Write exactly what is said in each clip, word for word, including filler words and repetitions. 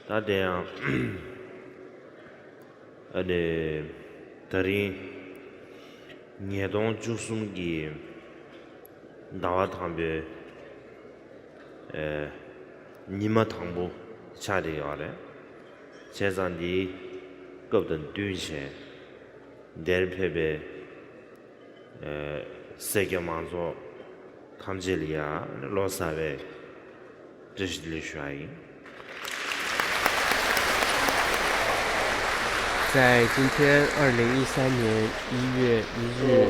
ད་དེ་ཡང་ཨ་ནི་ད་རིང་ཉིས་སྟོང་བཅུ་གསུམ་གྱི་ཟླ་བ་དང་པོའི་ཨེ་ཉི་མ་དང་པོ་ཆགས་བསྡད་ཡོད་རེད། བྱས་ཙང་འདིའི་སྐབས་དང་བསྟུན་བྱས་འདིར་ཕེབས་པའི་ཨེ་སེར་སྐྱ་མང་ཚོགས་ཐམས་ཅད་ལ་ཡང་ལོ་གསར་པའི་བཀྲ་ཤིས་བདེ་ལེགས་ཞུ་བ་ཡིན། 在今天二零一三年一月一日，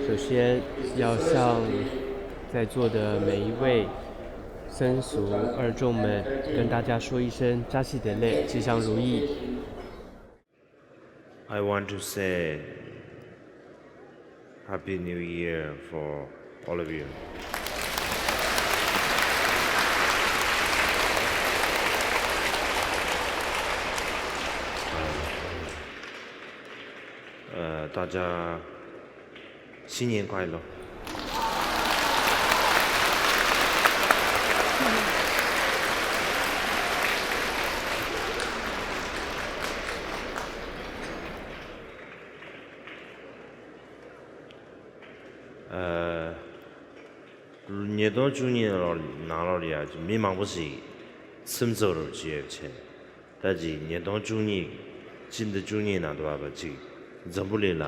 首先要向在座的每一位僧俗二众们跟大家说一声扎西德勒，吉祥如意。 I want to say Happy New Year for all of you. Uh, uh, 大家新年快乐。 ཉིས་སྟོང་བཅུ་གཉིས་ནང་ལོགས་ལ་ཡ་མི་མང་པོ་ཞིག་སེམས་འཚབ་རུ་བྱས་ཡོད་བྱས། ད་ཅིག་ཉིས་སྟོང་བཅུ་གཉིས་སྤྱི་ཟླ་བཅུ་གཉིས་ནང་དུ་བབས་པ་ཅིག་འཛམ་བུ་གླིང་ལ་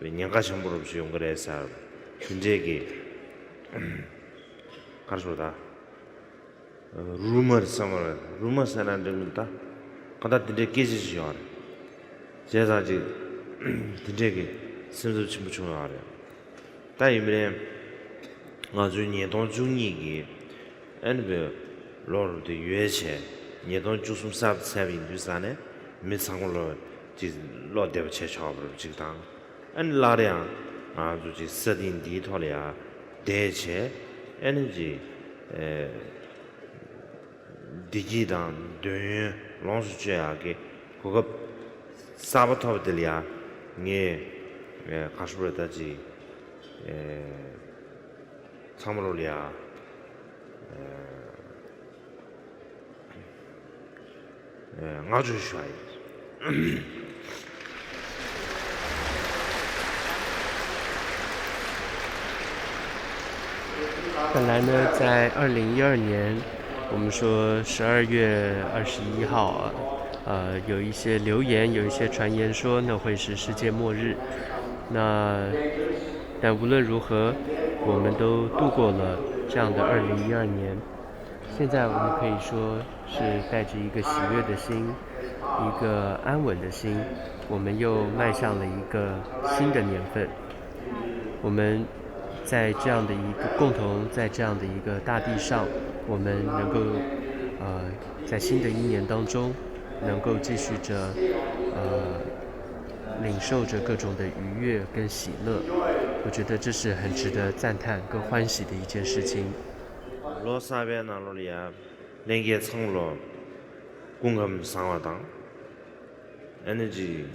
ཉེན་ཁ་ཆེན་པོ་རུ་ཞིག་ཡོང་གི་རེད་ཟེར། དེ་འདྲས་ཀྱི་ག་རེ་ཟེར་ད། རུ་མར་ཟེར་མ་རེད། རུ་མར་ཟེར་ན་འགྲིག་མི་འདུག་ད། གང་ལྟར་དེ་འདྲའི་སྐད་ཆ་ཞིག་ཡོད་རེད། བྱས་ཙང་ཅིག་དེ་འདྲས་ཀྱི་སེམས་འཚབ་ཆེན་པོ་བྱུང་ཡོད་རེད། ད་ཡིན་པ་རེད། ང་ཚོའི་ཉིས་སྟོང་བཅུ་གཉིས་ཀྱི་ཨ་ནི་བའི་ལོ་རུ་དེ་ཡོལ་བྱས། ཉིས་སྟོང་བཅུ་གསུམ་གསར་དུ་ཚེས་པ་ཡིན་དུས་ཙང་ནས་མི་ཚང་མ་ལོ་ཅིག་བློ་བདེ་པོ་བྱས་ཆོག་པ་རུ་ཅིག་དང་། ཨ་ནི་སླར་ཡང་ང་ཚོ་ཅིག་ས་སྟེང་འདིའི་ཐོག་ལ་ཡང་བསྡད་བྱས། ཨ་ནི་ཅིག་ཨེ། བདེ་སྐྱིད་དང་འདོད་ཡོན་ལོངས་སུ་སྤྱོད་ཡག་གི་གོ་སྐབས་གསར་པ་ཐོབ་པ་དེ་ལ་ཡང་ངས་ཨེ་ག་རེ་ཞུ་དགོས་རེད། ད་ཅིག་ཨེ་ཚང་མ་ལོ་ལ་ཡང་ཨེ་བསྔགས་བརྗོད་ཞུ་བ་ཡིན། 本来呢，在二零一二年，我们说十二月二十一号啊，呃，有一些流言，有一些传言说那会是世界末日。那，但无论如何，我们都度过了这样的二零一二年。现在我们可以说是带着一个喜悦的心，一个安稳的心，我们又迈向了一个新的年份。 我们在这样的一个共同，在这样的一个大地上，我们能够，呃，在新的一年当中，能够继续着，呃，领受着各种的愉悦跟喜乐。我觉得这是很值得赞叹跟欢喜的一件事情。 ལོ་གསར་པའི་ནང་ལོགས་ལ་ཡང་ལྷན་རྒྱས་ཚང་མ་ལོ་སྐུ་ཁམས་བཟང་བ་དང་། ཨ་ནི་ཅིག་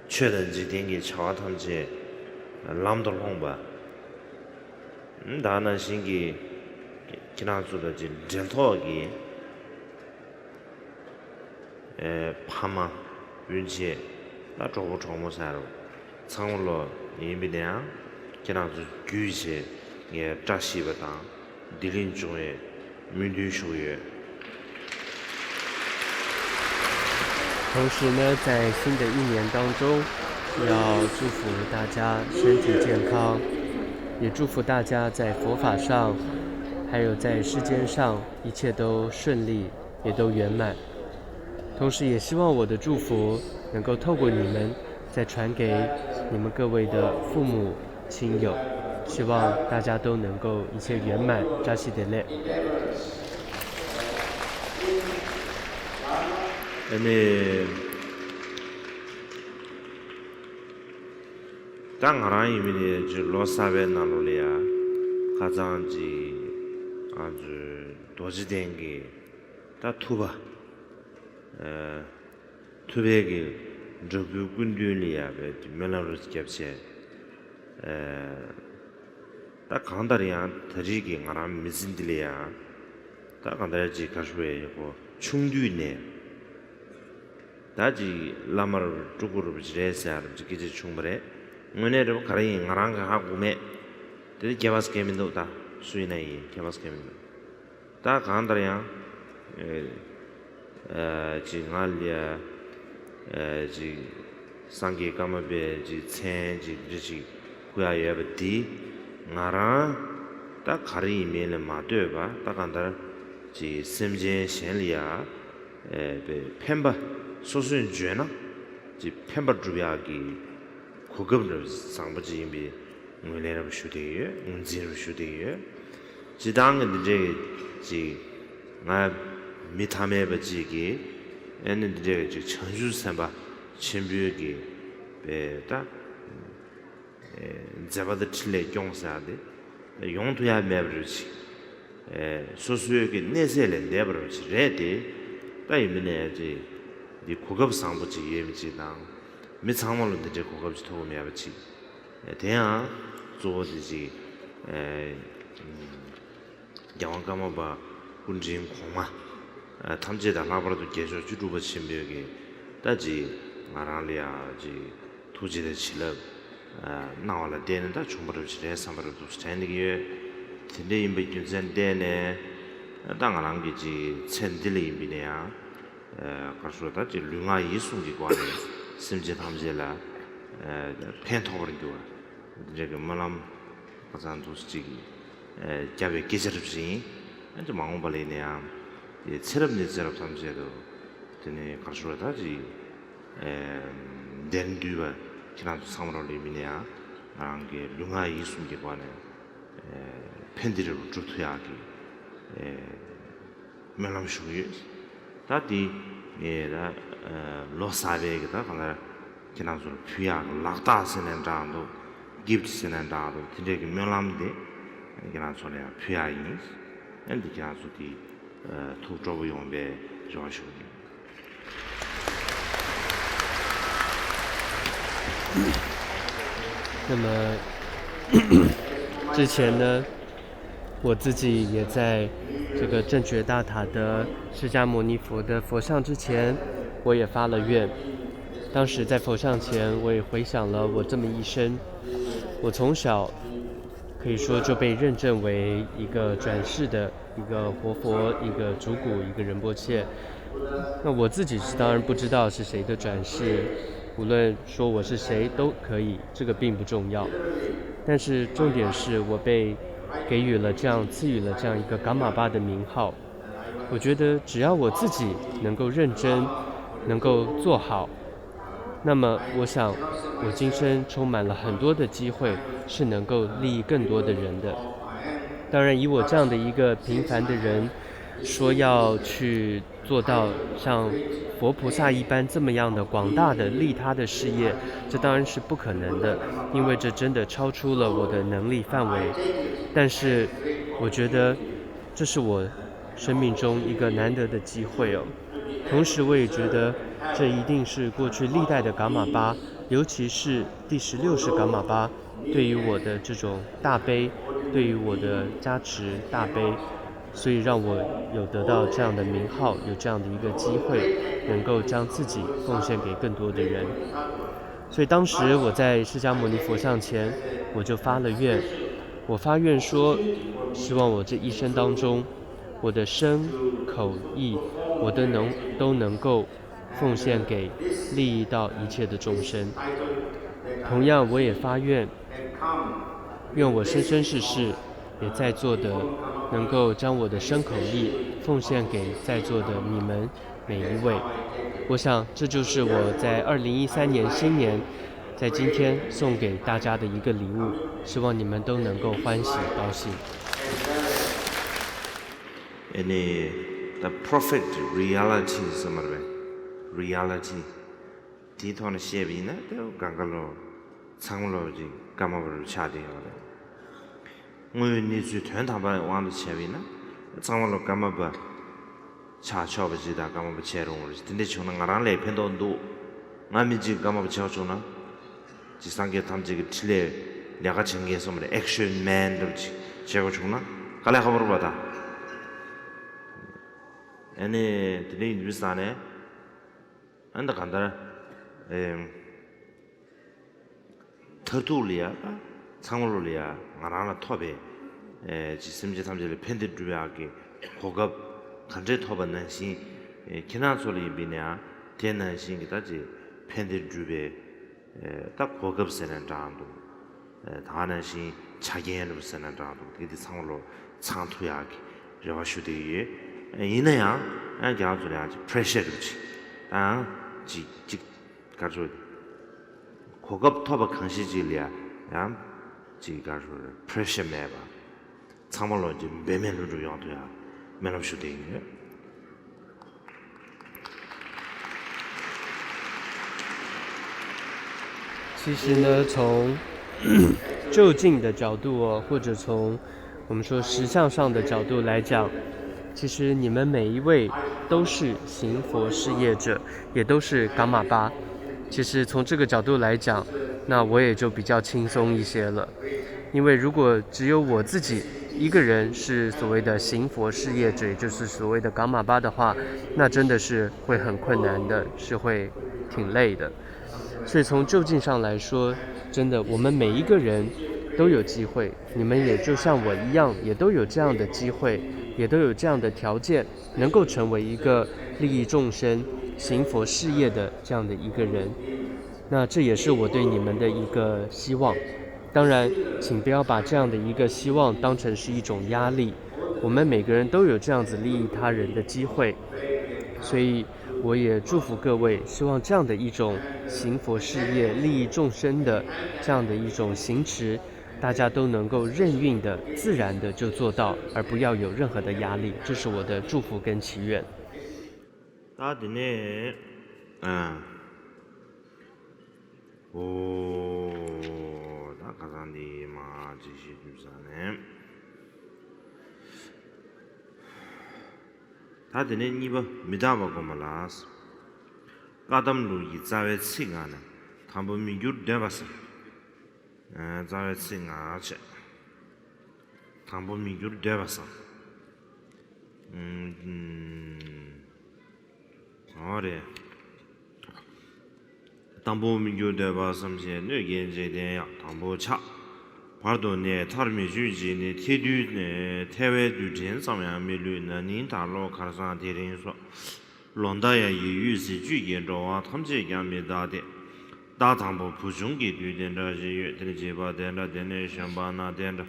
ཆོས་དང་འཇིག་རྟེན་གྱི་བྱ་བ་ཐམས་ཅད་ལམ་དུ་ལྷོངས་པ། ད་ནང་བཞིན་གྱི་ཁྱེད་རང་ཚོ་དང་ཅིག་འབྲེལ་ཐོགས་ཀྱི་ཨེ་ཕ་མ་སྤུན་མཆེད་ད་གྲོགས་པོ་གྲོགས་མོ་ཟེར་རོ། ཚང་མ་ལོ་ཡིན་པའི་ནའང་ཁྱེད་རང་ཚོ་བརྒྱུད་བྱས་ངས་བཀྲ་ཤིས་པ་དང་བདེ་ལེགས་འབྱུང་བའི་སྨོན་འདུན་ཞུ་གི་ཡོད། 同时呢，在新的一年当中，要祝福大家身体健康，也祝福大家在佛法上，还有在世间上，一切都顺利，也都圆满。同时，也希望我的祝福能够透过你们，再传给你们各位的父母、 亲友，希望大家都能够一切圆满，扎西德勒。 ཨ་ནི། ད་ང་རང་ཡིན་མིན་ནི་ཅིག་ལོ་གསར་པའི་ནང་ལོགས་ལ་ཡ་ཁ་སང་ཅིག་ང་ཚོའི་རྡོ་རྗེ་གདན་གྱི་ད་ཐུབ་པ། ཨ། ཐུབ་པའི་གི་འདྲ་སྐུའི་སྐུ་མདུན་ལ་ཡ་བའི་སྨོན་ལམ་རུ་བརྒྱབ་བྱས། ཨེ། ད་གང་ལྟར་ཡང་ད་རེས་ཀྱི་ང་རང་མི་ཚེ་འདི་ལ་ཡང་ ད་གང་ལྟར་ཅིག་ག་རེ་ཞུ་དགོས་རེད། ཁོ་ཆུང་དུས་ནས་ད་ཅིག་བླ་མ་རུ་སྤྲུལ་སྐུ་རུ་ཅིག་རེད་ཟེར་ཡ་རུ་ཅིག་སྐད་ཆ་བྱུང་བ་རེད། དངོས་གནས་རེད་པ། ག་རེ་ཡིན་ང་རང་གིས་ཧ་གོ་མེད། དེ་ནི་ཁྱད་པར་གང་ཡང་མི་འདུག་ད་སུ་ཡིན་ན་ཡིན། ཁྱད་པར་གང་ཡང་མི་འདུག་ད་གང་ལྟར་ཡང་ཨེ་ཨེ་ཅིག་ང་ལ་ཨེ་ཅིག་སངས་རྒྱས་ཀརྨ་པའི་ཅིག་མཚན་ཅིག་འདི་ཅིག་ཕུལ་ཡ་ཡོད་པ་འདི། ང་རང་ད་ག་རེ་ཡིན་མིན་ལ་མ་ལྟོས་པ། ད་གང་ལྟར་ཅིག་སེམས་ཅན་གཞན་ལ་ཡ་ཨེ་ཕན་པ། སོ་སོས་འཇོན་ན་ཅིག་ཕན་པ་སྒྲུབ་ཡག་གི་གོ་སྐབས་འདྲ་བཟང་པོ་ཅིག་ཡིན་པའི་ངོས་ལེན་རེ་ཞུ་བསྡད་ཡོད། ངོས་འཛིན་རེ་ཞུ་བསྡད་ཡོད། སྤྱིར་བཏང་གི་འདི་འདྲའི་ཅིག་ང་མི་ཐ་མལ་པ་ཅིག་གིས་ཨེ་ནི་འདི་འདྲའི་ཅིག་བྱང་ཆུབ་སེམས་དཔའ་ཆེན་པོའི་གི་པའི་ད་ཨེ་མཛད་པ་དང་འཕྲིན་ལས་སྐྱོང་ཟེར་ཡ་དེ་ཡོང་ཐུབ་ཡ་མེད་པ་རེད་ཅིག་ཨེ་སོ་སོའི་གི་གནས་ཚད་ལས་འདས་པ་རེད་ཅིག་རེད་དེ། ད་ཡིན་མིན་ནས་ཅིག་འདི་གོ་སྐབས་བཟང་པོ་ཅིག་ཡོད་མི་ཅིག་དང་། མི་ཚང་མ་ལ་འདི་འདྲའི་གོ་སྐབས་ཅིག་ཐོབ་ཀྱི་མེད་པ་ཅིག་ཨེ་དེ་ཡང་གཙོ་བོ་དེ་ཅིག་ཨེ་རྒྱལ་དབང་ཀརྨ་པ་སྐུ་ཕྲེང་གོང་མ་ཨ་ཐམས་ཅད་དང་ལྷག་པར་དུ་རྒྱལ་མཆོག་བཅུ་དྲུག་པ་ཆེན་པོས་ཀྱི་ད་ཅིག་ང་རང་ལ་ཡ་ཅིག་ཐུགས་རྗེ་དང་བྱིན་རླབས་ཨ་གནང་བ་ལ་བརྟེན་ནས་ད་བྱུང་བ་རེད་ཅིག་རེད་བསམ་པ་རེད་འདུག་དྲན་གྱི་ཡོད། དེ་འདྲ་ཡིན་པའི་རྒྱུ་མཚན་བརྟེན་ནས་ད་ང་རང་གི་ཅིག་མཚན་འདི་ལ་ཡིན་པས་ན་ཡང་ཨ་ག་རེ་ཞུ་ད་ཅིག་ལུས་ངག་ཡིད་གསུམ་གྱི་སྒོ་ནས་སེམས་ཅན་ཐམས་ཅད་ལ་ཨ་ཕན་ཐོགས་པར་འགྱུར་བ། འདི་འདྲ་གི་སྨོན་ལམ་ཁ་སང་འདུག་ཅིག་ཨེ་བརྒྱབ་པའི་སྐད་ཆ་རབ་ཞིག་ཡིན། ཨ་ནི་མ་འོངས་པ་ལ་ཡིན་ན་ཡང་དེ་ཚེ་རབས་ནས་ཚེ་རབས་ཐམས་ཅད་དུ་དེ་ནས་ག་རེ་ཞུ་བ་ད་ཅིག་ཨེ་དེར་འདུས་པ་ཁྱེད་རང་ཚོ་ཚང་མ་རོགས་ལས་མིན་ན་ཡང་ང་རང་གི་ལུས་ངག་ཡིད་གསུམ་གྱི་སྒོ་ནས་ཨེ་ཕན་བདེ་རབ་སྒྲུབ་ཐུབ་ཡག་གི་ཨེ་སྨོན་ལམ་ཞུ་གི་ཡོད། ད་དེ་ངས་ད་ལོ་གསར་པའི་གི་ད་གང་ལྟར་ཁྱེད་རང་ཚོར་ཕུལ་ཡག་གི་ལག་རྟགས་ཟེར་ནའི་འདྲ་འདུག་གིཕ་ཊི་ཟེར་ནའི་འདྲ་འདུག་དེ་འདྲའི་གི་སྨོན་ལམ་དེ་ཁྱེད་རང་ཚོ་ལ་ཡང་ཕུལ་ཡག་ཡིན། ཨ་ནི་ཁྱེད་རང་ཚོ་དེ་ཐུགས་སྤྲོ་པོ་ཡོང་བའི་རེ་བ་ཞུ་གི་ཡིན། 那么之前呢，我自己也在这个正觉大塔的释迦牟尼佛的佛像之前，我也发了愿。当时在佛像前，我也回想了我这么一生。我从小可以说就被认证为一个转世的一个活佛、一个主骨、一个仁波切。那我自己是当然不知道是谁的转世，无论说我是谁都可以，这个并不重要。但是重点是我被给予了这样、赐予了这样一个噶玛巴的名号。我觉得只要我自己能够认真，能够做好，那么我想我今生充满了很多的机会，是能够利益更多的人的。当然，以我这样的一个平凡的人，说要去做到像佛菩萨一般这么样的广大的利他的事业，这当然是不可能的，因为这真的超出了我的能力范围。但是，我觉得这是我生命中一个难得的机会哦。同时，我也觉得这一定是过去历代的噶玛巴，尤其是第十六世噶玛巴，对于我的这种大悲，对于我的加持大悲，所以让我有得到这样的名号，有这样的一个机会，能够将自己奉献给更多的人。所以当时我在释迦牟尼佛像前，我就发了愿，我发愿说，希望我这一生当中，我的身口意，我都能都能够奉献给利益到一切的众生。同样，我也发愿，愿我生生世世也在座的能够将我的身口意奉献给在座的你们每一位。我想，这就是我在二零一三年新年在今天送给大家的一个礼物，希望你们都能够欢喜高兴。 ཨེ་ནི་the perfect reality ཟེར་མ་རེད་པས། རི་ཡ་ལི་ཊི་དེའི་ཐོག་ནས་བཤད་པ་ཡིན་ན་དེ་གང་ག་ལོ་ཚང་མ་ལོ་ཅིག་ཀརྨ་པ་རུ་ཆགས་བསྡད་ཡོད་རེད། དངོས་ཡོད་གནས་ཚུལ་དོན་དམ་པའི་དབང་དུ་བྱས་པ་ཡིན་ན་ཚང་མ་ལོ་ཀརྨ་པ་ཆགས་ཆོག་པ་ཅིག་དང་ཀརྨ་པ་བྱས་རུང་བ་རེད། དེ་འདྲ་བྱུང་ན་ང་རང་ལ་ཕན་ཐོགས་འདུག་ང་མི་གཅིག་ཀརྨ་པ་བྱས་བྱུང་ན། ཅིག་སངས་རྒྱས་ཐམས་ཅད་ཀྱི་འཕྲིན་ལས་ལས་ཀ་བྱེད་མཁན་སོང་བ་རེད། ཨེག་ཤན་མེན་འདྲ་པོ་ཅིག་བྱེད་དགོས་བྱུང་ན་དཀའ་ལས་ཁག་པོ་རེད་པ་ད། ཨ་ནི་དེ་འདྲ་ཡིན་དུས་ཙང་ནས་ཨ་ནི་ད་གང་ལྟར་ཨེམ། མཐར་ཐུག་ལ་ཡ། ཚང་མ་ལོ་ལ་ཡ། ང་རང་ལ་ཐོབ་པའི་ཨེ་ཅི་སེམས་ཅན་ཐམས་ཅད་ལ་ཕན་བདེ་སྒྲུབ་ཡག་གི་གོ་སྐབས་ག་འདྲས་ཐོབ་པ་ནང་བཞིན། ཨེ་ཁྱེད་རང་ཚོ་ལ་ཡིན་པས་ན་ཡང་དེ་ནང་བཞིན་གྱི་ད་ཅི་ཕན་བདེ་སྒྲུབ་པའི་ཨེ་ད་གོ་སྐབས་ཟེར་ན་འདྲ་འདུག་ཨེ་ད་ནང་བཞིན་ཆ་རྐྱེན་ལ་ཟེར་ན་འདྲ་འདུག་དེ་དེ་ཚང་མ་ལོ་ཚང་ཐུབ་ཡག་གི་རེ་བ་ཞུ་བསྡད་ཀྱི་ཡོད། ཨེ་ཡིན་ན་ཡང་ཨེ་ཁྱེད་རང་ཚོ་ལ་ཡང་ཅིག་pressure་རེ་ཅིག་དང་ཅིག་ཅིག་ག་རེ་ཞུ། གོ་སྐབས་ཐོབ་པ་གང་ཞིག་ཅིག་ལ་ཡང་ཅིག་ག་རེ་ཞུ་རེད། pressure་མེད་པ། ཚང་མ་ལོ་ཅིག་འབད་མེད་ལྷུན་གྲུབ་ཡོང་ཐུབ་ཡག་སྨོན་ལམ་ཞུ་བསྡད་ཡོད། 其实呢，从就近的角度哦，或者从我们说实相上的角度来讲，其实你们每一位都是行佛事业者，也都是噶玛巴。其实从这个角度来讲，那我也就比较轻松一些了。因为如果只有我自己一个人是所谓的行佛事业者，也就是所谓的噶玛巴的话，那真的是会很困难的，是会挺累的。所以从就近上来说，真的，我们每一个人都有机会，你们也就像我一样，也都有这样的机会，也都有这样的条件，能够成为一个利益众生、行佛事业的这样的一个人。那这也是我对你们的一个希望。当然，请不要把这样的一个希望当成是一种压力。我们每个人都有这样子利益他人的机会，所以我也祝福各位，希望这样的一种行佛事业、利益众生的这样的一种行持，大家都能够任运的、自然的就做到，而不要有任何的压力。这是我的祝福跟祈愿。 ད་དེ་ནས་ཨ། ཨོ། ད་ཁ་སང་འདི་མ་ཅིག་ཤེས་དུས་ས་ནས། ད་དེ་ནས་གཉིས་པ་མི་རྟག་པ་སྒོམ་པ་ལ། བཀའ་གདམས་ལུགས་ཀྱི་རྩ་བའི་ཚིག་ལྔ་ནས་དང་པོ་མི་འགྱུར་འདོད་པ་ཟེར། རྩ་བའི་ཚིག་ལྔ་བྱས། དང་པོ་མི་འགྱུར་འདོད་པ་བསམ། འོ་རེད། དང་པོ་མི་འགྱུར་འདོད་པ་བསམ་ཞིང་སྣོད་ཀྱི་འཇིག་རྟེན་ཡང་དང་པོ་ཆགས། བར་དུ་གནས་མཐར་མི་འཇུག་ཅིང་ནི། ཐལ་རྡུལ་ཐལ་བའི་རྡུལ་ཕྲན་ཙམ་ཡང་མི་ལུས། ན་ནིང་ད་ལོ་ཁར་སང་དེ་རིང་སོགས། ལོ་ཟླ་ཡང་ཡིད་འོད་ཟེར་བཅུད་ཀྱིས་འགྲོ་བ་ཐམས་ཅད་ཀྱང་མི་རྟག་སྟེ། ཟླ་དང་པོ་བུ་ཆུང་གི་དུས་དེ་འདྲ་ཞིག་ཡོད། དེར་བྱིས་པ་དེ་འདྲ། དེ་ནས་གཞོན་པ་ན་དེ་འདྲ།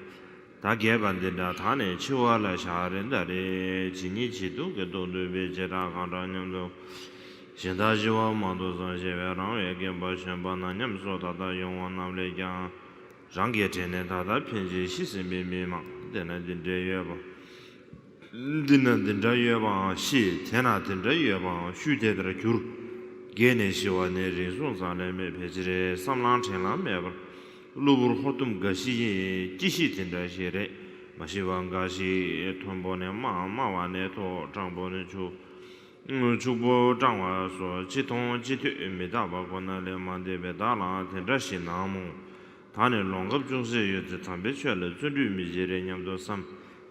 ཟླ་རྒས་པ་འདི་འདྲ། ད་ནི་འཆི་བ་ལ་ཞག་རེ་ཟླ་རེ། ཇི་སྙེད་ཇི་སྡུག་གི་སྡུག་བསྡུས་པའི་བྱེ་བྲག་གང་འདྲ་སྙམ་དུ། གཞན་དག་ཞི་བ་མང་དུ་བསམ་ཞེས་པས་རང་བས་རྒན་པ་གཞོན་པ་ན་མཉམ་སོགས་ད་ལྟ་ཡོང་བ་རྣམས་ལས་ཀྱང་། རང་གི་གྲས་ནས་ད་ལྟ་ཕན་ཕྱིར་ཤི་ཟིན་པའི་མི་མང་། དེ་ན་འདི་འདྲ་ཡོད་པ། འདི་ན་འདི་འདྲ་ཡོད་པའང་ཤེས། དེ་ན་དེ་འདྲ་ཡོད་པའང་ཤུལ་དེ་ལྟར་གྱུར། རྒས་ནས་ཤི་བ་ནི་རེ་ཟུང་ཙམ་ལས་མེད། ཕལ་ཆེར་བསམ་ལང་དྲན་ལང་མེད་པར། གློ་བུར་ཧོ་ཏུམ་འགའ་ཞིག་ཡིན། སྐྱེ་ཤི་དེ་འདྲ་ཞིག་རེད། མ་ཤི་བ་འགའ་ཞིག་མཐོན་པོ་ནས་དམའ། དམའ་བ་ནས་མཐོ། སྤྲང་པོ་ནས་ཕྱུག་ཕྱུག་པོ་སྤྲང་བ་སོགས་ཅི་མཐོང་ཅི་ཐོས་མི་རྟག་པ་ཁོ་ན་ལས་མ་འདས་པས་བདག་ལའང་དེ་འདྲ་ཞིག་སྣང་མོད། ད་ནི་ལོང་སྐབས་ཅུང་ཟད་ཡོད་ཚེ་དམ་པའི་ཆོས་ལ་བརྩོན་འགྲུས་མི་བྱེད་རེ་སྙམ་དུ་བསམ།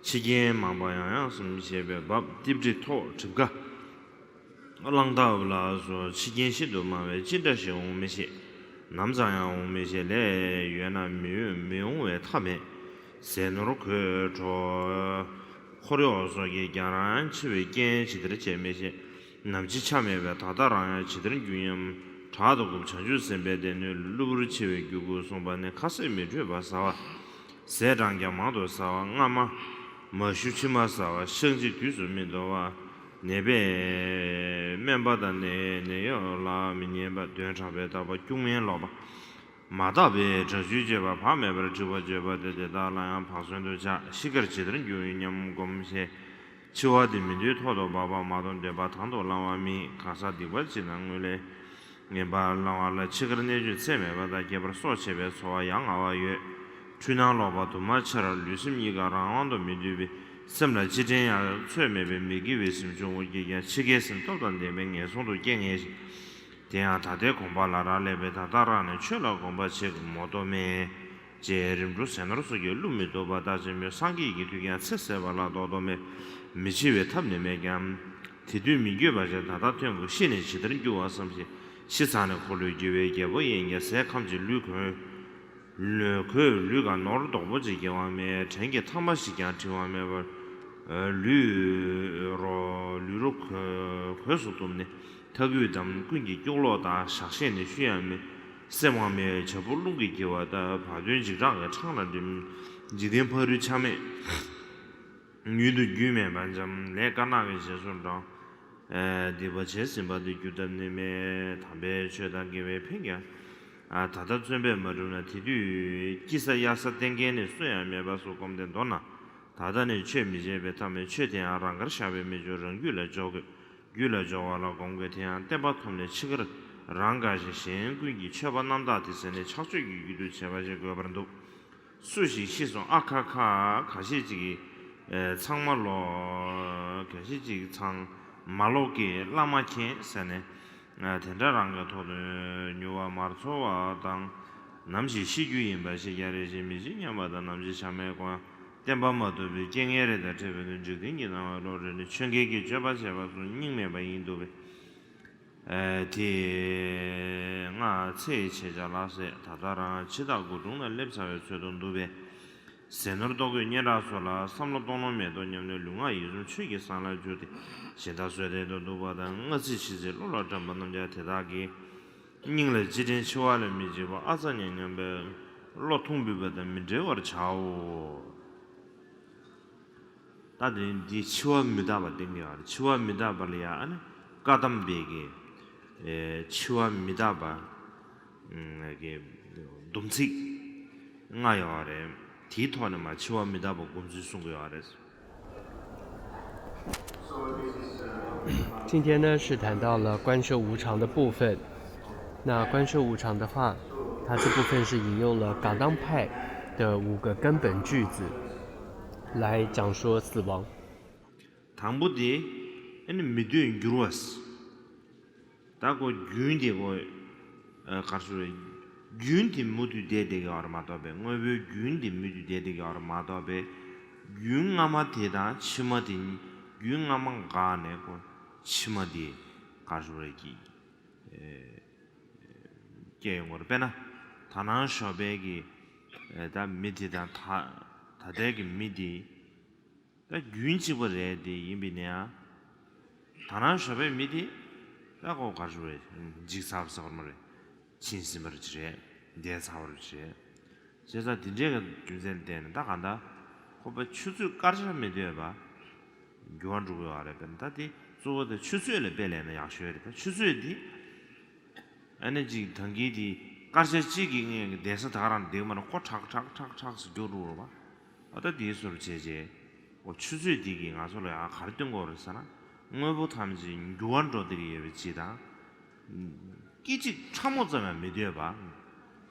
འཆི་རྐྱེན་མང་པ་ཡང་ཡང་བསམ་ཞེས་པའི་བབ། ལྟེབ་གྲི་ཐོག་གྲིབ་ཀ་གླང་ཐབས་ལ་སོགས་འཆི་རྐྱེན་ཤིན་ཏུ་མང་བས་ཅི་འདྲ་ཞིག་འོང་མི་ཤེས། ནམ་ཙམ་ཡང་འོང་མི་ཤེས། ལས་ཡོད་ན་མི་ཡོང་མི་འོང་བའི་མཐའ་མེད། ཟས་ནོར་གོས་དྲོ། འཁོར་གཡོག་སོགས་ཀྱིས་ཀྱང་རང་འཆི་བའི་རྐྱེན་ཇི་ལྟར་བྱེད་མི་ཤེས། ནམ་འཆི་ཆ་མེད་པས་ད་ལྟ་རང་ཡང་ཇི་ལྟར་འགྱུར་སྙམ། དྲག་ཏུ་འགུགས་བྱང་ཆུབ་སེམས་དཔའི་སྡེ་སྣོད་ལ། གློ་བུར་འཆི་བའི་རྒྱུ་ཀུན་གསུངས་པ་ནི། ཁ་ཟས་མི་འཕྲོད་པ་ཟ་བ། ཟས་གྲང་རྐྱང་མང་དུ་ཟ་བ། སྔ་མ་མ་ཞུ་ཕྱི་མ་ཟ་བ། བཤང་གཅི་དུས་སུ་མི་འདོར་བ། ནད་པས་སྨན་པ་དང་ནད་ནད་གཡོག་ལ་མི་ཉན་པ། གདོན་དྲག་པས་བཏབ་པ། སྐྱུག་སྨན་ལོག་པ། མ་དག་པའི་དྲག་ཤུལ་སྤྱོད་པ། བག་མེད་པར་འཁྲིག་པ་སྤྱོད་པ་སྟེ། དེ་དག་ལ་ཡང་བག་ཟོན་དུ་བྱ། ཤི་ཁར་ཇི་ལྟར་འགྱུར་སྙམ་སྒོམ་ཞེས། འཆི་བ་དེ་མི་འདོད་ཐོག་ཏུ་བབ་པ་མ་གཏོགས་འདོད་པ་དང་དུ་བླང་བ་མིན། གང་ཟག་སྡིག་པ་ཅིག་ན་སྔོན་ལས་ངན་པ་བླང་བ་ལ་འཆི་ཁར་གནད་གཅོད་ཚད་མེད་པ་དང་། ཁྱད་པར་སྲོག་ཆད་པའི་ཚོར་བ་ཡ་ང་བ་ཡོད། འཁྲུལ་སྣང་ལོག་པ་དུ་མ་འཆར། ལུས་སེམས་གཉིས་ཀ་རང་དབང་དུ་མི་འདུས་པས། སེམས་ལ་ཅི་དྲན་ཡང་ཚོད་མེད་པས། མི་དགེ་བའི་སེམས་ཆུང་ངུར་སྐྱེས་ཀྱང་། འཆི་ཁའི་སེམས་སྟོབས་དང་ལྡན་པས་ངན་སོང་དུ་སྐྱེ་ངེས་ཤིང་། དེ་ཡང་ད་ལྟའི་གོམས་པ་ལ་རག་ལས་པས། ད་ལྟ་རང་ནས་ཆོས་ལ་གོམས་པ་བྱེད་མོ་ཏོ་མེད། ཅེས་རིམ་གྲོ་ཟས་ནོར་སོགས་ཀྱིས་བསླུ་མི་བཏུབ་པ་ལྟར་བྱེད་མོད། སངས་རྒྱས་ཀྱི་མཐུས་ཀྱང་ཚེ་ཟད་པ་ལ་ལྡོག་ཏུ་མེད། མི་འཆི་བའི་ཐབས་ནི་མེད་ཀྱང་། དེ་དུས་མི་འགྱོད་པ་ཞིག་ད་ལྟ་ཐོན་དགོས། ཤི་ནས་ཇི་ལྟར་འགྱུར་བ་བསམ་ཞིང་། ཤི་ཚར་ནས་འཁོར་ལོས་སྒྱུར་བའི་རྒྱལ་པོ་ཡིན་ཀྱང་ཟས་ཁམ་གྱིས་ལུས་གོས། ལུས་གོས་ལུས་ཀ་ནོར་རྡོག་པོ་ཅིག་སྐྱེ་བ་མེད། བྲན་གྱི་ཐ་མ་ཞིག་ཀྱང་བྲི་བ་མེད་པར། ལུས་རོ་ལུས་རོ་གོས་གོས་སུ་བཏུམས་ནས་ཐ་གུས་དམ་ཀུན་གྱིས་སྐྱོ་ལོག་དང་ཞག་ཤས་ནས་ཤུལ་ཡང་མེད། སེམས་དབང་མེད་བྱ་སྤུ་རླུང་གིས་འཁྱེར་བ་ལྟར། བར་དོའི་འཇིགས་སྐྲག་གིས་འཕྲང་ལ་འགྲིམ། འཇིག་རྟེན་ཕ་རོལ་ཆ་མེད། ཡུན་དུ་རྒྱུན་མེད་པར་འཇམ། ལས་དཀར་ནག་གི་བཞེད་སྲོལ་འདྲ། སྡིག་པ་བྱས་ཟིན་པ་དེ་བསྒྱུར་ཐབས་ནི་མེད། དམ་པའི་ཆོས་དང་དགེ་བའི་ཕན་ཀྱང་། ད་ལྟ་བརྩོན་པས་མ་བསྒྲུབས་ན། དེ་དུས་སྐྱི་ས་གཡའ་ས་བསྟེན་མཁན་ནི་སུ་ཡང་མེད་པ་སོགས་སྒོམ་སྟེ་མདོར་ན། ད་ལྟ་ནས་ཆོས་མི་བྱེད་པའི་ཐབས་མེད། ཆོས་དེ་ཡང་རང་དགར་བཞག་པས་མི་འགྱུར། རང་རྒྱུད་ལ་འཇོག་དགོས། རྒྱུད་ལ་འཇོག་པ་ལ་སྒོམ་དགོས། དེ་ཡང་བསྟན་པ་ཐོབ་ནས་འཆི་ཁར་རང་དགའ་ཞིང་གཞན་ཀུན་གྱི་མཆོད་པ་རྣམ་དག་དེ་ཟད་ནས་ཕྱག་མཆོད་ཀྱི་རྒྱུད་དུ་བྱེད་པ་ཞིག་དགོས་པར་འདུག། སུ་ཞིག་ཤི་སོང་ཨ་ཁ་ཁ། ག་ཤེད་ཅིག་གིས་ཚང་མ་ལོ། ག་ཤེད་ཅིག་ཚང་མ་ལོག་གིས་བླ་མ་མཁྱེན་ཟེར་ནས། དེ་འདྲ་རང་གི་ཐོག་ཏུ་མྱུར་བ་མར་འཚོ་བ་དང་། ནམ་ཞིག་ཤི་རྒྱུ་ཡིན་པ་ཤེས་ཀྱང་རེ་ཞིག་མི་ཤི་སྙམ་པ་དང་། ནམ་ཞིག་ཆ་མེད་དགོངས་བསྟན་པ་མ་ཐོབ་པའི་རྐྱེན་ངན་རེ་དང་འཕྲད་པའི་དོན་འཇིག་རྟེན་གྱི་སྣང་བ་ལོག་རེ་ནས་ཆོས་འགལ་གྱི་སྤྱོད་པ་བྱས་པ་སོགས་སྙིང་མེད་པ་ཡིན་འདུག་པས། དེ་སྔ་ཚེ་ཆེ་ཆ་ལ་ཟད། ད་ལྟ་རང་འཆི་བདག་སྒོ་དྲུང་ན་སླེབས་ཚར་བའི་ཚོད་དུ་འདུག་པས། ཟས་ནོར་ལྟོ་གོས་སྙན་གྲགས་སོགས་ལ་བསམ་བློ་གཏོང་ལོང་མེད་དོ་སྙམ་ནས་ལུས་ངག་ཡིད་གསུམ་ཆོས་ཀྱི་སྲང་ལ་བསྒྱུར་ཏེ། གཞན་དག་བཟོད་ལྡན་དུ་འདུག་པ་དང་། སྔ་ཕྱི་ཕྱི་ཚེ་བློ་ལ་དྲན་པ་རྣམས་ཀྱང་དེ་དག་གི་སྙིང་ལ་ཅི་དྲན་འཆི་བ་ལ་མི་འཇིགས་པ་ཨ་ཙ་ཉམས་ཉམས་པའི་བློ་ཐུང་འབུད་པ་དང་མི་འབྲལ་བར་བྱའོ། ད་དེ་འདི་འཆི་བ་མི་རྟག་པ་བསྟན་གྱི་ཡོད་རེད། འཆི་བ་མི་རྟག་པ་ལ་ཡང་ཨ་ནི་བཀའ་གདམས་པའི་གི་ཨེ་འཆི་བ་མི་རྟག་པ་ཨ་གི་སྡོམ་ཚིག་ལྔ་ཡོད་རེད། དེའི་ཐོག་ནས་མར་འཆི་བ་མི་རྟག་པ་སྒོམ་ཚུལ་གསུང་གི་ཡོད་རེད།今天呢是谈到了观受无常的部分。那观受无常的话，它这部分是引用了噶当派的五个根本句子来讲说死亡。 དང་པོ་དེ་ཨ་ནི་མི་འདོད་འགྱུར་བ། ད་ཁོ་རྒྱུན་དེ་ཁོ་ཨ་ག་རེ་ཟེར། རྒྱུན་དེ་མུ་མཐུད་བསྡད་བསྡད་ཀྱི་ཡོད་རེད་མ་གཏོགས་པའི། དངོས་པོའི་རྒྱུན་དེ་མུ་མཐུད་བསྡད་བསྡད་ཀྱི་ཡོད་རེད་མ་གཏོགས་པའི། རྒྱུན་སྔ་མ་དེ་དང་ཕྱི་མ་དེ་གཉིས། རྒྱུན་སྔ་མ་འགགས་ནས་ཁོ་ཕྱི་མ་དེ་ག་རེ་ཟེར་གྱི་ཨེ་སྐྱེ་ཡོང་གི་རེད། དཔེར་ན་ད་ནང་ཞོགས་པའི་གི་ཨེ་ད་མི་དེ་དང་ད་ད་ལྟའི་གི་མི་དེ། ད་རྒྱུན་གཅིག་པ་རེད་དེ། ཡིན་པས་ན་ཡང་ད་ནང་ཞོགས་པའི་མི་དེ་ད་ཁོ་ག་རེ་ཟེར་རེད། འཇིག་ཚར་བ་ཟེར་བ་མ་རེད། ཕྱིན་ཟིན་པ་རེད་ཅི་རེད། འདས་ཚར་བ་རེད་ཅི་རེད། བྱས་ཙང་དེ་འདྲའི་རྒྱུ་མཚན་ལ་བརྟེན་ནས་ད་གང་ལྟར་ཁོ་པ་ཆུ་ཚོད་སྐར་ཆ་མི་འདོད་པ་འགྱུར་བ་འགྲོ་གི་ཡོད་རེད། དཔེར་ན་ད་དེ་གཙོ་བོ་དེ་ཆུ་ཚོད་ལ་དཔེ་ལེན་ན་ཡག་ཤོས་རེད། ད་ཆུ་ཚོད་འདི། ཨ་ནི་ཅིག་ད་གིན་དེ་སྐར་ཆ་གཅིག་གི་སྔོན་གྱི་གདན་ས་ད་ག་རང་བསྡད་མ་ན་ཁོ་ཁྲག་ཁྲག་ཁྲག་ཁྲག་ཟེར་རྒྱུག་འགྲོ་རེད་པ། ཨ་ད་དེའི་བཟོ་འདྲ་བྱས་རྗེས་ཨོ་ཆུ་ཚོད་འདི་གིས་ང་ཚོ་ལ་ཡང་ག་རེ་སྟོན་གྱི་ཡོད་རེད་ཟེར་ན། དངོས་པོ་ཐམས་ཅད་འགྱུར་བ་འགྲོ་བསྡད་ཀྱི་ཡོད་པའི་ཕྱིར་དང་། སྐད་ཅིག་ཕྲ་མོ་ཙམ་ཡང་མི་འདོད་པ།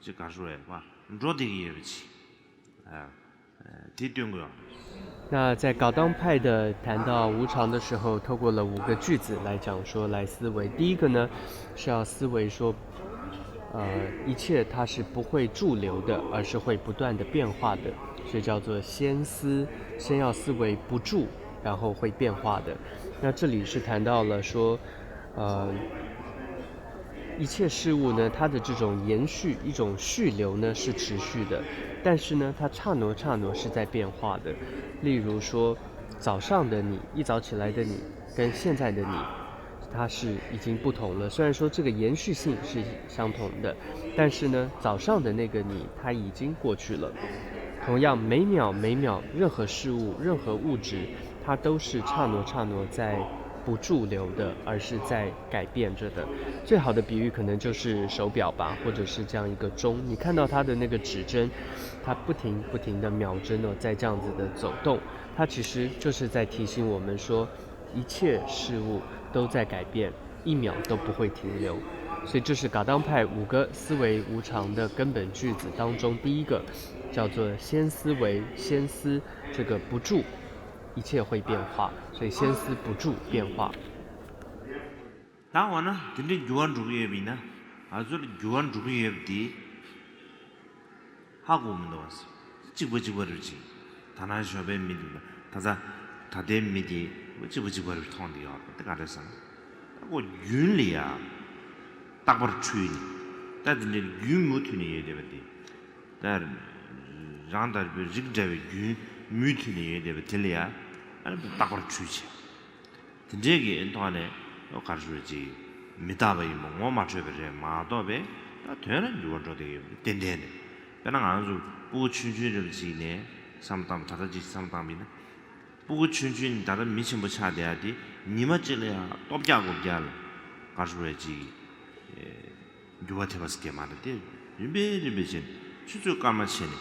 ཅིག་ག་རེ་ཟེར་བས་པ། འགྲོ་བསྡད་ཀྱི་ཡོད་པའི་ཕྱིར། ཨ། དེ་སྟོན་དགོས། 那在噶当派的谈到无常的时候，透过了五个句子来讲说，来思维。第一个呢，是要思维说，呃，一切它是不会驻留的，而是会不断的变化的，所以叫做先思，先要思维不住，然后会变化的。那这里是谈到了说，呃，一切事物呢，它的这种延续，一种续流呢是持续的，但是呢，它刹那刹那是在变化的。例如说，早上的你，一早起来的你，跟现在的你，它是已经不同了。虽然说这个延续性是相同的，但是呢，早上的那个你，它已经过去了。同样，每秒每秒，任何事物、任何物质，它都是刹那刹那在不驻留的，而是在改变着的。最好的比喻可能就是手表吧，或者是这样一个钟。你看到它的那个指针，它不停不停的秒针哦，在这样子的走动，它其实就是在提醒我们说，一切事物都在改变，一秒都不会停留。所以这是噶当派五个思维无常的根本句子当中第一个，叫做先思维，先思这个不住，一切会变化，所以先思不住变化。 ད་འོ་ན་དེ་འདྲའི་འགྱུར་བ་འགྲོ་གི་ཡོད་པ་ཡིན་ན། ང་ཚོ་ལ་འགྱུར་བ་འགྲོ་གི་ཡོད་པ་དེ་ཧ་གོ་མི་འདུག་བ། གཅིག་པ་གཅིག་པ་རེད་ཅིག། ད་ནང་ཞོགས་པའི་མི་འདུག་ད་ད་ད་ལྟའི་མི་དེ་ གཅིག་པ་གཅིག་པ་རེ་མཐོང་བསྡད་ཡོད་རེད། དེ་ག་རེ་ཟེར་ན། ད་ཁོ་རྒྱུན་ལ་ཡ་རྟག་པར་འཁྲུལ་ནས། ད་དེ་འདྲའི་རྒྱུན་མུ་མཐུད་ནས་ཡོད་བསྡད་པ་དེ། ད་རང་ལྟ་བུའི་རིགས་འདྲ་བའི་རྒྱུན་མུ་མཐུད་ནས་ཡོད་བསྡད་པ་དེ་ལ་ཡ་ཨ་ནི་རྟག་པར་འཁྲུལ་བྱས། དེ་འདྲའི་གི་ཐོག་ནས་ཨོ་ག་རེ་ཞུ་དགོས་རེད། ཅིག་མི་རྟག་པ་ཡིན་པ་ངོ་མ་འཕྲོད་པ་རེད་མ་གཏོགས་པའི། ད་དོན་ལ་འགྱུར་བ་འགྲོ་བསྡད་ཡོད་པ་ཏན་ཏན་རེད། དཔེར་ན་ང་ཚོ་སྤུ་གུ་ཆུང་ཆུང་འདྲ་བོ་ཅིག་ནས་བསམ་བློ་བཏང་བ། ད་ལྟ་ཅིག་བསམ་བློ་བཏང་བ་ཡིན་ན། སྤུ་གུ་ཆུང་ཆུང་ནས་ད་ལྟ་མི་ཆེན་པོ་ཆགས་བསྡད་ཡ་དེ་ཉི་མ་གཅིག་ལ་ཡང་སྟོབས་རྒྱག་དགོས་རྒྱག་ལ་ག་རེ་ཞུ་དགོས་རེད། ཅིག་འགྱུར་བ་ཐེབས་པ་ཟེར་གྱི་མ་རེད་དེ། རིམ་པས་རིམ་པས་བྱས་ནས་ཆུ་ཚོད་སྐར་མ་བྱས་ནས་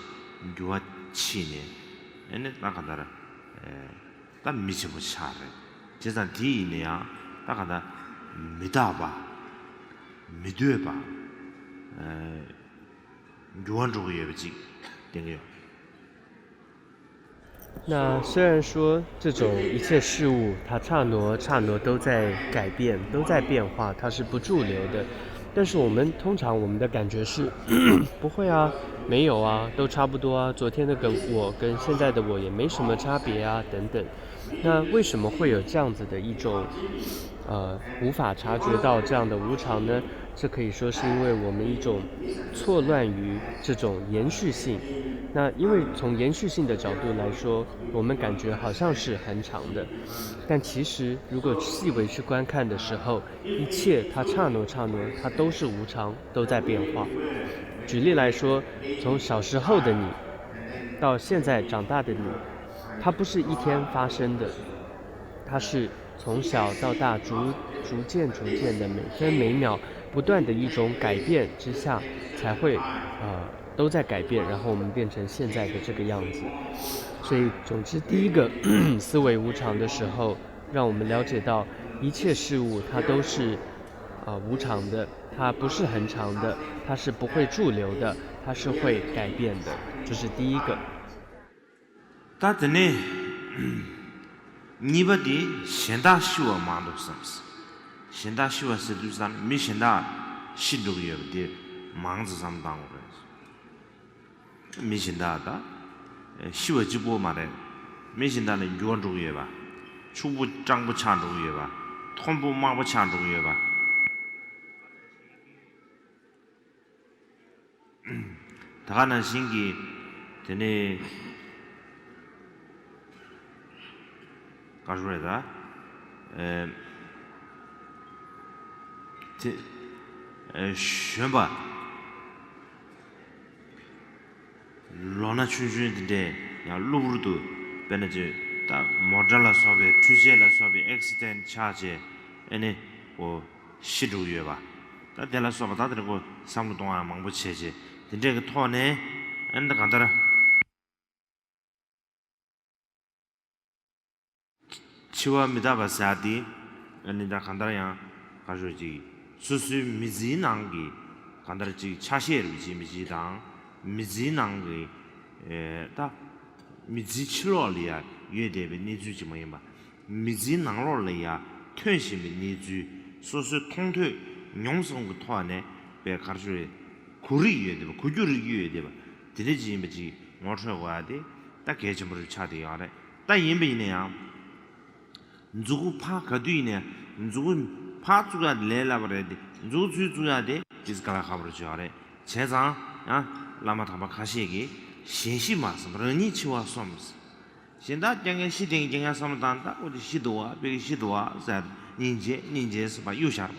འགྱུར་བ་ཕྱིན་ནས། ཨ་ནི་ད་ག་འདྲ་ད་མི་ཆེན་པོ་ཆགས་རེད། བྱས་ཙང་དེ་ཡིན་ན་ཡང་ད་ག་འདྲ་མི་རྟག་པ། མི་འདོད་པ། འགྱུར་བ་འགྲོ་གི་ཡོད་པ་ཅིག་བསྟན་གྱི་ཡོད། 那虽然说这种一切事物它刹那刹那都在改变，都在变化，它是不驻留的，但是我们通常我们的感觉是，不会啊，没有啊，都差不多啊，昨天那个我跟现在的我也没什么差别啊，等等。那为什么会有这样子的一种呃无法察觉到这样的无常呢？这可以说是因为我们一种错乱于这种延续性。那因为从延续性的角度来说，我们感觉好像是很长的，但其实如果细微去观看的时候，一切它刹那刹那它都是无常，都在变化。举例来说，从小时候的你到现在长大的你，它不是一天发生的，它是从小到大逐逐渐逐渐的每分每秒不断的一种改变之下，才会呃都在改变，然后我们变成现在的这个样子。所以，总之，第一个思维无常的时候，让我们了解到一切事物它都是啊、呃、无常的，它不是恒常的，它是不会驻留的，它是会改变的，这是第一个。 ད་དེ་ནས་གཉིས་པ་དེ་གཞན་དག་ཤི་བ་མང་དུ་བསམ། གཞན་དག་ཤི་བ་ཟེར་དུས་ཙམ་མི་གཞན་དག་ཤི་འགྲོ་གི་ཡོད་པ་དེ་མང་ཙམ་བསམ་བཏང་དགོས་རེད། མི་གཞན་དག་ད་ཤི་བ་གཅིག་པོ་མ་རེད། མི་གཞན་དག་ལ་འགྱུར་བ་འགྲོ་གི་ཡོད་པ། ཕྱུག་པོ་སྤྲང་པོ་ཆགས་འགྲོ་གི་ཡོད་པ། མཐོན་པོ་དམའ་པོ་ཆགས་འགྲོ་གི་ཡོད་པ། ད་ག་ནང་བཞིན་གྱི་དེ་ནས་ག་རེ་རེད་ད། ཨེ། དེ། ཨེ། གཞོན་པ། ལོ་ན་ཆུང་ཆུང་དེ་འདྲས་ཡང་གློ་བུར་དུ་དཔེར་ན་ཅིག་ད་མོ་ཊ་ལ་སོགས་པའི་འཕྲུལ་ཆས་ལ་སོགས་པའི་ཨེག་སི་ཌེན་ཊི་ཆགས་བྱས་ཨེ་ནི་འོ་ཤི་འགྲོ་གི་ཡོད་པ། ད་དེ་ལ་སོགས་པ་ད་དེ་འདྲ་ཁོ་བསམ་བློ་གཏོང་ཡ་མང་པོ་བྱས་བྱས་དེ་འདྲས་ཀྱི་ཐོག་ནས་ཨེ་ནི་ད་གང་ལྟར། འཆི་བ་མི་རྟག་པ་ཟེར་ཡ་དེ་ཨ་ནི་ད་གང་ལྟར་ཡང་ག་རེ་ཞུ་ཅིག་སོ་སོའི་མི་ཚེའི་ནང་གི་གང་ལྟར་ཅིག་ཆ་ཤས་རེ་བྱེད་མི་བྱེད་དང་མི་ཚེའི་ནང་གི་ཨེ་ད་མི་ཚེའི་ཕྱི་ལོགས་ལ་ཡ་ཡོད་བསྡད་པའི་གནས་ཚུལ་ཅིག་མ་ཡིན་པ། མི་ཚེའི་ནང་ལོགས་ལ་ཡ་ཐོན་བཞིན་པའི་གནས་ཚུལ་སོ་སོའི་མཐོང་ཐོས་མྱོང་གསུམ་གྱི་ཐོག་ནས་པའི་ག་རེ་ཞུ་རེད། གོ་རིགས་ཡོད་བསྡད་པ་གོ་རྒྱུ་རིག་རྒྱུ་ཡོད་བསྡད་པ་དེ་འདྲ་ཅིག་ཡིན་པ་ཅིག་ངོ་འཕྲོད་དགོས་ཡ་དེ་ད་གལ་ཆེན་པོ་རེད་ཆགས་བསྡད་ཡོད་རེད། ད་ཡིན་པ་ཡིན་ན་ཡང་། མཛུ་གུ་ཕར་ག་དུས་ཡིན་ནའི་མཛུ་གུ་ཕར་བཙུགས་ཡ་དེ་ལས་སླ་པོ་རེད་དེ་མཛུ་གུ་ཚུར་བཙུགས་ཡ་དེ་དེ་དཀའ་ལས་ཁག་པོ་རེད་བྱས་ཡོད་རེད། བྱས་ཙང་ཡང་བླ་མ་དམ་པ་ཁ་ཤས་ཀྱིས་གཞན་ཤི་མ་བསམ་རང་ཉིད་འཆི་བར་སོམས། གཞན་དག་རྐྱང་རྐྱང་ཤི་དེང་རྐྱང་རྐྱང་བསམ་བློ་བཏང་ད་འོ་དེ་ཤི་འདུག་བ་བེ་ཤི་འདུག་བ་ཟེར་སྙིང་རྗེ་སྙིང་རྗེ་ཟེར་བ་གཡུག་བཞག་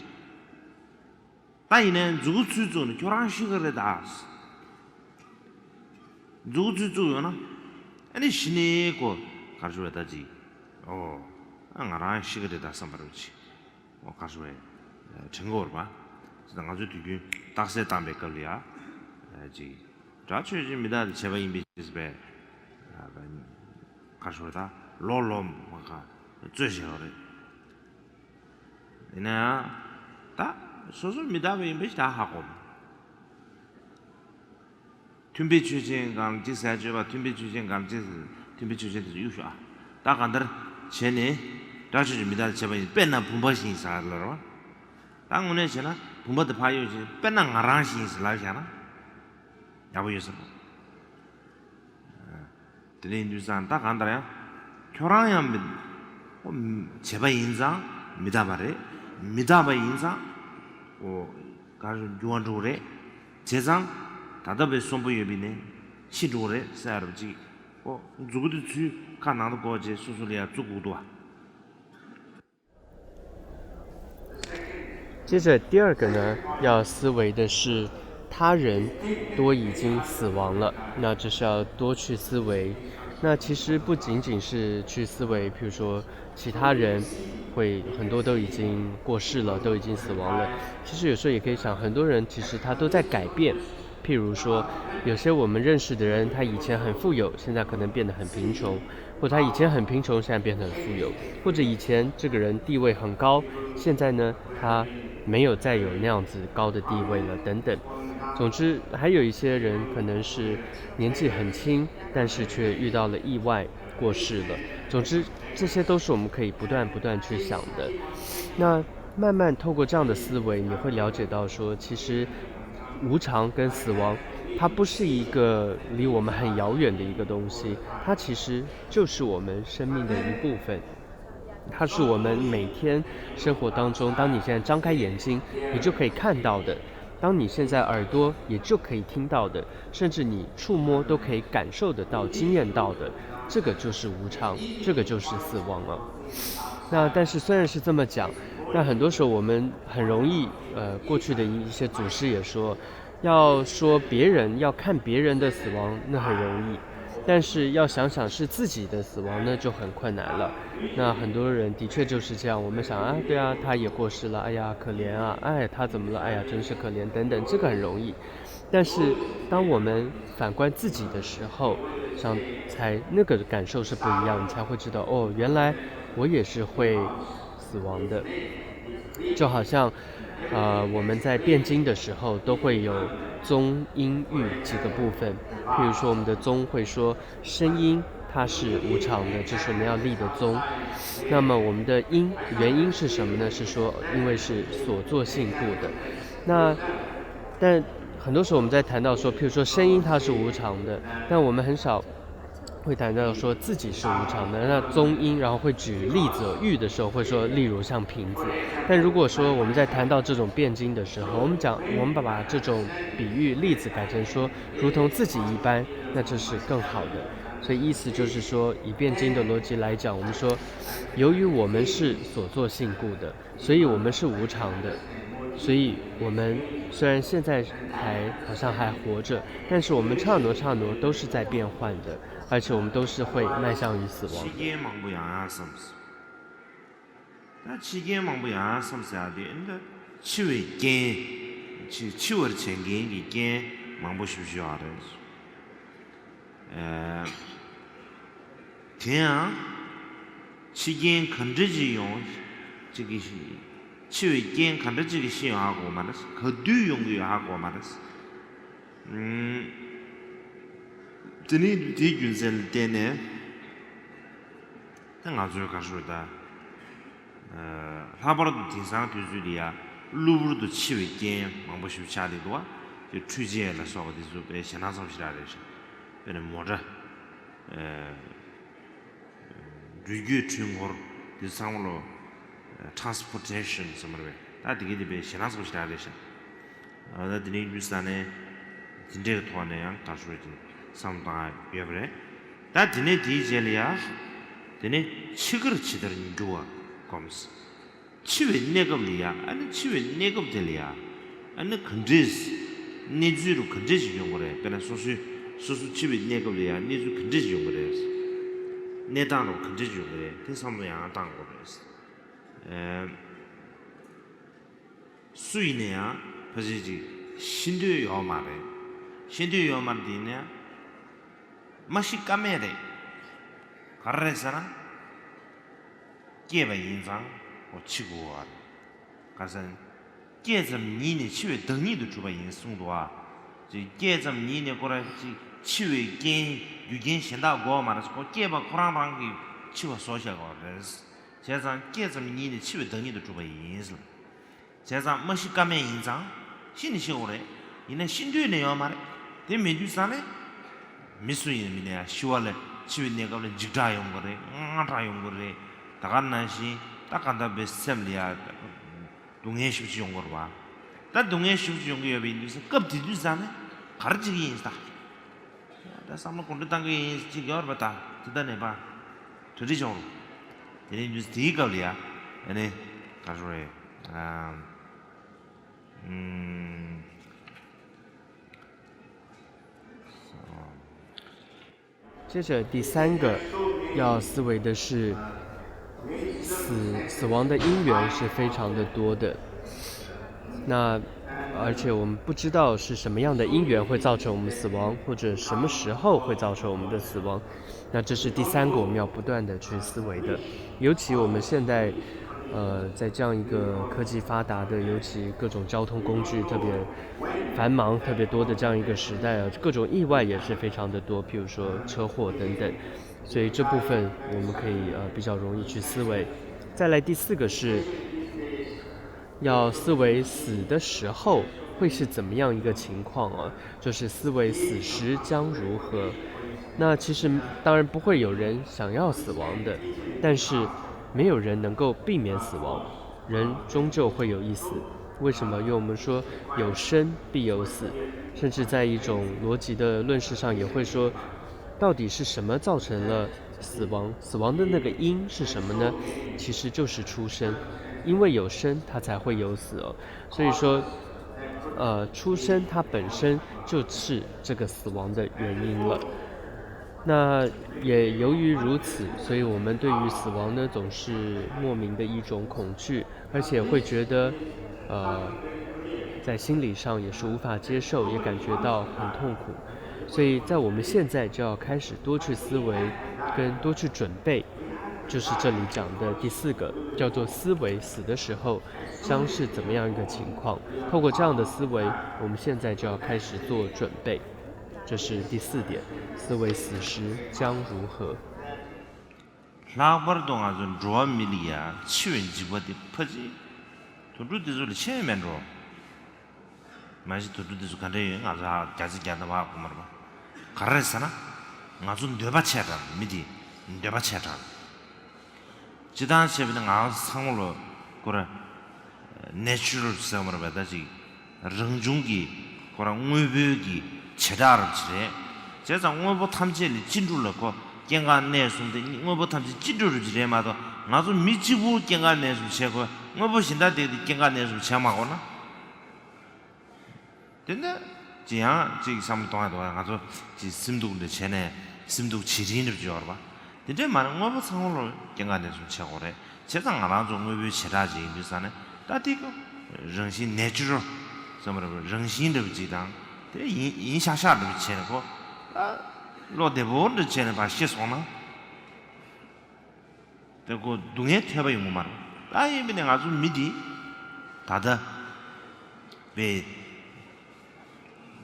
ད་ཡིན་ནའི་མཛུ་གུ་ཚུར་བཙུགས་ནས་ཁྱོད་རང་ཤི་གི་རེད་ད། མཛུ་གུ་ཚུར་བཙུགས་ཡོང་ན་ཨ་ནི་གཞི་ནས་ཁོ་ག་རེ་ཞུ་རེད་ད་ཅིག་ཨོ་ཨ་ང་རང་ཤི་གི་རེད་ད་བསམ་པ་རེད་ཅིག་ཨོ་ག་རེ་ཞུ་རེད་དྲན་གི་ཡོད་རེད་པ། ཅི་ད་ང་ཚོའི་དུས་རྒྱུན་རྟགས་གསལ་བཏང་པའི་སྐབས་ལ་ཡ་ཅིག་སྒྲ་ཆོས་ཅན་མི་རྟག་སྟེ་བྱས་པ་ཡིན་པས་ཞེས་པས། ག་རེ་ཞུ་རེད་ད་ལོག་ལོག་མ་ག་རྩོད་བྱས་ཡོད་རེད། ཡིན་ན་ཡང་ད་སོ་སོ་མི་རྟག་པ་ཡིན་པས་ད་ཧ་གོ། མཐུན་དཔེ་ཆོས་ཅན་གང་གཅིག་ཟེར་བརྗོད་པ་མཐུན་དཔེ་ཆོས་ཅན་གང་གཅིག་མཐུན་དཔེ་ཆོས་ཅན་དེ་ཚོ་གཡུག་ཤོག་ཨ། ད་གང་ལྟར་བྱས་ནས་སྒྲ་ཆོས་ཅན་མི་རྟག་སྟེ་བྱས་པ་ཡིན་དཔེར་ན་བུམ་པ་བཞིན་ཟེར་ལ་རེད་བ། ད་དངོས་གནས་བྱས་ན་བུམ་པ་དེ་ཕར་གཡུག་བྱས་དཔེར་ན་ང་རང་བཞིན་ཟེར་ལབ་བཞག་ན་ཡག་པོ་ཡོད་ས་རེད། དེ་ནས་ཡིན་དུས་ཙང་ད་གང་ལྟར་ཡང་ཁྱོད་རང་ཡང་མི་ བྱས་པ་ཡིན་ཙང་མི་རྟག་པ་རེད། མི་རྟག་པ་ཡིན་ཙང་འོ་ག་རེ་འགྱུར་བ་འགྲོ་གི་རེད། བྱས་ཙང་ད་ལྟ་བའི་གསོན་པོ་ཡོད་པའི་ནས་ཤི་འགྲོ་གི་རེད་ཟེར་ཡ་རབ་ཅིག་འོ་མཛུ་གུ་དེ་ཚུར་ཁ་ནང་དུ་བཀོག་བྱས་སོ་སོ་ལ་ཡ་བཙུགས་དགོས་འདུག་བ། 接着第二个呢，要思维的是，他人都已经死亡了，那就是要多去思维。那其实不仅仅是去思维，比如说其他人会很多都已经过世了，都已经死亡了。其实有时候也可以想，很多人其实他都在改变。譬如说，有些我们认识的人，他以前很富有，现在可能变得很贫穷。或者他以前很贫穷，现在变得很富有，或者以前这个人地位很高，现在呢他没有再有那样子高的地位了，等等。总之，还有一些人可能是年纪很轻，但是却遇到了意外过世了。总之，这些都是我们可以不断不断去想的。那慢慢透过这样的思维，你会了解到说，其实无常跟死亡，它不是一个离我们很遥远的一个东西，它其实就是我们生命的一部分。它是我们每天生活当中，当你现在张开眼睛，你就可以看到的，当你现在耳朵也就可以听到的，甚至你触摸都可以感受得到、经验到的，这个就是无常，这个就是死亡啊。那但是虽然是这么讲，那很多时候我们很容易，呃，过去的一些祖师也说，要说别人，要看别人的死亡，那很容易。但是要想想是自己的死亡呢，就很困难了。那很多人的确就是这样，我们想啊，对啊，他也过世了，哎呀，可怜啊，哎，他怎么了？哎呀，真是可怜，等等，这个很容易。但是当我们反观自己的时候，想才那个感受是不一样，你才会知道，哦，原来我也是会死亡的。就好像，呃，我们在辩经的时候都会有宗音律几个部分，譬如说我们的宗会说声音它是无常的，这是我们要立的宗。那么我们的因，原因是什么呢？是说因为是所作性故的。那但很多时候我们在谈到说，譬如说声音它是无常的，但我们很少会谈到说自己是无常的。那宗因，然后会举例子、喻的时候，会说，例如像瓶子。但如果说我们在谈到这种辩经的时候，我们讲，我们把这种比喻例子改成说，如同自己一般，那这是更好的。所以意思就是说，以辩经的逻辑来讲，我们说，由于我们是所作性故的，所以我们是无常的，所以我们虽然现在还好像还活着，但是我们刹那刹那都是在变换的，而且我们都是会迈向于死亡的。 ད་འཆི་རྐྱེན་མང་པོ་ཡང་བསམ་ཟེར་ཡ་དེ་ད་འཆི་བའི་རྐྱེན། འཆི་འཆི་བར་བྱེད་མཁན་གྱི་རྐྱེན་མང་པོ་ཞིག་ཞུ་ཡ་རེད། ཨ། དེ་ཡང་འཆི་རྐྱེན་ག་འདྲ་ཅིག་ཡོང་ཅིག་གི་འཆི་བའི་རྐྱེན་ག་འདྲ་ཅིག་གི་ཤི་ཡོང་ཧ་གོ་མ་རེད། ག་དུས་ཡོང་གི་ཡོད་ཧ་གོ་མ་རེད། ཨུམ། དེ་ནི་དེའི་རྒྱུ་མཚན་ལ་བརྟེན་ནས། ད་ང་ཚོའི་ག་ཞུ་ད། ལྷག་པར་དུ་དེང་སང་དུས་ཚོད་འདི་ཡ་གློ་བུར་དུ་འཆི་བའི་རྐྱེན་མང་པོ་ཞིག་ཆགས་བསྡད་འདུག་བ། དེ་འཕྲུལ་ཆས་ལ་སོགས་པ་དེ་ཚོ་དཔེ་ཞེད་སྣང་ཚ་པོ་ཞིག་རག་རེད་ཤག་དཔེར་ན་མོ་ཊ། འགྲུལ་སྐྱོད་འཕྲུལ་འཁོར་དེ་ཚང་མ་ལོ། Transportation ཟེར་མ་རེད་པས། ད་དེ་གའི་དེ་དཔེ་ཞེད་སྣང་ཚ་པོ་ཞིག་རག་རེད་ཤག་ཨ་ད་དེ་ནས་རྒྱུ་ས་ནས་དེ་འདྲའི་ཐོག་ནས་ཡང་ག་ཞུ་ཅིག་བསམ་བཏང་ཡོད་པ་རེད། ད་དེ་ནས་དེའི་རྗེས་ལ་ཡ། དེ་ནས་འཆི་ཁར་ཇི་ལྟར་འགྱུར་བ་སྒོམ། འཆི་བའི་གནས་སྐབས་ལ་ཡ། ཨ་ནི་འཆི་བའི་གནས་སྐབས་དེ་ལ་ཡ། ཨ་ནི་ག་འདྲས། གནས་ཚུལ་རུ་ག་འདྲས་ཞིག་ཡོང་གི་རེད། དཔེར་ན་སོ་སོའི་སོ་སོ་འཆི་བའི་གནས་སྐབས་ལ་ཡ་གནས་ཚུལ་ག་འདྲས་ཞིག་ཡོང་གི་རེད། གནས་སྟངས་རུ་ག་འདྲས་ཞིག་ཡོང་གི་རེད། དེ་བསམ་བློ་ཡང་བཏང་དགོས་རེད། ཨེ། སུ་ཡིན་ན་ཡང་ཕལ་ཆེར་ཅིག་ཤི་འདོད་ཡོད་མ་རེད། ཤི་འདོད་ཡོད་མ་རེད་དེ་ཡིན་ན་ཡང་མ་ཤི་ཀ་མེད་རེད། ག་རེ་རེད་ཟེར་ན། སྐྱེས་པ་ཡིན་ཙང་ཁོ་འཆི་དགོས་པ་རེད། ག་རེ་ཟེར་ན། སྐྱེས་ཙམ་ཉིད་ནས་འཆི་བའི་བདག་ཉིད་དུ་གྲུབ་པ་ཡིན་གསུངས་འདུག་བ། ཅིག་སྐྱེས་ཙམ་ཉིད་ནས་ཁོ་རང་ཅིག་འཆི་བའི་རྐྱེན་རྒྱུ་རྐྱེན་གཞན་དག་དགོས་པ་མ་རེད། ཁོ་སྐྱེས་པ་ཁོ་རང་རང་གིས་འཆི་བ་བཟོ་བཞག་པ་རེད། བྱས་ཙང་སྐྱེས་ཙམ་ཉིད་ནས་འཆི་བའི་བདག་ཉིད་དུ་གྲུབ་པ་ཡིན། བྱས་ཙང་མ་ཤི་ཀ་མེད་ཡིན་ཙང་ཤི་ནི་ཤི་འོ་རེད། ཡིན་ན་ཤི་འདོད་ནི་ཡོད་མ་རེད། དེ་མེད་དུས་ཙང་ནས་མི་སུ་ཡིན་མིན་ནས་ཤི་བ་ལ་འཆི་བའི་གནས་སྐབས་ལ་འཇིགས་སྐྲག་ཡོང་གི་རེད། དངངས་སྐྲག་ཡོང་གི་རེད། ད་ག་ནང་བཞིན་ད་ག་འདྲ་བའི་སེམས་ལ་ཡ་སྡུག་བསྔལ་ཞེ་པོ་ཅིག་ཡོང་གི་རེད་བ། ད་སྡུག་བསྔལ་ཞེ་པོ་ཅིག་ཡོང་གི་ཡོད་པ་ཡིན་དུས་ཙང་སྐབས་དེ་དུས་ཙང་ནས་ག་རེ་བྱེད་ཀྱི་ཡིན་ད། ད་བསམ་བློ་གོང་འཕེལ་བཏང་གི་ཡིན་ཅིག་ཡོད་རེད་པ། ད་དེ་ད་ནས་པ་གྲ་སྒྲིག་བྱུང་རུང་། དེ་ནས་དུས་དེའི་སྐབས་ལ་ཡ་ཨ་ནི་ག་རེ་རེད། ཨམ། ཨམ། 接着第三个要思维的是，死死亡的因缘是非常的多的。那而且我们不知道是什么样的因缘会造成我们死亡，或者什么时候会造成我们的死亡。那这是第三个我们要不断的去思维的。尤其我们现在，呃，在这样一个科技发达的，尤其各种交通工具特别繁忙、特别多的这样一个时代啊，各种意外也是非常的多，譬如说车祸等等。所以这部分我们可以呃比较容易去思维。再来第四个是，要思维死的时候会是怎么样一个情况啊？就是思维死时将如何。那其实当然不会有人想要死亡的，但是没有人能够避免死亡，人终究会有一死。为什么？因为我们说有生必有死，甚至在一种逻辑的论述上也会说，到底是什么造成了死亡？死亡的那个因是什么呢？其实就是出生，因为有生，它才会有死哦。所以说，呃，出生它本身就是这个死亡的原因了。那也由于如此，所以我们对于死亡呢，总是莫名的一种恐惧，而且会觉得，呃，在心理上也是无法接受，也感觉到很痛苦。所以在我们现在就要开始多去思维，跟多去准备，就是这里讲的第四个，叫做思维死的时候将是怎么样一个情况。透过这样的思维，我们现在就要开始做准备。这是第四点，思维死时将如何。 ལྷག་པར་དུ་ང་ཚོ་འགྲོ་བ་མི་ལ་ཡ་འཆི་བའི་འཇིགས་པ་དེ་ཕལ་ཆེར་དུད་འགྲོ་དེ་ཚོ་ལས་ཆེ་མེད་འགྲོ། མ་གཞི་དུད་འགྲོ་དེ་ཚོ་ག་འདྲ་ཡོད་ང་ཚོ་ཧ་རྒྱ་ཆེ་རྒྱ་ད་བ་གོ་མ་རེད་པ། ག་རེ་རེད་ཟེར་ན། ང་ཚོ་འདོད་པ་ཆེ་དྲགས་མི་དེ་འདོད་པ་ཆེ་དྲགས། སྤྱིར་བཏང་བྱས་པ་ན་ང་ཚོ་ཚང་མ་ལོ་ཁོ་ར་ནེ་ཅུ་རལ་ཟེར་བ་རེད་པ། ད་ཅིག་རང་བྱུང་གི་ཁོ་རང་དངོས་པོའི་གི་བྱེ་བྲག་རབ་ཅིག་རེད། བྱས་ཙང་དངོས་པོ་ཐམས་ཅད་ལས་ཅི་འགྲུབ་ལ་ཁོ་སྐྱེ་འགག་གནས་གསུམ་དེ་དངོས་པོ་ཐམས་ཅད་ཅི་འགྲུབ་རབ་ཅིག་རེད་མ་གཏོགས། ང་ཚོ་མི་གཅིག་པུ་སྐྱེ་འགག་གནས་གསུམ་བྱེད་དགོས། དངོས་པོ་གཞན་དག་དེ་དེ་སྐྱེ་འགག་གནས་གསུམ་བྱེད་མ་དགོས་ན། དེ་ནས་ཅི་ཡང་ཅིག་བསམ་བློ་གཏོང་ཡ་འདུག་ང་ཚོ་ཅིག་སེམས་སྡུག་འདྲ་བྱས་ནས་སེམས་སྡུག་བྱེད་རིན་འདྲ་བྱེད་ཡོད་རེད་པ། དེ་འདྲས་མ་རེད། དངོས་པོ་ཚང་མ་ལོ་སྐྱེ་འགག་གནས་གསུམ་བྱེད་དགོས་རེད། བྱས་ཙང་ང་རང་ཚོ་དངོས་པོའི་བྱེ་བྲག་ཅིག་ཡིན་དུས་ཙང་ནས་ད་དེ་ཀོ་རང་བཞིན་ནེ་ཅུ་རལ་བསམ་པ་རེད་པ། རང་བཞིན་འདྲ་བོ་ཅིག་དང་དེ་ཡིན་ཡིན་ཤག་ཤག་འདྲ་བོ་བྱས་ནས་ཁོ་ད་བློ་བདེ་པོ་འདྲ་བྱས་ནས་ཕར་ཤི་སོང་ན། དེ་ཁོ་སྡུག་བསྔལ་ཐོས་པ་ཡོང་གི་མ་རེད། ད་ཡིན་པ་ནས་ང་ཚོ་མི་འདི་ད་ལྟ་བའི་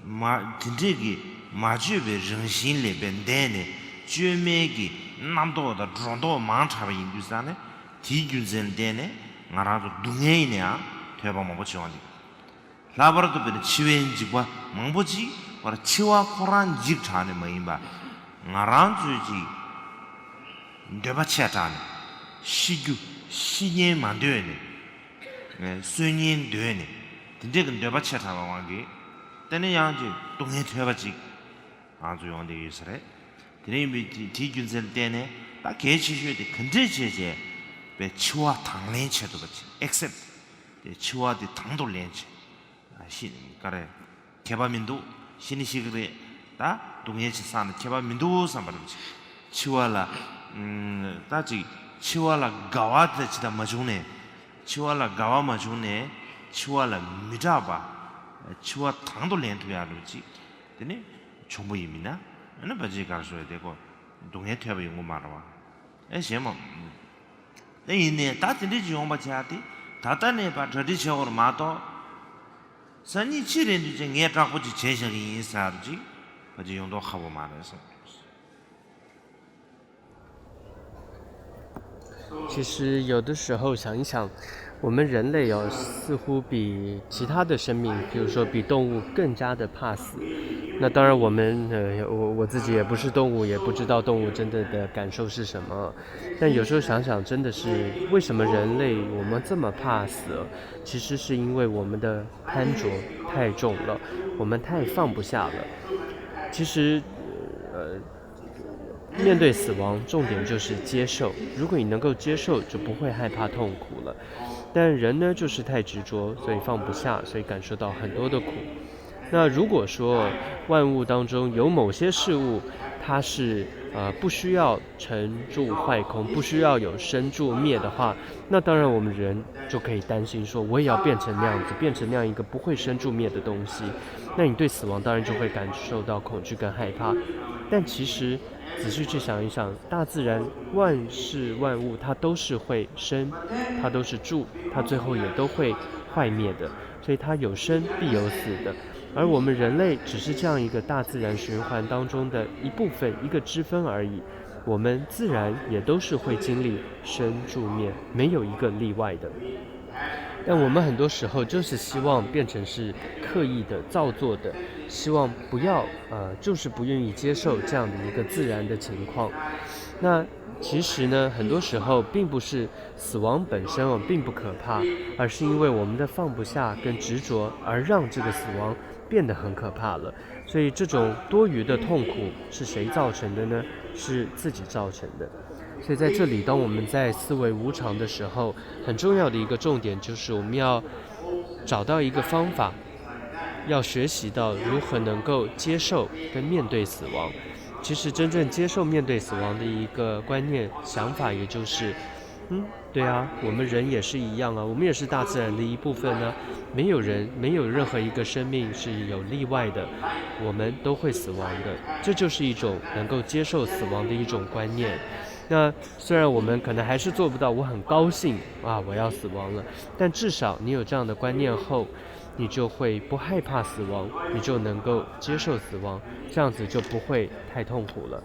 མ་དེ་འདྲས་ཀྱི་མ་བཅོས་པའི་རང་བཞིན་ལས་པའི་འདས་ནས་བཅོས་མའི་གི་རྣམ་རྟོག་དང་སྒྲོ་འདོགས་མང་དྲགས་པ་ཡིན་དུས་ཙང་ནས་དེའི་རྒྱུ་མཚན་ལ་བརྟེན་ནས་ང་རང་ཚོ་སྡུག་བསྔལ་ཡིན་ནའང་ཐོས་པ་མང་པོ་བྱུང་བ་འདི། ལྷག་པར་དུ་དཔེར་ན་འཆི་བའི་འཇིགས་པ་མང་པོ་ཅིག་བར་འཆི་བ་ཁོ་རང་འཇིགས་དྲགས་ནས་མ་ཡིན་པ། ང་རང་ཚོས་ཅིག་འདོད་པ་ཆེ་དྲགས་ནས་ཤི་རྒྱུ་ཤི་ཉེན་མ་འདོད་ནས་གསོན་ཉེན་འདོད་ནས་དེ་འདྲས་ཀྱི་འདོད་པ་ཆེ་དྲགས་པ་དབང་གིས་དེ་ནས་ཡང་ཅིག་སྡུག་བསྔལ་ཐོས་པ་ཅིག་ང་ཚོ་ཡོང་བསྡད་ཡོད་ས་རེད། དེ་ནས་ཡིན་པའི་དེའི་རྒྱུ་མཚན་ལ་བརྟེན་ནས་ད་གལ་ཆེ་ཤོས་དེ་ག་འདྲས་བྱས་བྱས་པའི་འཆི་བ་དང་ལེན་བྱེད་ཐུབ་པ་ཅིག་accept། དེ་འཆི་བ་དེ་དང་དུ་ལེན་བྱེད། ཤི་ག་རེ། ཁྱད་པར་མི་འདུག་ཤི་ནི་ཤི་གི་རེད། ད་སྡུག་བསྔལ་ཅིག་བསགས་ན་ཁྱད་པར་མི་འདུག་བསམ་པ་རེད། འཆི་བ་ལ་ད་ཅིག་འཆི་བ་ལ་དགའ་བ་དེ་ཅི་ལྟར་མ་བྱུང་ནས། འཆི་བ་ལ་དགའ་བ་མ་བྱུང་ནས་འཆི་བ་ལ་མི་སྐྲག་པ། འཆི་བ་དང་དུ་ལེན་ཐུབ་ཡག་འདྲ་བོ་ཅིག་དེ་ནི་བྱུང་པོ་ཡིན་མིན་ན་ཨ་ནི་བ་ཅིག་གར་སོ་ཡ་དེ་ཀོ་སྡུག་བསྔལ་ཐོས་པ་ཡོང་གི་མ་རེད་བ། ཨེ་གཞན་མ། ཨེ་ཡིན་ནའི་ད་དེ་འདྲས་ཅིག་ཡོང་པ་བྱས་ཏེ་ད་ལྟ་ནས་ཕར་གྲ་སྒྲིག་བྱེད་དགོས་རེད་མ་གཏོགས། སང་ཉིན་ཕྱི་རེད་འདུག་ཅེས་ངས་དྲག་པོ་ཅིག་བྱས་བཞག་གི་ཡིན་ཟེར་ཅིག་ཕལ་ཆེར་ཡོང་མདོག་ཁ་པོ་མ་རེད་བསམ། 其实有的时候想一想，我们人类哦，似乎比其他的生命，比如说比动物更加的怕死。那当然，我们呃，我我自己也不是动物，也不知道动物真的的感受是什么。但有时候想想，真的是为什么人类我们这么怕死？其实是因为我们的贪着太重了，我们太放不下了。其实，呃，面对死亡，重点就是接受。如果你能够接受，就不会害怕痛苦了。但人呢，就是太执着，所以放不下，所以感受到很多的苦。那如果说万物当中有某些事物，它是呃不需要成住坏空，不需要有生住灭的话，那当然我们人就可以担心说，我也要变成那样子，变成那样一个不会生住灭的东西。那你对死亡当然就会感受到恐惧跟害怕。但其实仔细去想一想，大自然万事万物它都是会生，它都是住，它最后也都会坏灭的，所以它有生必有死的。而我们人类只是这样一个大自然循环当中的一部分，一个支分而已。我们自然也都是会经历生住灭，没有一个例外的。但我们很多时候就是希望变成是刻意的、造作的，希望不要呃，就是不愿意接受这样的一个自然的情况。那其实呢，很多时候并不是死亡本身哦并不可怕，而是因为我们的放不下跟执着，而让这个死亡变得很可怕了。所以这种多余的痛苦是谁造成的呢？是自己造成的。所以在这里，当我们在思维无常的时候，很重要的一个重点就是我们要找到一个方法，要学习到如何能够接受跟面对死亡。其实真正接受面对死亡的一个观念、想法，也就是，嗯，对啊，我们人也是一样啊，我们也是大自然的一部分呢。没有人，没有任何一个生命是有例外的，我们都会死亡的。这就是一种能够接受死亡的一种观念。那虽然我们可能还是做不到，我很高兴啊，我要死亡了，但至少你有这样的观念后，你就会不害怕死亡，你就能够接受死亡，这样子就不会太痛苦了。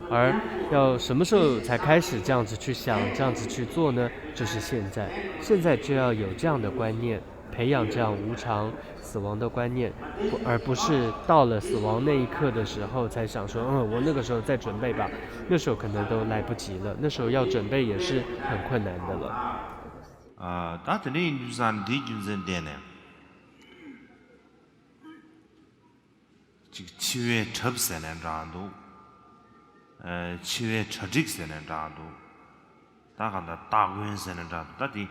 而要什么时候才开始这样子去想，这样子去做呢？就是现在。现在就要有这样的观念，培养这样无常死亡的观念，不而不是到了死亡那一刻的时候才想说，嗯，我那个时候再准备吧，那时候可能都来不及了，那时候要准备也是很困难的了。 ཨ། ད་དེ་འདྲ་ཡིན་དུས་ཙང་འདིའི་རྒྱུ་མཚན་བརྟེན་ནས། ཅིག་འཆི་བའི་གྲབས་ཟེར་ནས་འདྲ་འདུག་ཨ། འཆི་བའི་གྲ་སྒྲིག་ཟེར་ནས་འདྲ་འདུག་ད་གང་ལྟར་སྟ་གོན་ཟེར་ནས་འདྲ་འདུག་ད་དེ་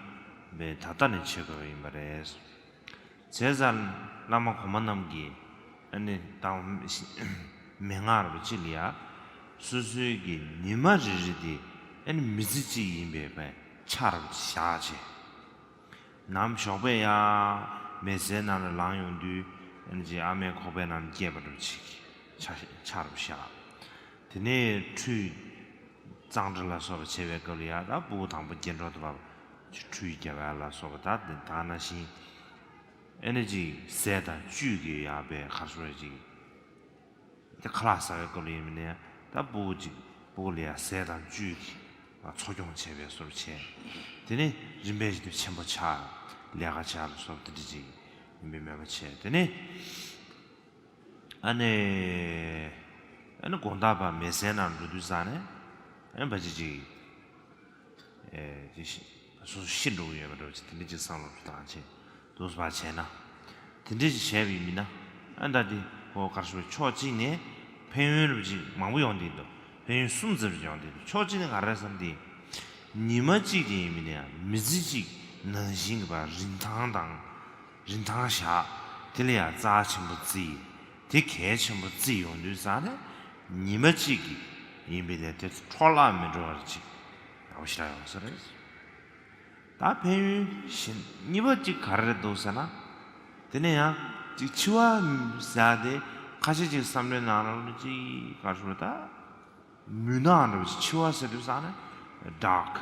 བས་ད་ལྟ་ནས་བྱེད་དགོས་པ་ཡིན་པ་རེད། བྱས་ཙང་བླ་མ་གོང་མ་རྣམས་ཀྱིས་ཨ་ནི་ད་མན་ངག་ར་བ་ཅིག་ལ་ཡ། སོ་སོའི་གི་ཉི་མ་རེ་རེ་དེ་ཨ་ནི་མི་ཚེ་གཅིག་ཡིན་པའི་ཆ་ར་བ་ཅིག་བཞག་བྱས། ནམ་ཞོགས་པ་ཡ། མལ་སའི་ནང་ལ་ལངས་ཡོང་དུས་ཨ་ནི་ཅིག་ཨ་མའི་ཁོག་པའི་ནང་སྐྱེས་པ་འདྲ་བོ་ཅིག་ཆ་ཆ་རུ་བཞག་དེ་ནས་ཁྲུས་གཙང་སྦྲ་ལ་སོགས་པ་བྱེད་པའི་སྐབས་ལ་ཡ། ད་སྤུ་གུ་དང་པོ་སྐྱེ་འགྲོ་དུས་བབ་ཅིག་ཁྲུས་རྒྱབ་ཡ་ལ་སོགས་པ། ད་དེ་ད་ནང་བཞིན་ཨ་ནི་ཅིག་ཟས་དང་བཅུད་ཀྱི་ཡ་བའི་གར་སོགས་ཅིག་དེ་ཁ་ལག་ཟ་བའི་སྐབས་ལ་ཡིན་ནའི་ད་སྤུ་གུ་ཅིག་སྤུ་གུ་ལ་ཡ་ཟས་དང་བཅུད་ཀྱིས་འཚོ་སྐྱོང་བྱེད་པའི་བཟོ་འདྲ་བྱས། དེ་ནས་རིམ་པས་ཅིག་ཏུ་ཆེན་པོ་ཆགས། ལས་ཀ་བྱ་ལ་སོགས་དེ་འདྲ་ཅིག་ཡིན་པའི་མོས་པ་བྱས། དེ་ནས་ཨ་ནི་ཨ་ནི་དགོང་དག་བར་མལ་སའི་ནང་འགྲོ་དུས་ཙང་ནས་ཨ་ནི་ཕར་ཅིག་ཅིག་ཨེ། ཅིག་སོ་སོ་ཤི་འགྲོ་གི་ཡོད་པ་འདྲ་བོ་ཅིག་དེ་འདྲ་ཅིག་བསམ་བློ་བཏང་བྱས་འདུག་སེ་བྱས་ན། དེ་འདྲ་ཅིག་བྱས་པ་ཡིན་ན། ཨ་ད་དེ་ཁོ་ག་རེ་ཟེར། ཕྱོགས་གཅིག་ནས་ཕན་ཡོན་རུ་ཅིག་མང་པོ་ཡོང་བསྡད་འདུག་ཕན་ཡོན་གསུམ་ཙམ་ཅིག་ཡོང་བསྡད་འདུག་ཕྱོགས་གཅིག་ནས་ག་རེ་བསམ་སྟེ། ཉི་མ་གཅིག་དེ་ཡིན་མིན་ན་ཡང་མི་ཚེ་གཅིག་ནང་བཞིན་གྱི་བར་རིན་ཐང་དང་། རིན་ཐང་བཞག་དེ་ལ་ཡང་རྩ་ཆེན་པོ་བརྩི། དེ་གལ་ཆེན་པོ་བརྩི་ཡོང་དུས་ཙང་ནས་ཉི་མ་གཅིག་གི་ཡིན་པས་ནས་དེ་འཕྲོ་བརླག་མི་འགྲོ་བར་ཅིག་ཡག་པོ་ཞེ་དྲག་ཡོང་ས་རེད། ད་ཕན་ཡོན་གཞན་གཉིས་པ་གཅིག་ག་རེ་རེད་འདུག་ཟེར་ན། དེ་ནས་ཡང་ཅིག་འཆི་བ་ཟེར་དེ་ཁ་ཤས་ཅིག་བསམ་བློའི་ནང་ལ་ཅིག་ག་རེ་ཟེར་ད། མུན་ནག་འདྲ་བོ་ཅིག་འཆི་བ་ཟེར་དུས་ཙང་ནས་dark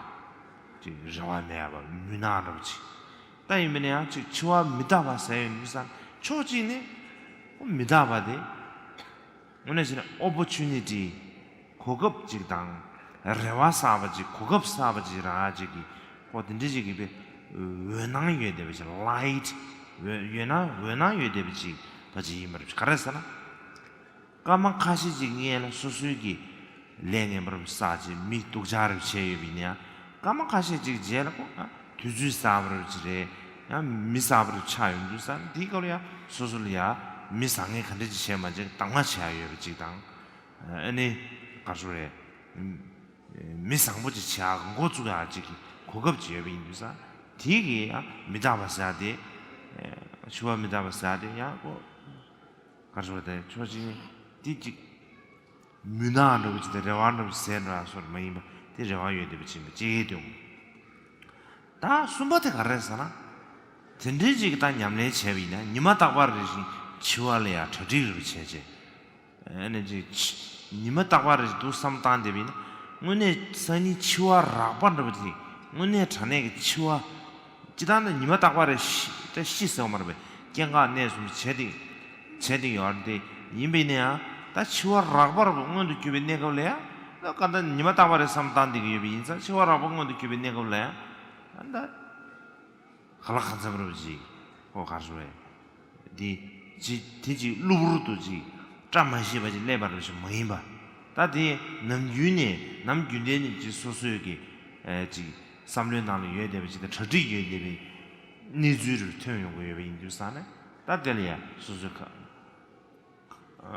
ཅིག་རེ་བ་མེད་པ་མུན་ནག་འདྲ་བོ་ཅིག་ད་ཡིན་མིན་ན་ཡང་ཅིག་འཆི་བ་མི་རྟག་པ་ཟེར་ཡོང་དུས་ཙང་ཕྱོགས་གཅིག་ནས་མི་རྟག་པ་དེ་དངོས་གནས་བྱས་ན་opportunity གོ་སྐབས་ཅིག་དང་རེ་བ་གསར་པ་ཅིག་གོ་སྐབས་གསར་པ་ཅིག་རག་ཅིག་གི་ཁོ་དེ་འདྲ་ཅིག་གི་དཔེ་ འོད་སྣང་ཡོད་བསྡད་པ་ཅིག light། འོད་འོད་སྣང་འོད་སྣང་ཡོད་བསྡད་པ་ཅིག་ཕར་ཅིག་ཡིན་པ་རེད། ག་རེ་ཟེར་ན། སྐར་མ་ཁ་ཤས་ཅིག་སྔོན་ལ་སོ་སོའི་གི་ལས་ངན་པ་རུ་བསགས་ཅིག་མི་སྡུག་ཅག་རུ་བྱས་ཡོད་པ་ཡིན་ན་ཡང་། སྐར་མ་ཁ་ཤས་ཅིག་རྗེས་ལ་ཁོ་ཡང་དུས་ཚོད་གསར་པ་རུ་ཅིག་རེད། ཡང་མི་གསར་པ་རུ་ཆགས་ཡོང་དུས་ཙང་དེའི་སྐབས་ལ་ཡང་སོ་སོ་ལ་ཡང་མི་བཟང་ངན་ག་འདྲ་ཅིག་བྱས་མ་བྱས་དྭངས་མ་བྱས་ཡོད་པ་ཅིག་དང་། ཨ་ནི་ག་རེ་ཟེར་རེད། མི་བཟང་པོ་ཅིག་བྱེད་ཡག་འགོ་བཙུགས་ཡག་ཅིག་གི་གོ་སྐབས་ཅིག་ཡོད་པ་ཡིན་དུས་ཙང་། དེ་གི་ཡང་མི་རྟག་པ་ཟེར་ཡག་དེ། འཆི་བ་མི་རྟག་པ་ཟེར་ཡག་དེ་ཡང་ཁོ་ག་རེ་ཟེར་དེ་ཕྱོགས་གཅིག་ནས་དེ་ཅིག་མུན་ནག་འདྲ་བོ་ཅིག་དང་རེ་བ་འདྲ་བོ་ཟེར་འགྲོ་ཡག་སོགས་མ་ཡིན་པ་དེ་རེ་བ་ཡོད་བསྡད་པ་ཅིག་ཡིན་པ་གཅིག་དེ་འོང་། ད་གསུམ་པ་དེ་ག་རེ་རེད་ཟེར་ན། དེ་འདྲའི་ཅིག་ད་ཉམས་ལེན་བྱས་པ་ཡིན་ན་ཉི་མ་རྟག་པར་རེ་བཞིན་འཆི་བ་ལ་ཡང་གྲ་སྒྲིག་རེ་བྱས་བྱས། ཨ་ནི་ཅིག་ཉི་མ་རྟག་པར་རེ་བཞིན་འདུག་བསམ་བཏང་བསྡད་པ་ཡིན་ན། དངོས་གནས་སང་ཉིན་འཆི་བ་རགས་པ་འདྲ་བོ་དེ། དངོས་གནས་དྲང་གནས་ཀྱི་འཆི་བ། སྤྱིར་བཏང་ནི་ཉི་མ་རྟག་པར་རེ་ཤི་ད་ཤི་ཟེར་བ་མ་རེད་པས། སྐྱེ་འགག་གནས་གསུམ་བྱས་ཏེ། བྱས་ཏེ་ཡོད་རེད་དེ། ཡིན་པ་ཡིན་ན་ཡང་ད་འཆི་བ་རགས་པ་རེ་བཞིན་མངོན་དུ་གྱུར་པའི་གནས་སྐབས་ལ་ཡང་། ད་གང་ལྟར་ཉི་མ་རྟག་པར་རེ་བསམ་བཏང་བསྡད་ཀྱི་ཡོད་པ་ཡིན་ཙང་འཆི་བ་རགས་པ་མངོན་དུ་གྱུར་པའི་གནས་སྐབས་ལ་ཡང་། ད། ག་ལ་གང་འཚམ་རུ་ཅིག་ཁོ་ག་རེ་ཟེར་རེད། དེ་ཅི་དེ་ཅིག་གློ་བུར་དུ་ཅིག་བཀྲ་མ་ཤིས་པ་ཅིག་སླེབས་པ་རུ་ཞིག་མ་ཡིན་པ། ད་དེ་ནམ་རྒྱུན་ནས་ནམ་རྒྱུན་ལྡན་ནས་ཅིག་སོ་སོའི་གི་ཨེ་ཅིག་བསམ་བློའི་ནང་ལ་ཡོད་བསྡད་པ་ཅིག་དང་གྲ་སྒྲིག་ཡོད་བསྡད་པའི་གནས་ཚུལ་རུ་ཐོན་ཡོང་གི་ཡོད་པ་ཡིན་དུས་ཙང་ནས། ད་དེ་ལ་ཡང་སོ་སོའི་ག་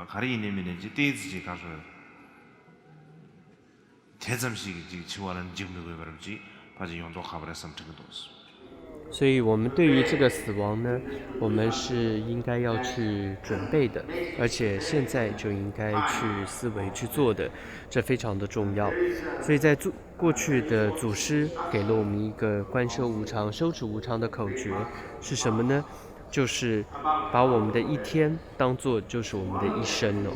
ག་རེ་ཡིན་ནའི་མིན་ནའི་ཅིག་ཏོག་ཙམ་ཅིག་ག་རེ་ཟེར་རེད། དེ་ཙམ་ཞིག་གིས་ཅིག་འཆི་བ་ལ་འཇིགས་མི་དགོས་པར་ཅིག་ཕར་ཅིག་ཡོངས་རྫོགས་ཁག་པོ་རེད་བསམ་དྲན་གྱི་འདུག། 所以我们对于这个死亡呢，我们是应该要去准备的，而且现在就应该去思维去做的，这非常的重要。所以在祖过去的祖师给了我们一个观修无常、修持无常的口诀，是什么呢？就是把我们的一天当做就是我们的一生哦。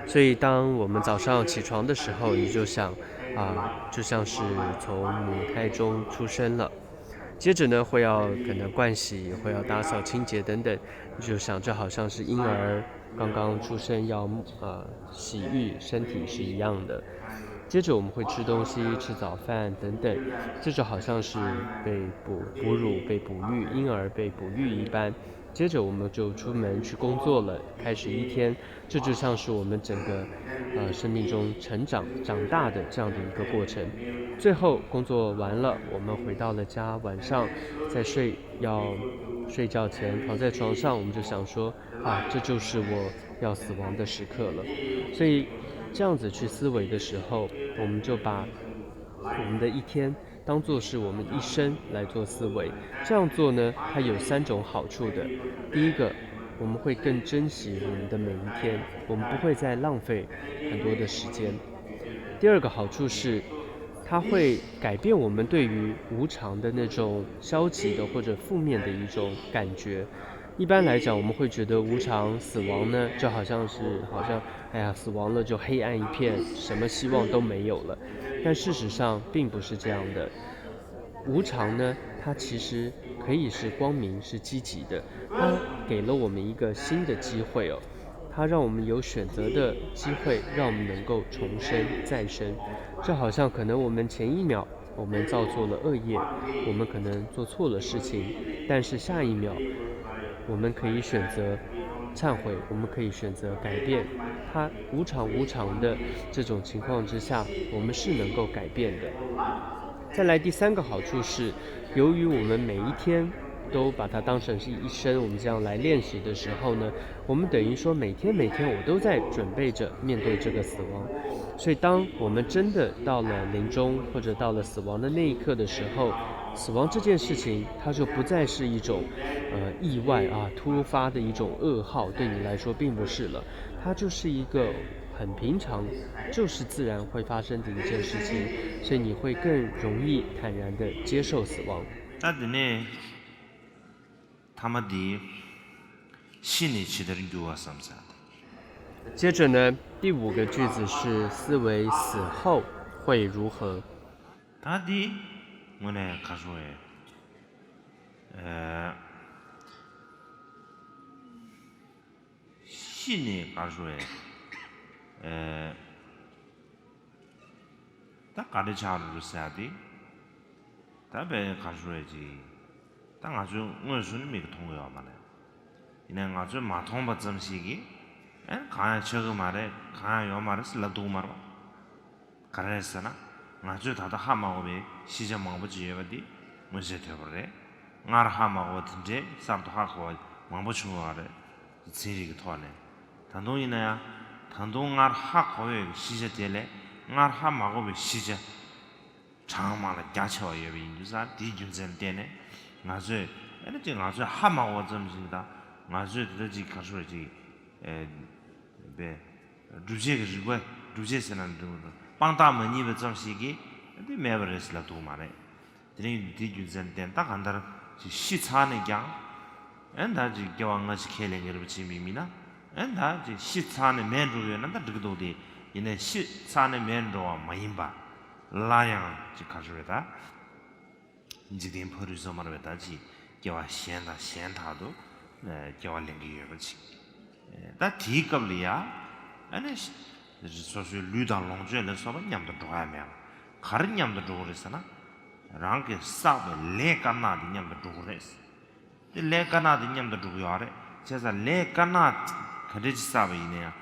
所以，当我们早上起床的时候，你就想，啊，就像是从母胎中出生了。接着呢，会要可能盥洗，会要打扫清洁等等，你就想，这好像是婴儿刚刚出生要呃洗浴身体是一样的。接着我们会吃东西、吃早饭等等，这就好像是被哺哺乳、被哺育，婴儿被哺育一般。接着我们就出门去工作了，开始一天。这就像是我们整个呃生命中成长长大的这样的一个过程。最后工作完了，我们回到了家，晚上在睡要睡觉前躺在床上，我们就想说，啊，这就是我要死亡的时刻了。所以这样子去思维的时候，我们就把我们的一天当做是我们一生来做思维。这样做呢，它有三种好处的。第一个，我们会更珍惜我们的每一天，我们不会再浪费很多的时间。第二个好处是，它会改变我们对于无常的那种消极的或者负面的一种感觉。一般来讲，我们会觉得无常、死亡呢，就好像是好像，哎呀，死亡了就黑暗一片，什么希望都没有了。但事实上并不是这样的。无常呢，它其实可以是光明、是积极的，它给了我们一个新的机会哦。它让我们有选择的机会，让我们能够重生再生。就好像可能我们前一秒我们造作了恶业，我们可能做错了事情，但是下一秒我们可以选择忏悔，我们可以选择改变。它无常无常的这种情况之下，我们是能够改变的。再来第三个好处是，由于我们每一天都把它当成是一生，我们这样来练习的时候呢，我们等于说每天每天我都在准备着面对这个死亡。所以，当我们真的到了临终或者到了死亡的那一刻的时候，死亡这件事情，它就不再是一种呃意外啊、突发的一种噩耗，对你来说并不是了，它就是一个很平常，就是自然会发生的一件事情，所以你会更容易坦然的接受死亡。 ད་དེ་ནས་ཐ་མ་འདི། ཤི་ནས་ཇི་ལྟར་འགྱུར་བ་བསམ་ས། 接着呢，第五个句子是思维死后会如何？ ད་འདི་དངོས་གནས་ག་རེ་ཟེར་རེད། ཨ། ཤི་ནས་ག་རེ་ཟེར་རེད། ཨ། ད་ག་འདྲ་ཆགས་འགྲོ་ཟེར་ཡ་དེ། ད་དཔེ་ག་རེ་ཞུ་རེད་ཅིག་ད་ང་ཚོས་དངོས་སུ་ནི་མིག་གིས་མཐོང་གི་ཡོད་མ་རེད། ཡིན་ནའི་ང་ཚོས་མ་མཐོང་པ་ཙམ་ཞིག་གིས་ཨེ་གང་ཡང་ཆགས་ཀྱི་མ་རེད། གང་ཡང་ཡོད་མ་རེད་ཟེར་ལབ་ཐུབ་ཀྱི་མ་རེད་པ། ག་རེ་རེད་ཟེར་ན། ང་ཚོས་ད་ལྟ་ཧ་མ་གོ་བའི་ཤེས་བྱ་མང་པོ་ཅིག་ཡོད་པ་འདི་མངོན་གསལ་དོད་པོ་རེད། སྔར་ཧ་མ་གོ་བ་དེ་འདྲའི་གསར་དུ་ཧ་གོ་བ་མང་པོ་བྱུང་བ་རེད། ཚན་རིག་གི་ཐོག་ནས། ད་དུང་ཡིན་ན་ཡང་། ད་དུང་སྔར་ཧ་གོ་བའི་ཤེས་བྱ་དེ་ལས་སྔར་ཧ་མ་གོ་བའི་ཤེས་བྱ་གྲངས་མང་ལ་རྒྱ་ཆེ་བ་ཡོད་པ་ཡིན་དུས་ཙང་དེའི་རྒྱུ་མཚན་ལ་བརྟེན་ནས་ང་ཚོས་ཨ་ནི་ཅིག་ང་ཚོས་ཧ་མ་གོ་བ་ཙམ་ཞིག་དང་ང་ཚོས་དེ་ལྟར་ཅིག་ག་རེ་ཞུ་དགོས་རེད་ཅིག་ཨེ། བས། སྒྲུབ་བྱེད་ཀྱི་རིགས་པ་སྒྲུབ་བྱེད་ཟེར་ན་འདུག་དཔང་རྟགས་མ་རྙེད་པ་ཙམ་ཞིག་གིས་འདི་མེད་པ་རེད་ཟེར་ལབ་ཐུབ་མ་རེད། དེ་རིང་དེའི་རྒྱུ་མཚན་ལྡན་ད་གང་ལྟར་ཅིག་ཤི་ཚར་ནས་ཀྱང་། ཨེ་ད་ཅིག་སྐྱེ་བ་སྔ་ཕྱི་ཁས་ལེན་གྱི་རེད་པ་ཅིག་མིན་མིན་ན། ཨེ་ད་ཅིག་ཤི་ཚར་ནས་མེད་འགྲོ་གི་ཡོད་ན་ད་འགྲིག་གི་འདུག་སྟེ། ཡིན་ནའི་ཤི་ཚར་ནས་མེད་འགྲོ་བ་མ་ཡིན་པ། སླར་ཡང་ཅིག་ག་རེ་རེད་ད། འཇིག་རྟེན་ཕ་རོལ་ཚུར་མར་བའི་ད་ཅིག་སྐྱེ་བ་གཞན་དང་གཞན་དག་ཏུ་སྐྱེ་བ་ལེན་གྱི་ཡོད་པ་ཅིག་ད་དེའི་སྐབས་ལ་ཡ། ཨ་ནི། སོ་སོའི་ལུས་དང་ལོངས་སྤྱོད་ལ་སོགས་པ་མཉམ་དུ་འགྲོ་ཡ་མེད་ལ། ག་རེ་མཉམ་དུ་འགྲོ་གི་རེད་ཟེར་ན། རང་གིས་བསགས་པའི་ལས་དཀར་ནག་དེ་མཉམ་དུ་འགྲོ་གི་རེད། དེ་ལས་དཀར་ནག་དེ་མཉམ་དུ་འགྲོ་གི་ཡོད་རེད། བྱས་ཙང་ལས་དཀར་ནག་ག་འདྲ་ཅིག་བསགས་པ་ཡིན་ན་ཡང་།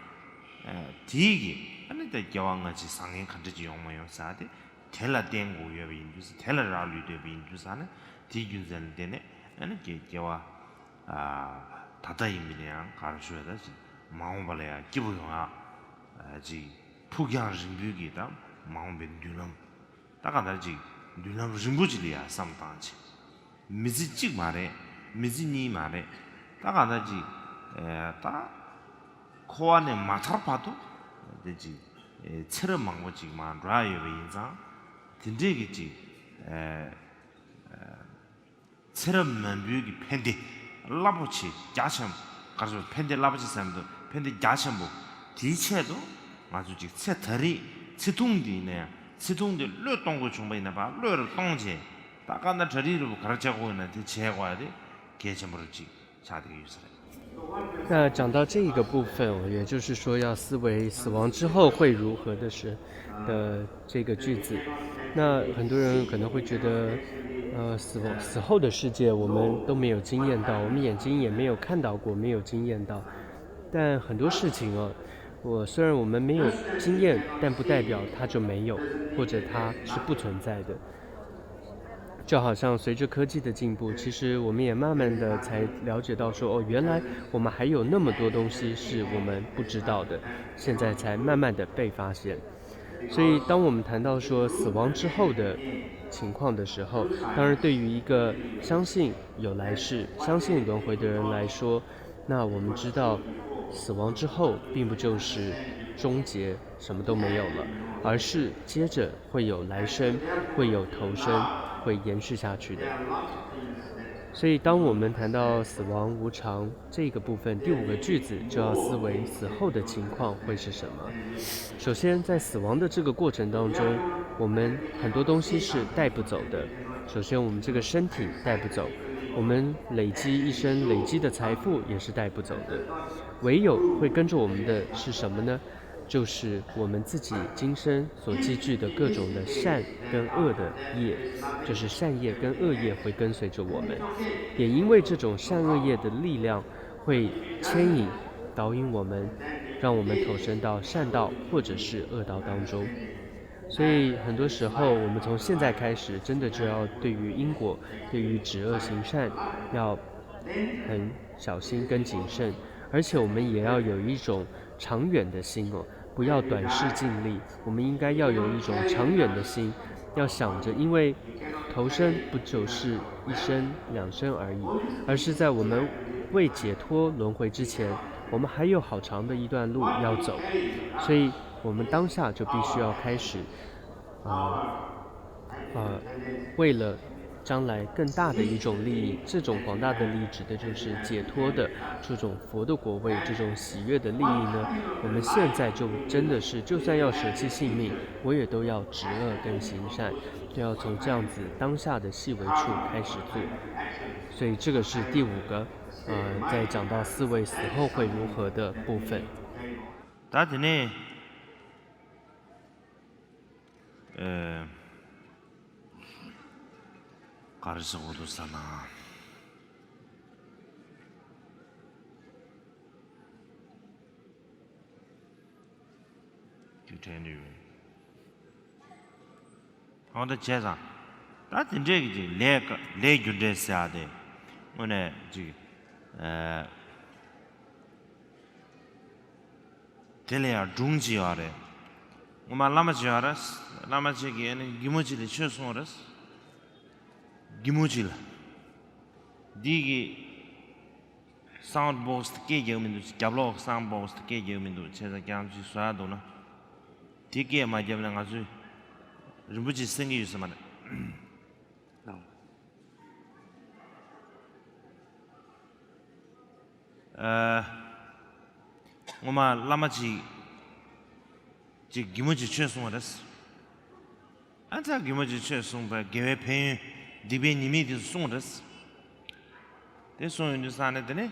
དེའི་གི་ཨ་ནི་ད་སྐྱེ་བ་སྔ་ཕྱི་བཟང་ངན་ག་འདྲ་ཅིག་ཡོང་མ་ཡོང་ཟེར་དེ། དེ་ལ་བརྟེན་དགོས་ཡོད་པ་ཡིན་དུས་དེ་ལ་རག་ལུས་བསྡད་པ་ཡིན་དུས་ཙང་ནས་དེའི་རྒྱུ་མཚན་ལ་བརྟེན་ནས་ཨ་ནི་སྐྱེ་སྐྱེ་བ། ད་ལྟ་ཡིན་པ་ནས་ཡང་ག་རེ་ཞུ་ཡ་ད་ཅིག་མ་འོངས་པ་ལ་ཡང་སྐྱིད་པོ་ཡོང་ཡ། ཅིག་ཕུགས་རྒྱང་རིང་པོའི་གི་ད་མ་འོངས་པའི་མདུན་ལམ། ད་གང་ལྟར་ཅིག་མདུན་ལམ་རིང་པོ་ཅིག་ལ་ཡ་བསམ་བཏང་ཅིག་མི་ཚེ་གཅིག་མ་རེད། མི་ཚེ་གཉིས་མ་རེད། ད་གང་ལྟར་ཅིག་ད་འཁོར་བ་ནས་མ་ཐར་བར་དུ་དེ་ཅིག་ཚེ་རབས་མང་པོ་ཅིག་མར་འགྲོ་ཡ་ཡོད་པ་ཡིན་ཙང་། དེ་འདྲས་ཀྱི་ཅིག་ཚེ་རབས་མང་པོའི་གི་ཕན་བདེ་རླབས་པོ་ཆེ་རྒྱ་ཆེན་པོ། ག་རེ་ཟེར་ཕན་བདེ་རླབས་པོ་ཆེ་ཟེར་མི་འདུག་ཕན་བདེ་རྒྱ་ཆེན་པོ། དེའི་ཆེད་དུ་ང་ཚོ་ཅིག་ཚེ་ད་རེས་ཚེ་ཐུང་འདི་ཡིན་ན་ཡང་ཚེ་ཐུང་འདི་བློས་གཏོང་དགོས་བྱུང་པ་ཡིན་ན་ཕར་བློས་རུ་གཏོང་བྱས། ད་ག་ན་གྲ་སྒྲིག་རུ་ག་རེ་བྱེད་དགོས་ཡིན་ན་དེ་བྱེད་དགོས་ཡ་དེ་གལ་ཆེན་པོ་རུ་ཅིག་ཆགས་བསྡད་ཀྱི་ཡོད་ས་རེད། 那讲到这一个部分，也就是说要思维死亡之后会如何的时的这个句子，那很多人可能会觉得，呃，死亡死后的世界我们都没有经验到，我们眼睛也没有看到过，没有经验到。但很多事情啊，我虽然我们没有经验，但不代表它就没有，或者它是不存在的。就好像随着科技的进步，其实我们也慢慢的才了解到说，哦，原来我们还有那么多东西是我们不知道的，现在才慢慢的被发现。所以，当我们谈到说死亡之后的情况的时候，当然对于一个相信有来世、相信轮回的人来说，那我们知道，死亡之后并不就是终结，什么都没有了，而是接着会有来生，会有投生，会延续下去的。所以，当我们谈到死亡无常这个部分，第五个句子就要思维死后的情况会是什么。首先，在死亡的这个过程当中，我们很多东西是带不走的。首先，我们这个身体带不走，我们累积一生累积的财富也是带不走的。唯有会跟着我们的是什么呢？就是我们自己今生所积聚的各种的善跟恶的业，就是善业跟恶业会跟随着我们。也因为这种善恶业的力量，会牵引、导引我们，让我们投身到善道或者是恶道当中。所以很多时候，我们从现在开始，真的就要对于因果、对于止恶行善，要很小心跟谨慎，而且我们也要有一种长远的心哦，不要短视近利。我们应该要有一种长远的心，要想着，因为投生不只是一生两生而已，而是在我们未解脱轮回之前，我们还有好长的一段路要走，所以我们当下就必须要开始，啊、呃，为了将来更大的一种利益，这种广大的利益指的就是解脱的这种佛的果位，这种喜悦的利益呢，我们现在就真的是，就算要舍弃性命，我也都要止恶跟行善，都要从这样子当下的细微处开始做。所以这个是第五个，呃，在讲到思维死后会如何的部分。 ད་དེ་ནས་ཨེ། ག་རེ་ཟེར་དགོས་འདུག་ཟེར་ན། རྒྱུ་དྲན་དུས། ཨོ་ད་བྱས་ཙང་། ད་དེ་འདྲས་ཀྱི་ཅིག་ལས་ཀ་ལས་རྒྱུ་འབྲས་ཟེར་ཡ་དེ། དངོས་གནས་ཅིག་ཨ། དེ་ལ་ཡང་སྒྲུང་ཅིག་ཡོད་རེད། སྔོན་མ་བླ་མ་ཅིག་ཡོད་རེད། བླ་མ་ཅིག་གིས་ཨ་ནི་རྒན་མོ་ཅིག་ལ་ཆོས་གསུངས་རེད། རྒན་མོ་ཅིག་ལ། འདི་གི་སའུན་ཌི་བོག་སི་དེ་སྐད་རྒྱག་མི་འདུག་རྒྱབ་ལོགས་སའུན་ཌི་བོག་སི་དེ་སྐད་རྒྱག་མི་འདུག་བྱས་ཙང་རྐྱང་ཅིག་བཟོ་ཡ་འདུག་ན། དེ་སྐད་མ་རྒྱབ་ན་ང་ཚོས་རིན་པོ་ཆེ་གསན་གྱི་ཡོད་ས་མ་རེད། ཨ། སྔོན་མ་བླ་མ་ཅིག་ཅིག་རྒན་མོ་ཅིག་ཆོས་གསུངས་པ་རེད། ཨ་ཙག་རྒན་མོ་ཅིག་ཆོས་གསུངས་པས་དགེ་བའི་ཕན་ཡོན། སྡིག་པའི་ཉེས་དམིགས་དེ་ཚོ་གསུངས་རེད། དེ་གསུངས་ཡོང་དུས་ཙང་ནས་དེ་ནས།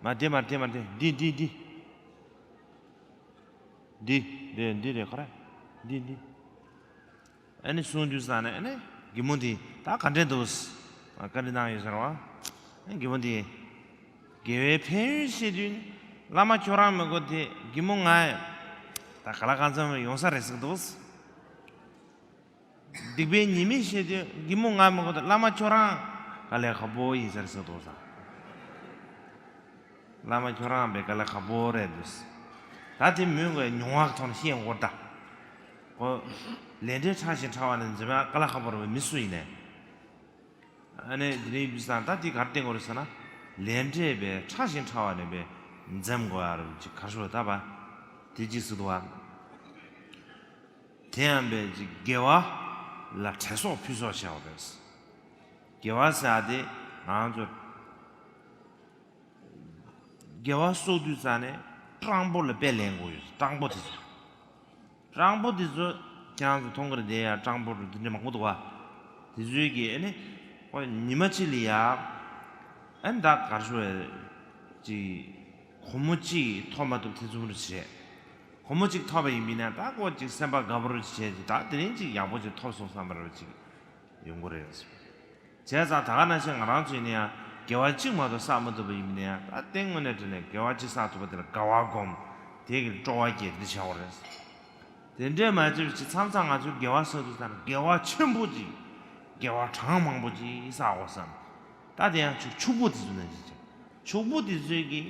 མ་དེ་མ་དེ་མ་དེ་འདི་འདི་འདི། འདི་འདི་འདི་རེད་ཁོ་ར། འདི་འདི། ཨ་ནི་གསུངས་དུས་ཙང་ནས་ཨ་ནི་རྒན་མོ་འདི་ད་ག་འདྲས་འདུག་བཀའ་འདྲི་གནང་ཡོད་ཟེར་བ། ཨ་རྒན་མོ་འདི། དགེ་བའི་ཕན་ཡོན་བཤད་དུས། བླ་མ་ཁྱོད་རང་མི་དགོས་ཏེ་རྒན་མོ་ང་ཡང་། ད་ག་ལ་གང་འཚམ་ཡོང་ས་རེད་ཟེར་གི་འདུག་སྡིག་པའི་ཉེས་དམིགས་བཤད་དུས་རྒན་མོ་ང་མི་དགོས་ཏེ་བླ་མ་ཁྱོད་རང་དཀའ་ལས་ཁག་པོ་ཡིན་ས་རེད་ཟེར་གི་འདུག་ས། བླ་མ་ཁྱོད་རང་བས་དཀའ་ལས་ཁག་པོ་རེད་འདུག་ད་དེ་མོས་གོ་མྱོང་བ་ཐོག་ནས་ཤེས་དགོས་ད། ཁོ། ལས་འབྲས་ཕྲ་ཞིང་ཕྲ་བ་ནི་འཛེམ་ཡ་དཀའ་ལས་ཁག་པོ་རེད་པས་མི་སུ་ཡིན་ནའི། ཨ་ནི་དེ་རིང་བསམ་ད་དེ་གར་བསྟན་དགོས་རེད་ཟེར་ན། ལས་འབྲས་པའི་ཕྲ་ཞིང་ཕྲ་བ་ནི་པའི་འཛེམ་དགོས་ཡ་རུ་ཅིག་གར་ཤོར་ད་པ། དེ་ཅིག་སྲིད་དུ་བ། དེ་ཡང་པའི་ཅིག་དགེ་བ་ལ་དྲི་སོགས་ཕུལ་སོགས་བྱ་བ་རེད། དགེ་བ་ཟེར་ཡ་དེ་ང་ཚོ། དགེ་བ་གསོག་དུས་ཙང་ནས་སྤྲང་པོ་ལ་དཔེ་ལེན་དགོས་ཡོད། སྤྲང་པོ་དེ་ཚོ། སྤྲང་པོ་དེ་ཚོ་ཁྱེད་རང་ཚོ་མཐོང་གི་རེད་དེ་ཡ། སྤྲང་པོ་རུ་དེ་འདྲ་མང་པོ་འདུག་བ། དེ་ཚོའི་གི་ཨ་ནི་ཁོ་ཉི་མ་གཅིག་ལ་ཡ། ཨ་ནི་ད་གར་ཤོར་ཅིག་སྒོར་མོ་གཅིག་ཐོབ་མ་ཐུབ་དེ་ཚོ་རུ་བྱས། སྒོར་མོ་གཅིག་ཐོབ་པ་ཡིན་པས་ན་ད་ཁོ་ཅིག་སེམས་པ་དགའ་པོ་རུ་བྱས་ཅིག་ད་དེ་རིང་ཅིག་ཡག་པོ་ཅིག་ཐོབ་སོང་བསམ་པ་རུ་ཅིག་ཡོང་གི་རེད། བྱས་ཙང་ད་ག་ནང་བཞིན་ང་རང་ཚོ་ཡིན་ན་ཡང་དགེ་བ་གཅིག་མ་གཏོགས་བསགས་མ་ཐུབ་པ་ཡིན་ན་ཡང་ད་ལྟའི་དངོས་གནས་དྲང་གནས་དགེ་བ་གཅིག་བསགས་ཐུབ་པ་དེ་ལ་དགའ་བ་སྒོམ། དེ་གི་སྤྲོ་བ་སྐྱེ་འདི་བྱ་བ་རེད། དེ་འདྲས་མ་བྱས་པ་ཅིག་མཚམས་མཚམས་ང་ཚོས་དགེ་བ་བསགས་དུས་ཙང་དགེ་བ་ཆེན་པོ་ཅིག་དགེ་བ་གྲངས་མང་པོ་ཅིག་བསགས་དགོས་བསམ། ད་དེ་ཡང་ཕྱུག་ཕྱུག་པོ་དེ་ཚོ་ནང་བཞིན་བྱས། ཕྱུག་པོ་དེ་ཚོས་ཀྱིས།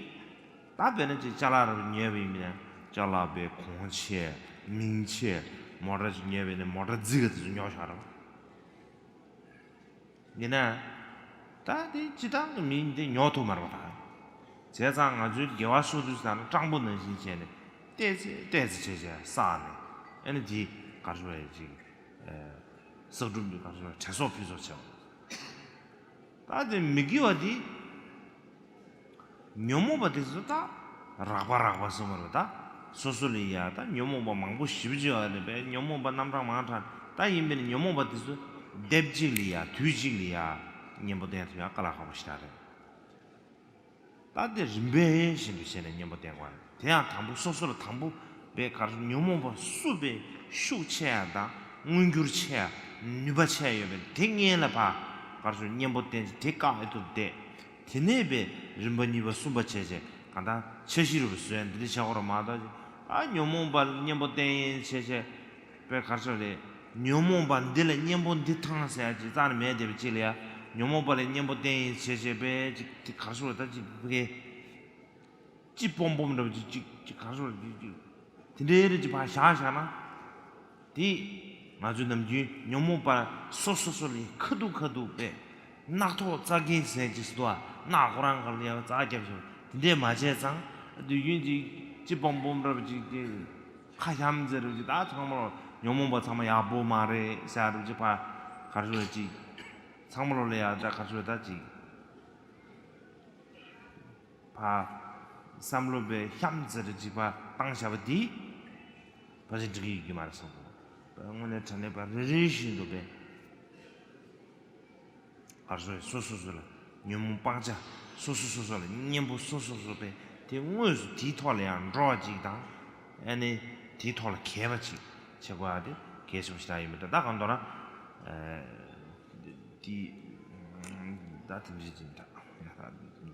ད་དཔེར་ན་ཅིག་ཅ་ལག་རུ་ཉོས་པ་ཡིན་ན་ཡང་ཅ་ལག་པའི་གོང་ཆེ། མིང་ཆེ། མོ་ཊ་ཅིག་ཉོས་པ་ཡིན་ན་མོ་ཊ་རྫིག་ག་དེ་ཚོ་ཉོ་བཞག་རེད། ཡིན་ན། ད་དེ་སྤྱིར་བཏང་གི་མིང་དེ་ཉོ་ཐུབ་མ་རེད་པ་ད། བྱས་ཙང་ང་ཚོའི་དགེ་བ་གསོག་དུས་ཙང་ནས་སྤྲང་པོ་ནང་བཞིན་བྱས་ནས་ཏོག་ཙམ་ཏོག་ཙམ་བྱས་བྱས་བསགས་ནས་ཨ་ནི་དེ་གར་ཤོར་བའི་ཅིག་ཨ། བསགས་སྒྲུབ་ཀྱི་གར་ཤོར་བའི་དྲི་སོགས་ཕུལ་སོགས་བྱས་པ། ད་དེ་མི་དགེ་བ་དེ། ཉོན་མོངས་པ་དེ་ཚོ་ད་རགས་པ་རགས་པ་གསུངས་པ་རེད་ད། སོ་སོ་ལ་ཡ་ད་ཉོན་མོངས་པ་མང་པོ་ཞེ་པོ་ཅིག་ཡོད་རེད་པས། ཉོན་མོངས་པ་རྣམ་གྲངས་མང་དྲགས་ད་ཡིན་པས་ན་ཉོན་མོངས་པ་དེ་ཚོ་སྡེབ་གཅིག་ལ་ཡ་དུས་གཅིག་ལ་ཡ་གཉེན་པོ་བསྟེན་ཐུབ་ཡ་དཀའ་ལས་ཁག་པོ་ཞེ་དྲག་རེད། ད་དེ་རིམ་པས་བཞིན་དུ་བྱས་ནས་གཉེན་པོ་བསྟེན་དགོས་རེད། དེ་ཡང་དང་པོ་སོ་སོ་ལ་དང་པོ་པའི་གར་ཉོན་མོངས་པ་སུ་པའི་ཤུགས་ཆེ་ཡ་དང་མངོན་འགྱུར་ཆེ་ཡ་ནུས་པ་ཆེ་ཡ་ཡོད་པས་དེ་སྔོན་ལ་ཕར་གར་གཉེན་པོ་བསྟེན་བྱས་དེ་བཀག་ཨེ་ཐུབ་བསྡད། དེ་ནས་པའི་རིམ་པ་གཉིས་པ་གསུམ་པ་བྱས་བྱས་གང་ལྟར་འཆར་གཞི་རུ་བཟོས་འདི་འདྲ་བྱ་དགོས་རེད་མ་གཏོགས། ཨ་ཉོན་མོངས་པ་གཉེན་པོ་བསྟེན་ཡིན་བྱས་བྱས་པའི་གར་ཆོག་རེད། ཉོན་མོངས་པ་འདི་ལ་གཉེན་པོ་འདི་ཐང་ཟེར་ཡ་ཅིག་རྩ་ནས་མེད་བསྡད་པ་ཅིག་ལ་ཡ། ཉོན་མོངས་པ་ལ་གཉེན་པོ་བསྟེན་ཡིན་བྱས་བྱས་པའི་ཅིག་དེ་གར་ཆོག་རེད་ད་ཅིག་བུ་གའི། ཅི་སྤོམ་སྤོམ་འདྲ་བ་ཅིག་ཅིག་ཅིག་གར་ཆོག་རེད་ཅིག་ཅིག་དེ་འདྲའི་རེད་ཅིག་ཕར་བཞག་བཞག་ན། དེ་ང་ཚོའི་ནམ་རྒྱུན་ཉོན་མོངས་པ་སོ་སོ་སོ་ལ་ཁ་ཐུག་ཁ་ཐུག་པས་རྣག་ཐོག་བཙག་གེ་ཟེར་ཅིག་སུ་དོ་ཨ་རྣག་ཁོ་རང་ག་ལ་ཡ་བཙག་རྒྱབ་ཞིག་དེ་འདྲས་མ་བྱས་ཙང་དུས་རྒྱུན་ཅིག་ཅི་སྤོམ་སྤོམ་འདྲ་བ་ཅིག་ཅིག་ཁ་ཤམ་ཟེར་རུ་ཅིག་ད་ཚང་མ་ལོ་ཉོན་མོངས་པ་ཚང་མ་ཡག་པོ་མ་རེད་ཟེར་རུ་ཅིག་ཕར་གར་ཆོག་ཅིག་ཚང་མ་ལོ་ལ་ཡ་ད་གར་ཆོག་ད་ཅིག་ཕ། བསམ་བློ་པའི་གཤམ་ཟེར་ཅིག་ཕ་བཏང་བཞག་པ་འདི། ཕ་ཞིག་འགྲིག་གི་ཡོད་ཀྱི་མ་རེད་བསམ་གི་འདུག་དངོས་གནས་དྲང་གནས་པ་རེ་རེ་བཞིན་དུ་པའི། གར་སོ་སོ་སོ་སོ་ལ་ཉོན་མོངས་སྤང་བྱ་སོ་སོ་སོ་སོ་ལ་གཉེན་པོ་སོ་སོ་སོ་པའི་དེ་དངོས་སུ་དེའི་ཐོག་ལ་ཡང་འགྲོ་བ་ཅིག་དང་། ཨ་ནི་དེའི་ཐོག་ལ་གས་པ་ཅིག་བྱེད་དགོས་ཡ་དེ་གལ་ཆེན་པོ་ཞིག་ད་ཡིན་མི་འདྲ་ད་གང་མདོར་ན། དེ། ད་དེ་འདྲ་ཅིག་འདྲ་ཡ་ད།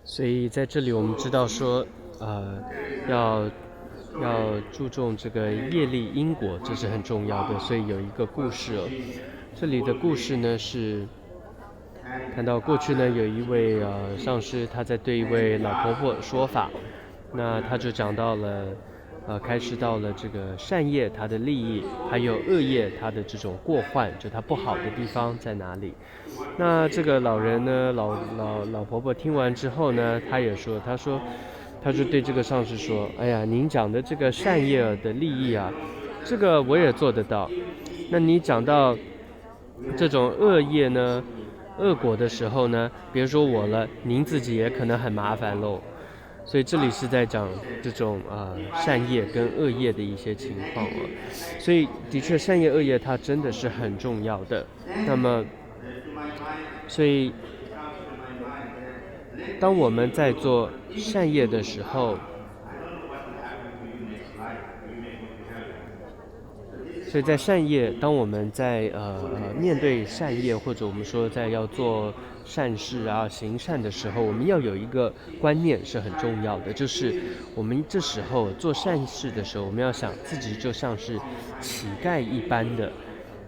所以在这里我们知道说，呃，要要注重这个业力因果，这是很重要的。所以有一个故事哦，这里的故事呢是谈到过去呢有一位呃上师，他在对一位老婆婆说法，那他就讲到了。呃，开始到了这个善业它的利益，还有恶业它的这种过患，就它不好的地方在哪里。那这个老人呢，老老老婆婆听完之后呢，她也说，她说，她就对这个上司说：“哎呀，您讲的这个善业的利益啊，这个我也做得到。那你讲到这种恶业呢，恶果的时候呢，别说我了，您自己也可能很麻烦喽。”所以这里是在讲这种呃善业跟恶业的一些情况啊，所以的确善业恶业它真的是很重要的。那么，所以当我们在做善业的时候，所以在善业，当我们在呃呃面对善业，或者我们说在要做善事啊、行善的时候，我们要有一个观念是很重要的，就是我们这时候做善事的时候，我们要想自己就像是乞丐一般的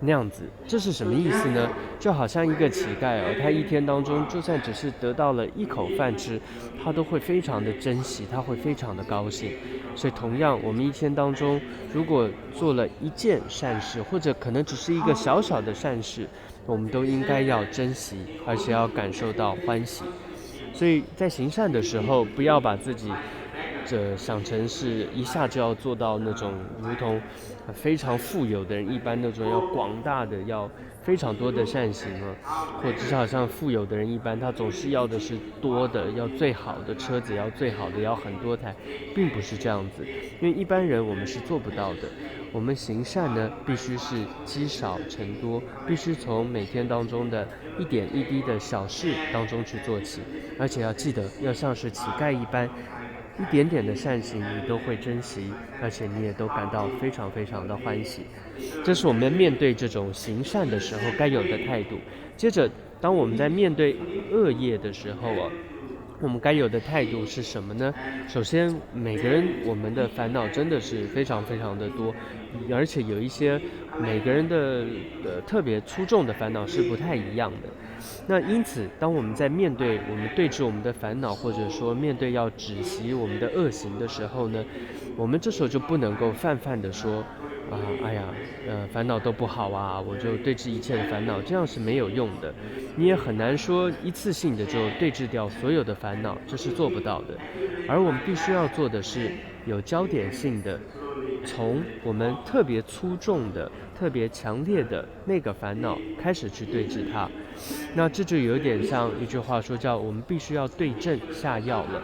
那样子。这是什么意思呢？就好像一个乞丐哦，他一天当中就算只是得到了一口饭吃，他都会非常的珍惜，他会非常的高兴。所以同样，我们一天当中如果做了一件善事，或者可能只是一个小小的善事，我们都应该要珍惜，而且要感受到欢喜。所以在行善的时候，不要把自己这想成是一下就要做到那种如同非常富有的人一般那种要广大的要非常多的善行啊，或者是好像富有的人一般，他总是要的是多的，要最好的车子，要最好的，要很多台，并不是这样子。因为一般人我们是做不到的。我们行善呢，必须是积少成多，必须从每天当中的一点一滴的小事当中去做起，而且要记得，要像是乞丐一般，一点点的善行你都会珍惜，而且你也都感到非常非常的欢喜。这是我们面对这种行善的时候该有的态度。接着，当我们在面对恶业的时候啊，我们该有的态度是什么呢？首先，每个人我们的烦恼真的是非常非常的多，而且有一些每个人的呃特别粗重的烦恼是不太一样的。那因此，当我们在面对我们对峙我们的烦恼，或者说面对要止息我们的恶行的时候呢，我们这时候就不能够泛泛的说，啊，哎呀，呃，烦恼都不好啊，我就对峙一切的烦恼，这样是没有用的。你也很难说一次性的就对峙掉所有的烦恼，这是做不到的。而我们必须要做的是有焦点性的，从我们特别粗重的、特别强烈的那个烦恼开始去对峙它。那这就有点像一句话说，叫我们必须要对症下药了，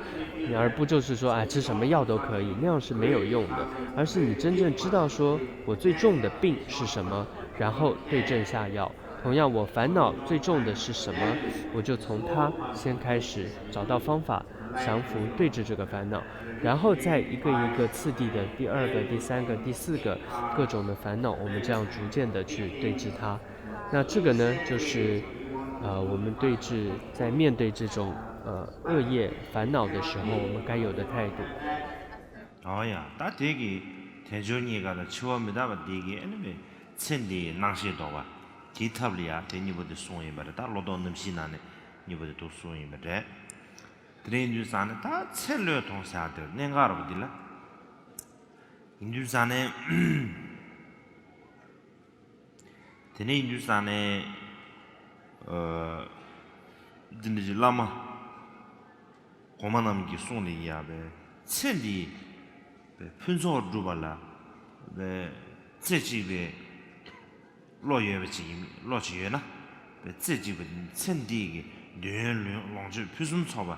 而不就是说，哎，吃什么药都可以，那样是没有用的。而是你真正知道说我最重的病是什么，然后对症下药。同样，我烦恼最重的是什么，我就从它先开始找到方法，降服对峙这个烦恼，然后再一个一个次第的第二个、第三个、第四个各种的烦恼，我们这样逐渐的去对峙它。那这个呢，就是呃，我们对峙在面对这种呃恶业烦恼的时候，我们该有的态度。 ཨོ་ཡ། ད་དེ་གི་དལ་འབྱོར་རྙེད་དཀའ་དང་འཆི་བ་མི་རྟག་པ་འདི་གི་ཨ་ནི་མེ་ཚེ་འདིའི་སྣང་ཤས་ལྡོག་པ་དེའི་ཐབས་ལ་ཡ་དེ་གཉིས་པོ་དེ་གསུངས་ཡིན་པ་རེད། ད་བློ་ལྡོག་རྣམ་བཞིའི་ནང་ནས་གཉིས་པོ་དེ་འདུག་གསུངས་ཡིན་པ་རེད། དེ་འདྲ་ཡིན་དུས་ཙང་ནས་ད་ཚེ་བློས་ཐོངས་བཞག་དེར་གནད་འགག་རེད་པ་འདི་ལ། ཡིན་དུས་ཙང་ནས། དེ་ནས་ཡིན་དུས་ཙང་ནས། ཨ། འདི་འདྲ་ཅིག་བླ་མ་གོང་མ་རྣམས་ཀྱིས་གསུངས་ནས་ཡ་བའི་ཚེ་འདིའི་ཕུན་ཚོགས་སྒྲུབ་པ་ལ་བའི་རྩེ་གཅིག་པའི་བློ་ཡོད་པ་ཅིག་ཡིན། བློ་ཅིག་ཡོད་ན། བའི་རྩེ་གཅིག་པའི་ཚེ་འདིའི་གི་འདོད་ཡོན་ལོངས་སྤྱོད་ཕུན་སུམ་ཚོགས་པ་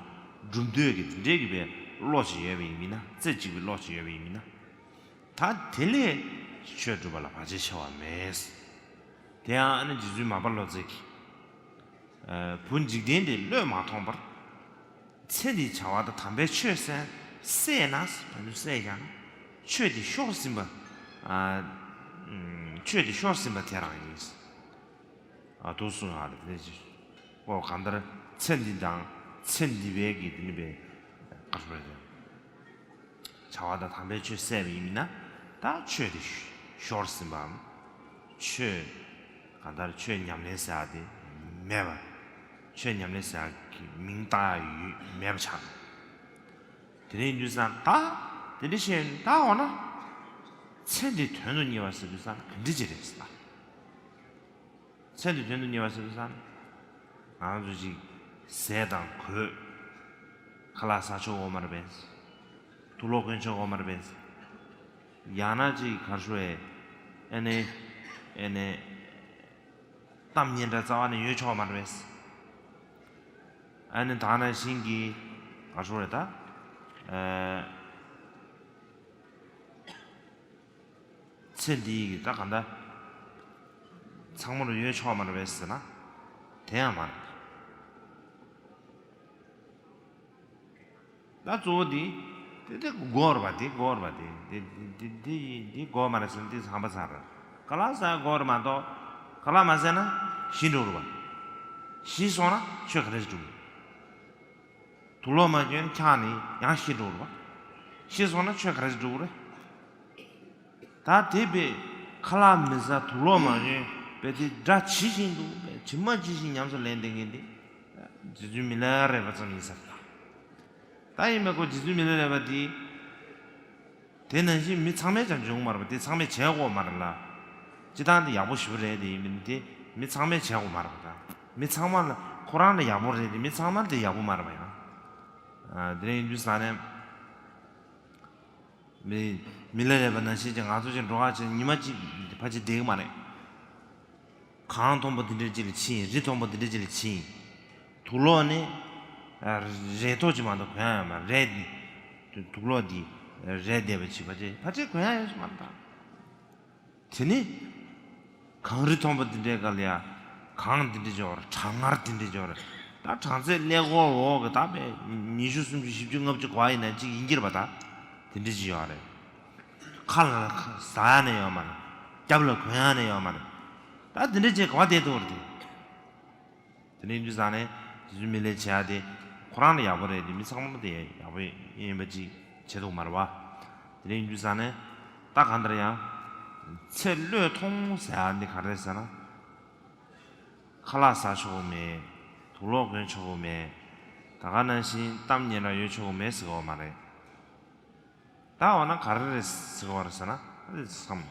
སྒྲུབ་འདོད་ཀྱི་དེ་འདྲའི་གི་བའི་བློ་ཅིག་ཡོད་པ་ཡིན་ན། རྩེ་གཅིག་པའི་བློ་ཅིག་ཡོད་པ་ཡིན་ན། ད་དེ་ལས་ཆོས་སྒྲུབ་པ་ལ་བར་ཆད་ཆེ་བ་མེད། དེ་ཡང་ཨ་ནི་རྗེ་བཙུན་མར་པ་ཀློག་རྩལ་གྱིས། ཨ། བུ་འཇིག་རྟེན་འདི་བློས་མ་ཐོངས་པར། ཚེ་འདིའི་བྱ་བ་དང་དམ་པའི་ཆོས་གསན་བསྲེས་ན། ད་དུང་བསྲེས་ཀྱང་ཆོས་འདི་ཤོར་ཟིན་པ། ཨ། ཆོས་འདི་ཤོར་ཟིན་པ་དེ་རང་ཡིན། ཨ་ཐུག་སོང་ཡ་རེད། དེ་ནས་ཅི་ཨོ་གང་ལྟར་ཚེ་འདི་དང་ཚེ་འདི་བའི་གི་དེ་ནི་པའི་ག་རེ་ཟེར། བྱ་བ་དང་དམ་པའི་ཆོས་བསད་པ་ཡིན་ན་ད་ཆོས་དེ་ཤོར་ཟིན་པའམ། ཆོས་གང་ལྟར་ཆོས་ཉམས་ལེན་ཟེར་ཡ་དེ་མེད་པ། ཆོས་ཉམས་ལེན་ཟེར་ཡ་གི་མིང་བཏགས་ཡ་ཡོད་མེད་པ་ཆགས། དེ་ནས་ཡིན་དུས་ཙང་ད་དེ་འདྲ་བཤད་ཡོང་ད་འོ་ན། ཚེ་འདི་དོན་དུ་གཉེར་བ་ཟེར་དུས་ཙང་ག་འདྲ་ཅིག་རེད་ཟེར་ད། ཚེ་འདི་དོན་དུ་གཉེར་བ་ཟེར་དུས་ཙང་། ང་ཚོ་ཅིག་ཟས་དང་གོས། ཁ་ལག་ཟ་ཆོག་གོ་མ་རེད་པས། དུག་ལོག་གོན་ཆོག་གོ་མ་རེད་པས། ཡང་ན་ཅིག་གར་ཤོ་ཨེ་ཨེ་ནས་ཨེ་ནས་གཏམ་སྙན་གྲགས་རྩ་བ་ནས་ཡོད་ཆོག་མ་རེད་པས། ཨ་ནི་ད་ནང་བཞིན་གྱི་ག་རེ་ཟེར་དགོས་རེད་ད། ཨ་ཚེ་འདིའི་གི་ད་ག་འདྲ་ཚང་མ་ལ་ཡོད་ཆོག་མ་རེད་པས་ཟེར་ན། དེ་ཡང་མ་རེད། ད་གཙོ་བོ་འདི་དེ་དེ་དགོས་རེད་པ། དེ་དགོས་རེད་པ། དེ་དེ་དེ་དེ་དེ་དགོས་མ་རེད་ཟེར་ན་དེ་ཚང་པ་ཚར་རེད། ཁ་ལག་ཟ་དགོས་རེད་མ་གཏོགས། ཁ་ལག་མ་ཟས་ན་ཤི་འགྲོ་རེད་པ། ཤི་སོང་ན་ཆོས་ག་རེ་ཟེར་འགྲོ་རེད། དུག་ལོག་མ་གྱོན་འཁྱག་ནས་ཡང་ཤི་འགྲོ་རེད་པ། ཤི་སོང་ན་ཆོས་ག་རེ་འགྲོ་གི་རེད། ད་དེ་བས་ཁ་ལག་མི་ཟ་དུག་ལོག་མ་གྱོན་པས་དེ་དགྲ་ཇི་བཞིན་དུ་བས་ཇི་མ་ཇི་བཞིན་ཉམས་སུ་ལེན་བསྡད་མཁན་དེ་རྗེ་བཙུན་མི་ལ་རས་པ་ཙམ་ཡིན་ས་རེད། ད་ཡིན་པས་ཁོ་རྗེ་བཙུན་མི་ལ་རས་པ་དེ། དེ་ནང་བཞིན་མི་ཚང་མས་ཀྱང་འཇོན་མ་རེད་པ། དེ་ཚང་མས་བྱས་དགོས་མ་རེད་ལ། སྤྱིར་བཏང་དེ་ཡག་པོ་ཞེ་པོ་རེད། དེ་ཡིན་མིན་དེ་མི་ཚང་མས་བྱས་དགོས་མ་རེད་པ། ད་མི་ཚང་མ་ལ་ཁོ་རང་ལ་ཡག་པོ་རེད་དེ་མི་ཚང་མ་ལ་དེ་ཡག་པོ་མ་རེད་པ་ཡང་། དེ་རིང་ཡིན་དུས་ས་ནས་མི་མི་ལ་རས་པ་ནང་བཞིན་གྱི་ང་ཚོ་ཅིག་འགྲོ་ཁ་ཅིག་ཉི་མ་གཅིག་ཕལ་ཆེར་བསྡད་ཀྱི་མ་རེད། གངས་མཐོན་པོ་འདི་འདྲ་ཅིག་ལ་ཕྱིན། རི་མཐོན་པོ་འདི་འདྲ་ཅིག་ལ་ཕྱིན། དུག་ལོག་ནི་རས་ཐོག་ཅིག་མ་གཏོགས་གོན་ཡ་ཡོད་མ་རེད། དུག་ལོག་འདི་རས་བསྡད་པ་ཅིག་ཕལ་ཆེར་ཕལ་ཆེར་གོན་ཡ་ཡོད་མ་རེད་ད། དེ་ནི་གངས་རི་མཐོན་པོ་འདི་འདྲའི་སྒང་ལ་ཡ་གངས་འདི་འདྲ་ཅིག་ཡོད་རེད། གྲང་ངར་འདི་འདྲ་ཅིག་ཡོད་རེད། ད་གྲང་ཚད་ཀླད་ཀོར་འོག་གི་ད་པའི་ཉི་ཤུ་སུམ་ཅུ་བཞི་བཅུ་ལྔ་བཅུ་གོ་བ་ཡིན་ན་ཅིག་ཡིན་གྱི་རེད་པ། ད་དེ་འདྲ་ཅིག་ཡོད་རེད། ཁ་ལ་ཟ་ཡ་ནི་ཡོད་མ་རེད། རྒྱབ་ལ་གོན་ཡ་ནི་ཡོད་མ་རེད། ད་དེ་འདྲ་ཅིག་ག་པར་བསྡད་འདུག་རེད་དེ། དེ་ནས་ཡིན་དུས་ཙང་ནས་རྗེ་བཙུན་མི་ལས་བྱེད་ཡ་དེ་ཁོ་རང་ལ་ཡག་པོ་རེད་དེ་མི་ཚང་མ་དེ་ཡག་པོ་ཡིན་པ་ཅིག་བྱེད་ཐུབ་མ་རེད་པ། དེ་ནས་ཡིན་དུས་ཙང་ནས་ད་གང་ལྟར་ཡང་ཚེ་བློས་ཐོངས་ཟེར་ཡ་འདི་ག་རེ་རེད་ཟེར་ན། ཁ་ལག་ཟ་ཆོག་གི་མེད། དུག་ལོག་གོན་ཆོག་གི་མེད། ད་ག་ནང་བཞིན་གཏམ་སྙན་གྲགས་ཡོད་ཆོག་གི་མེད་ཟེར་གི་ཡོད་མ་རེད། ད་འོ་ན་ག་རེ་རེད་ཟེར་གི་ཡོད་རེད་ཟེར་ན་ཨ་ཙི་བསམ།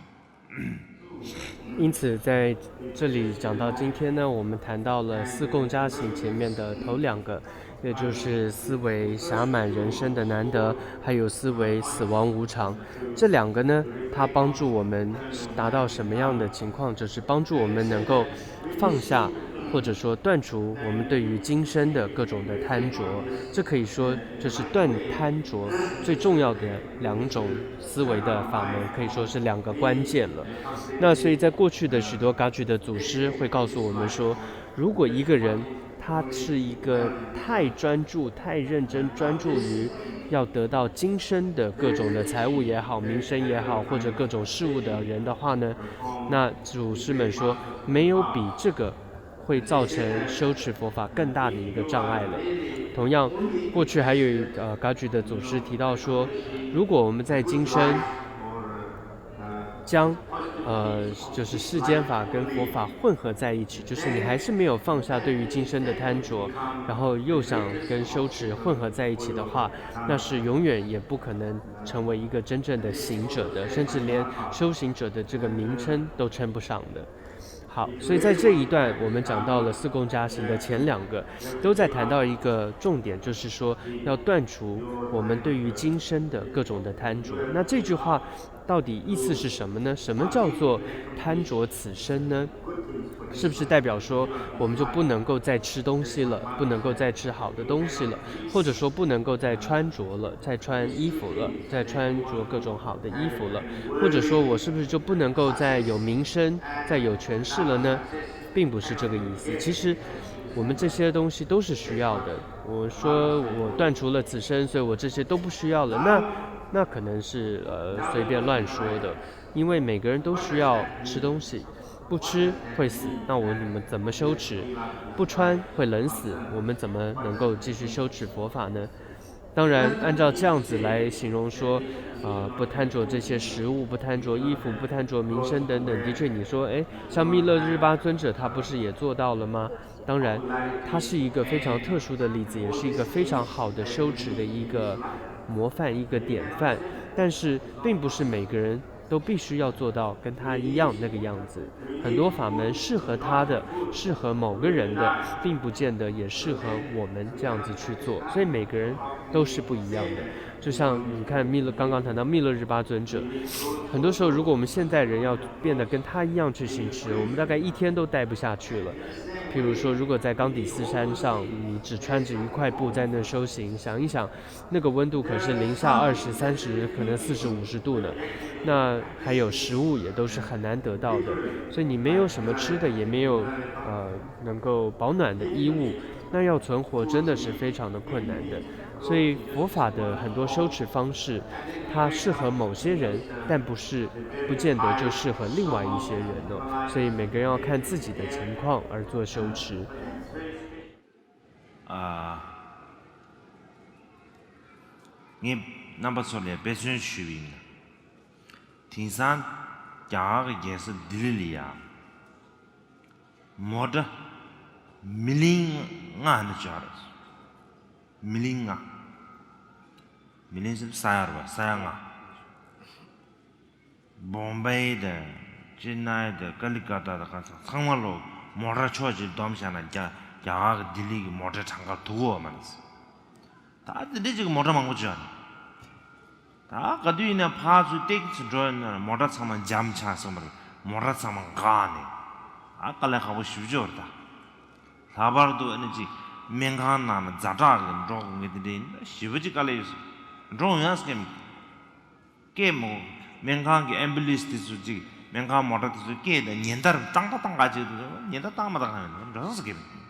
因此，在这里讲到今天呢，我们谈到了四供加行前面的头两个，也就是思维暇满人生的难得，还有思维死亡无常。这两个呢，它帮助我们达到什么样的情况？就是帮助我们能够放下，或者说断除我们对于今生的各种的贪着。这可以说就是断贪着最重要的两种思维的法门，可以说是两个关键了。那所以在过去的许多噶举的祖师会告诉我们说，如果一个人他是一个太专注、太认真专注于要得到今生的各种的财物也好、名声也好，或者各种事物的人的话呢，那祖师们说，没有比这个会造成修持佛法更大的一个障碍了。同样，过去还有呃噶举的祖师提到说，如果我们在今生将呃就是世间法跟佛法混合在一起，就是你还是没有放下对于今生的贪着，然后又想跟修持混合在一起的话，那是永远也不可能成为一个真正的行者的，甚至连修行者的这个名称都称不上的。好，所以在这一段，我们讲到了四供加行的前两个，都在谈到一个重点，就是说要断除我们对于今生的各种的贪着。那这句话到底意思是什么呢？什么叫做贪着此生呢？是不是代表说我们就不能够再吃东西了，不能够再吃好的东西了，或者说不能够再穿着了，再穿衣服了，再穿着各种好的衣服了，或者说我是不是就不能够再有名声、再有权势了呢？并不是这个意思。其实我们这些东西都是需要的。我说我断除了此生，所以我这些都不需要了，那那可能是呃随便乱说的，因为每个人都需要吃东西。不吃会死，那我们怎么修持？不穿会冷死，我们怎么能够继续修持佛法呢？当然，按照这样子来形容说，呃，不贪着这些食物，不贪着衣服，不贪着名声等等，的确，你说，哎，像密勒日巴尊者他不是也做到了吗？当然，他是一个非常特殊的例子，也是一个非常好的修持的一个模范、一个典范。但是，并不是每个人都必须要做到跟他一样那个样子。很多法门适合他的，适合某个人的，并不见得也适合我们这样子去做。所以每个人都是不一样的。就像你看密勒，刚刚谈到密勒日巴尊者，很多时候如果我们现代人要变得跟他一样去行持，我们大概一天都待不下去了。譬如说，如果在冈底斯山上，你只穿着一块布在那修行，想一想，那个温度可是零下二十、三十，可能四十、五十度呢。那还有食物也都是很难得到的，所以你没有什么吃的，也没有呃能够保暖的衣物，那要存活真的是非常的困难的。所以佛法的很多修持方式，它适合某些人，但不是不见得就适合另外一些人哦。所以每个人要看自己的情况而做修持。ཨ། ངས་རྣམ་པ་ཚོ་ལ་འབད་བརྩོན་ཞུས་པ་ཡིན། དེང་སང་རྒྱ་གར་གྱི་རྒྱལ་ས་ལྡི་ལི་ལ་ཡ་མོ་ཊ་མི་ལི་ཡོན་ལྔ་ནས་འབྱོར་རེད། མི་ལི་ཡོན་ལྔ། མི་ལི་ཡོན་ཟེར་ས་ཡ་རེད་པ། ས་ཡ་ལྔ། བོམ་བེ་དང་ཅེ་ནའི་དང་ཀ་ལི་ཀ་ཏ་དང་ག་ཚང་ཚང་མ་ལོ་མོ་ཊ་ཕྱོགས་གཅིག་བསྡོམས་བཞག་ན་རྒྱ་རྒྱ་གར་གྱི་ལྡི་ལི་གི་མོ་ཊའི་གྲངས་ཀ་ཐུག་གོ་མ་རེད། ད་དེ་འདྲ་ཅིག་མོ་ཊ་མང་པོ་ཅིག་ཡོད་རེད། ད་ག་དུས་ཡིན་ན་ཕར་ཚུར་ཏོག་ཙམ་འགྲོ་ཡོང་ན་མོ་ཊ་ཚང་མ་འཇམ་ཆགས་སོང་བ་རེད། མོ་ཊ་ཚང་མ་འགག་ནས་ཨ་དཀའ་ལས་ཁག་པོ་ཞེ་པོ་ཅིག་ཡོད་རེད་ད། ལྷག་པར་དུ་ཨ་ནི་ཅིག་སྨན་ཁང་ནང་ལ་ཛ་དྲག་གི་འགྲོ་དགོས་མཁན་དེ་འདྲ་ཡིན་ན་ཞེ་པོ་ཅིག་དཀའ་ལས་ཡོད་སོང་། འགྲོ་ཡོང་ཡ་སྐད་མི་སྐད་མོ། སྨན་ཁང་གི་ཨེམ་བུ་ལེན་སི་དེ་ཚོ་ཅིག་སྨན་ཁང་མོ་ཊ་དེ་ཚོ་སྐད་དང་ཉེན་བརྡ་བཏང་ད་བཏང་ག་ཅིག་དེ་ཚོ་ཉེན་བརྡ་བཏང་མ་བཏང་ག་ཡོད་ན་འགྲོ་ས་སྐད་མི་སྐད།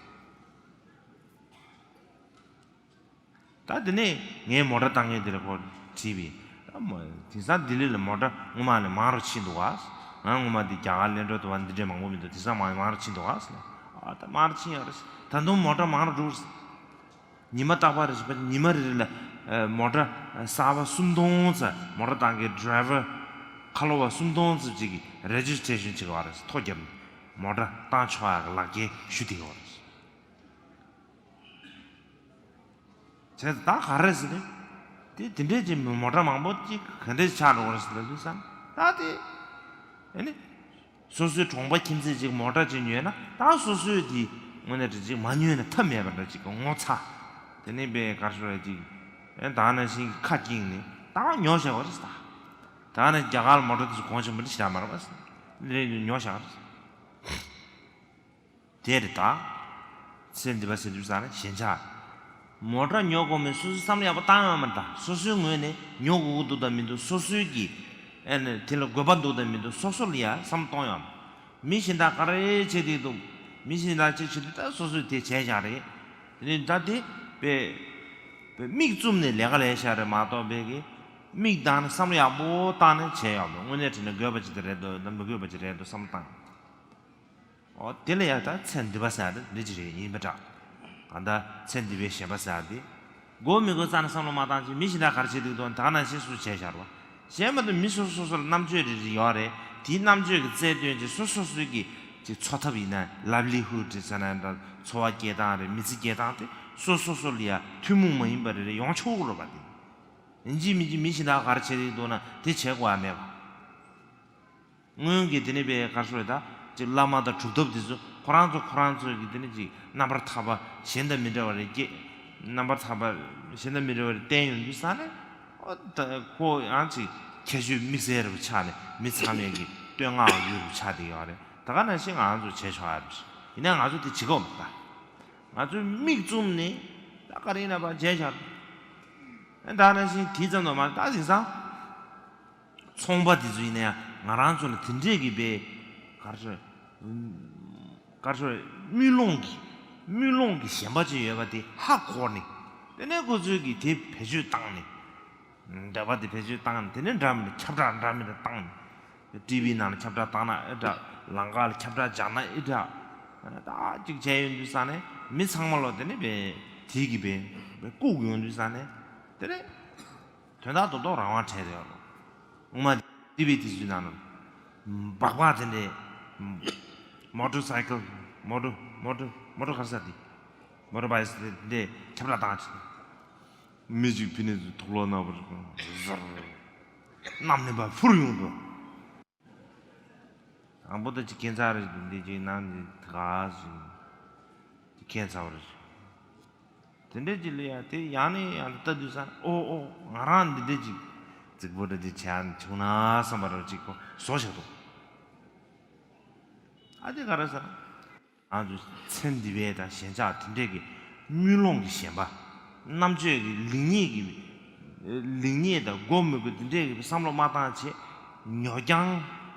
ད་དེ་ནས་ངས་མོ་ཊ་བཏང་མཁན་དེ་ལ་ཁོ་དྲིས་པས། ད་མོ་དེང་སང་ལྡི་ལི་ལ་མོ་ཊ་སྔོན་མ་ལས་མང་རུ་ཕྱིན་འདུག་ག་ང་སྔོན་མ་དེ་རྒྱ་གར་གླེ་འགྲོ་དུ་བ་འདི་འདྲས་མང་པོ་མི་འདུག་དེང་སང་མང་མང་རུ་ཕྱིན་འདུག་ག་ཨ་ད་མང་རུ་ཕྱིན་ཡོད་རེད། ད་དུང་མོ་ཊ་མང་རུ་འགྲོ་གི་རེད། ཉི་མ་རྟག་པར་རེ་བཞིན་པ་ཉི་མ་རེ་རེ་ལ་མོ་ཊ་གསར་པ་སུམ་སྟོང་ཙམ་མོ་ཊ་བཏང་མཁན་ཌི་རའི་ཝར་ཁ་ལོ་བ་སུམ་སྟོང་ཙམ་ཅིག་གིས་རེ་ཇི་སི་ཊེ་ཤན་བྱེད་ཀྱི་ཡོད་རེད། ཐོ་བརྒྱབ་ནས་མོ་ཊ་བཏང་ཆོག་ཡག་གི་ལག་འཁྱེར་ཞུ་བསྡད་ཀྱི་ཡོད་རེད། བྱས་ཙང་ད་ག་རེ་ཟེར་ནས། དེ་དེ་འདྲས་ཀྱི་མོ་ཊ་མང་པོ་ཅིག་ག་འདྲས་ཆགས་འགྲོ་གི་རེད་ཟེར་ལབ་དུས་ཙང་ད་དེ། ཨ་ནི། སོ་སོའི་གྲོང་པ་ཁྱིམ་མཚེས་ཅིག་མོ་ཊ་ཅིག་ཉོས་ན་ད་སོ་སོའི་དེ་དངོས་གནས་དྲི་ཅིག་མ་ཉོས་ན་ཐབས་མེད་པ་འདྲ་ཅིག་གི་ངོ་ཚ། དེ་ནས་པའི་གར་ཤོར་ཅིག་ཨེ་ད་ནང་བཞིན་གྱི་ཁ་སྐྱེངས་ནས་ད་ཉོ་བཞག་པ་རེད་ད། ད་ནི་རྒྱ་གར་མོ་ཊ་དེ་ཚོ་གོང་ཆེན་པོ་འདྲ་ཞིག་རག་མ་རེད་པ། ཉོ་བཞག་པ་རེད། དེ་རེད་ད། ཚེ་འདི་པ་ཟེར་དུས་ཙང་ནས་ཞེན་ཆགས། མོ་ཊ་ཉོ་དགོས་མིན་སོ་སོས་བསམ་བློ་ཡག་པོ་བཏང་ཡོད་མ་རེད་ད། སོ་སོའི་ངོས་ནས་ཉོ་དགོས་ཀྱི་འདུག་དང་མི་འདུག་སོ་སོའི་གི། ཨེ་ནས་དེ་ལ་དགོས་པ་འདུག་དང་མི་འདུག་སོ་སོ་ལ་ཡ་བསམ་བློ་གཏོང་ཡོད་མ། མི་གཞན་དག་ག་རེ་བྱེད་དེ་འདུག་མི་གཞན་དག་ཅིག་བྱེད་དུས་ད་སོ་སོས་དེ་བྱས་བཞག་རེད། དེ་ནས་ད་དེ་པའི་པའི་མིག་བཙུམ་ནས་ལས་ཀ་ལས་བཞག་རེད་མ་གཏོགས་པའི་གི་མིག་གདངས་ནས་བསམ་བློ་ཡག་པོ་བཏང་ནས་བྱས་ཡོད་མ། དངོས་གནས་དྲན་ན་དགོས་པ་ཅིག་དེ་རེད་འདུག་ད་མི་དགོས་པ་ཅིག་རེད་འདུག་བསམ་བློ་བཏང་། ཨོ་དེ་ལ་ཡང་ད་ཚེ་འདི་པ་ཟེར་ཡ་དེ་འདི་ཅི་རེད་ཡིན་པ་འདྲ། གང་ལྟར་ཚེ་འདི་པའི་ཞེན་པ་ཟེར་ཡ་དེ། དགོས་མི་དགོས་རྩ་ནས་བསམ་བློ་མ་བཏང་ཅིག་མི་གཞན་དག་ག་རེ་བྱེད་འདུག་དང་ད་ག་ནང་བཞིན་སུ་བྱས་བཞག་རོ། གཞན་མ་གཏོགས་མི་སོ་སོ་སོ་སོ་ལ་རྣམ་དཔྱོད་རེ་རེ་ཡོད་རེད། དེའི་རྣམ་དཔྱོད་ཀྱི་རྩལ་བཏོན་ཅིག་སོ་སོ་སོའི་གི་ཅིག་འཚོ་ཐབས་ཡིན་ན་ལབ་ལི་ཧུ་ཌི་ཟེར་ན་འདྲ་འཚོ་བ་སྐྱེལ་སྟངས་རེད། མི་ཚེ་སྐྱེལ་སྟངས་དེ་སོ་སོ་སོ་ལ་ཡ་ཐུན་མོང་མ་ཡིན་པ་རེ་རེ་ཡོང་ཆོག་གི་རེད་པ་དེ། ཡིན་གཅིག་མིན་གཅིག་མི་གཞན་དག་ག་རེ་བྱེད་འདུག་ན་དེ་བྱེད་དགོས་ཡ་མེད་པ། སྔོན་གྱི་དེ་ནས་པའི་ག་རེ་ཟེར་ད། ཅིག་བླ་མ་དང་གྲུབ་ཐོབ་དེ་ཚོ་ཁོ་རང་ཚོ་ཁོ་རང་ཚོ་གི་དེ་ནས་ཅིག་རྣམ་པར་ཐར་པ་གཞན་དང་མི་འདྲ་བ་རེ་སྐྱེ། རྣམ་པར་ཐར་པ་གཞན་དང་མི་འདྲ་བ་རེ་བསྟན་ཡོང་དུས་ས་ནས། ཨོ་ད་ཁོ་ཡང་ཅིག་ཁྱད་ཆོས་དམིགས་བསལ་རུ་ཆགས་ནས་མི་ཚང་མས་ཀྱི་བསྟོད་བསྔགས་ཡོད་རུ་ཆགས་བསྡད་ཡོད་རེད། ད་ག་ནང་བཞིན་ང་རང་ཚོ་བྱས་ཆོག་ཡ་རེད། ཡིན་ན་ང་ཚོ་དེ་བྱེད་ཀྱི་ཡོད་མ་རེད་ད། ང་ཚོས་མིག་བཙུམ་ནས་ད་ག་རེ་ཡིན་ན་པ་བྱས་ཆོག་རེད། ད་ག་ནང་བཞིན་དེ་ཙམ་དུ་མ་ད་དེང་སང་། ཚོང་པ་དེ་ཚོ་ཡིན་ན་ཡང་ང་རང་ཚོ་ལ་དེ་འདྲས་ཀྱི་པའི་གར་ཚོད། གར་ཚོད་དམུས་ལོང་གི་དམུས་ལོང་གི་ཞེན་པ་ཅིག་ཡོད་པ་དེ་ཧ་གོ་ནས། དེ་ནས་ཁོ་ཚོས་ཀྱི་དེ་བེད་སྤྱོད་བཏང་ནས། འདོད་པ་དེ་བེད་སྤྱོད་བཏང་ནས་དེ་ནས་འདྲ་མི་འདྲ་ཁྱབ་བསྒྲགས་འདྲ་མི་འདྲ་བཏང་ནས། ཊི་ཝི་ནང་ལ་ཁྱབ་བསྒྲགས་བཏང་ན་ཨེ་འདྲ། ལམ་ཁ་ལ་ཁྱབ་བསྒྲགས་སྦྱར་ན་ཨི་འདྲ། ད་ཅིག་བྱས་ཡོང་དུས་ཙང་ནས་མི་ཚང་མ་ལོ་དེ་ནས་བས་དེ་གི་བས་བཀུག་ཡོང་དུས་ཙང་ནས་དེ་ནས་དོན་དག་རྡོག་རྡོག་རང་དབང་བྲལ་རེད་ཡོད་ལོ། ངོ་མ་དེ་བས་དེ་ཚོའི་ནང་ལ་སྦག་སྦག་དེ་འདྲས་མོ་ཊོ་སའི་ཀལ། མོ་ཊོ་མོ་ཊོ་མོ་ཊོ་ག་རེ་ཟེར་དེ། མོ་ཊོ་བྷའི་སི་ཀལ་དེ་འདྲས་ཁྱབ་བསྒྲགས་བཏང་བྱས། མི་གཅིག་ཕི་ནས་ཚུར་ཐུག་ལོག་ན་བར་ཟར་གནམ་ནས་ཕར་འཕུར་ཡོང་དུས། དང་པོ་ད་ཅིག་ཁྱད་མཚར་རེད་འདུག་འདི་ཅིག་ནང་ནས་དགའ་ཞིང་ཅིག་ཁྱད་མཚར་བ་རེད། དེ་འདྲས་ཅིག་ལ་ཡ་དེ་ཡང་ནས་ཡང་དུ་ལྟ་དུས་ཙང་ཨོ་ཨོ་ང་རང་འདི་འདྲས་ཅིག་རྫིག་པོ་འདྲ་འདི་བྱས་བྱུང་ན་བསམ་པ་རེད་ཅིག་གོ་བཟོ་བཞག་འདུག་ཨ་དེ་ག་རེ་ཟེར་ན། ང་ཚོ་ཚེ་འདི་པའི་དང་ཞེན་ཆགས་དེ་འདྲས་ཀྱི་དམུས་ལོང་གི་ཞེན་པ། རྣམ་དཔྱོད་ཀྱི་ལེགས་ཉེས་ཀྱི་ལེགས་ཉེས་དང་མགོ་མི་སྒུར་དེ་འདྲས་ཀྱི་བསམ་བློ་མ་བཏང་བྱས་ཉོ་རྐྱང་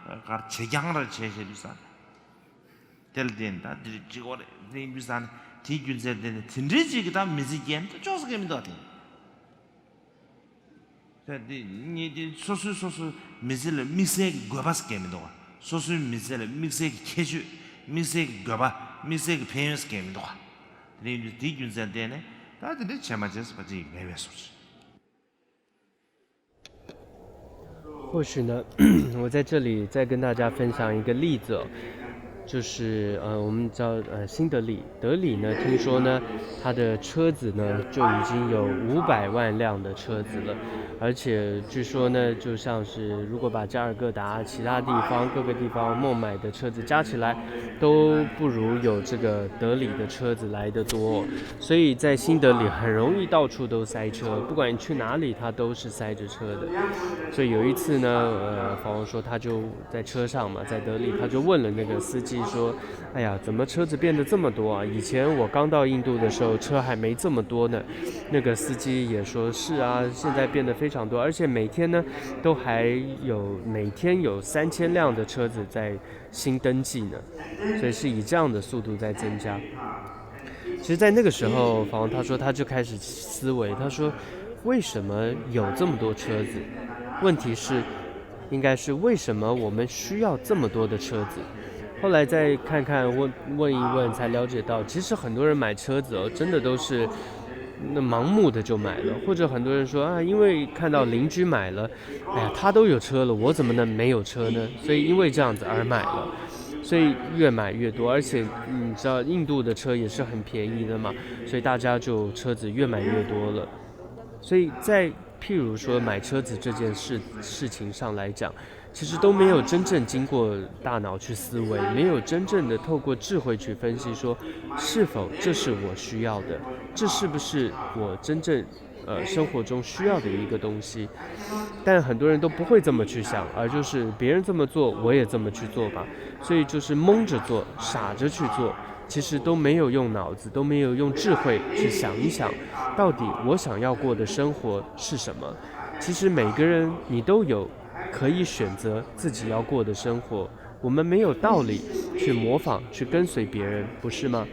གར་བྱེད་རྐྱང་ར་བྱས་བྱས་དུས་ཙང་། དེ་ལ་བརྟེན་ད་འདི་རེད་ཅིག་འོ་རེད་འདི་ཡིན་དུས་ཙང་ནས་དེའི་རྒྱུ་མཚན་བརྟེན་ནས་དེ་འདྲས་ཅིག་གི་ད་མི་ཚེ་སྐྱེལ་ན་ད་ཅོག་ཙེ་སྐྱེལ་མི་འདུག་དེ། ད་འདི་གཉིས་དེ་སོ་སོའི་སོ་སོའི་མི་ཚེ་ལ་དམིགས་བསལ་གྱི་དགོས་པ་ཟེར་མཁན་མི་འདུག་བ། སོ་སོའི་མི་ཚེ་ལ་དམིགས་བསལ་གྱི་ཁྱད་ཆོས། དམིགས་བསལ་གྱི་དགོས་པ། དམིགས་བསལ་གྱི་ཕན་ཡོན་ཟེར་མཁན་མི་འདུག་བ། དེ་ཡིན་དུས་དེའི་རྒྱུ་མཚན་བརྟེན་ནས་ད་དེ་འདྲ་བྱས་མ་བྱས་ཟེར་བ་ཅིག་མེད་པའི་བཟོ་འདྲ། 或许呢，我在这里再跟大家分享一个例子哦，就是呃，我们叫呃新德里，德里呢，听说呢，它的车子呢就已经有五百万辆的车子了，而且据说呢，就像是如果把加尔各答、其他地方各个地方孟买的车子加起来，都不如有这个德里的车子来的多，所以在新德里很容易到处都塞车，不管你去哪里，它都是塞着车的。所以有一次呢，呃，法王说他就在车上嘛，在德里，他就问了那个司机说：“哎呀，怎么车子变得这么多啊？以前我刚到印度的时候，车还没这么多呢。”那个司机也说：“是啊，现在变得非常多，而且每天呢，都还有每天有三千辆的车子在新登记呢，所以是以这样的速度在增加。”其实，在那个时候，房东他说他就开始思维，他说：“为什么有这么多车子？问题是，应该是为什么我们需要这么多的车子？”后来再看看问问一问，才了解到，其实很多人买车子哦，真的都是那盲目的就买了，或者很多人说啊，因为看到邻居买了，哎呀，他都有车了，我怎么能没有车呢？所以因为这样子而买了，所以越买越多，而且你知道印度的车也是很便宜的嘛，所以大家就车子越买越多了。所以在譬如说买车子这件事事情上来讲，其实都没有真正经过大脑去思维，没有真正的透过智慧去分析说，是否这是我需要的，这是不是我真正呃生活中需要的一个东西。但很多人都不会这么去想，而就是别人这么做，我也这么去做吧。所以就是蒙着做，傻着去做，其实都没有用脑子，都没有用智慧去想一想，到底我想要过的生活是什么。其实每个人你都有可以选择自己要过的生活，我们没有道理去模仿、去跟随别人，不是吗？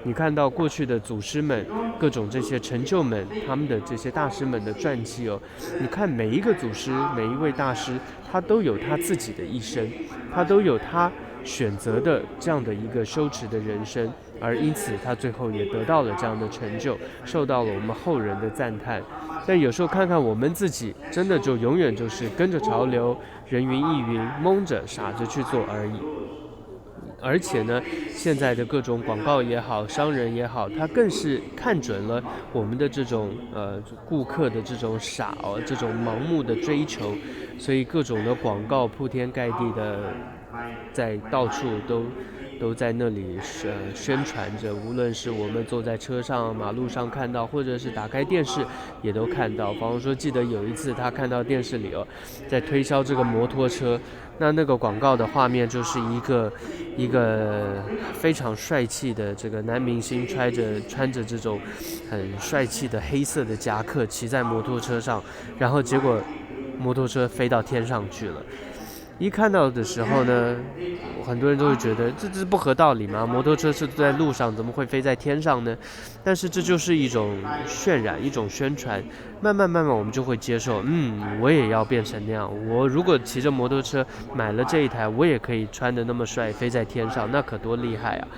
你看到过去的祖师们、各种这些成就们，他们的这些大师们的传记哦，你看每一个祖师、每一位大师，他都有他自己的一生，他都有他选择的这样的一个修持的人生，而因此他最后也得到了这样的成就，受到了我们后人的赞叹。但有时候看看我们自己，真的就永远就是跟着潮流，人云亦云，蒙着傻着去做而已。而且呢，现在的各种广告也好，商人也好，他更是看准了我们的这种呃顾客的这种傻哦，这种盲目的追求，所以各种的广告铺天盖地的在到处都都在那里呃宣传着，无论是我们坐在车上、马路上看到，或者是打开电视也都看到。比方说，记得有一次他看到电视里哦，在推销这个摩托车，那那个广告的画面就是一个一个非常帅气的这个男明星穿着穿着这种很帅气的黑色的夹克，骑在摩托车上，然后结果摩托车飞到天上去了。一看到的时候呢，很多人都会觉得这这不合道理嘛，摩托车是在路上，怎么会飞在天上呢？但是这就是一种渲染，一种宣传。慢慢慢慢，我们就会接受，嗯，我也要变成那样。我如果骑着摩托车买了这一台，我也可以穿得那么帅，飞在天上，那可多厉害啊！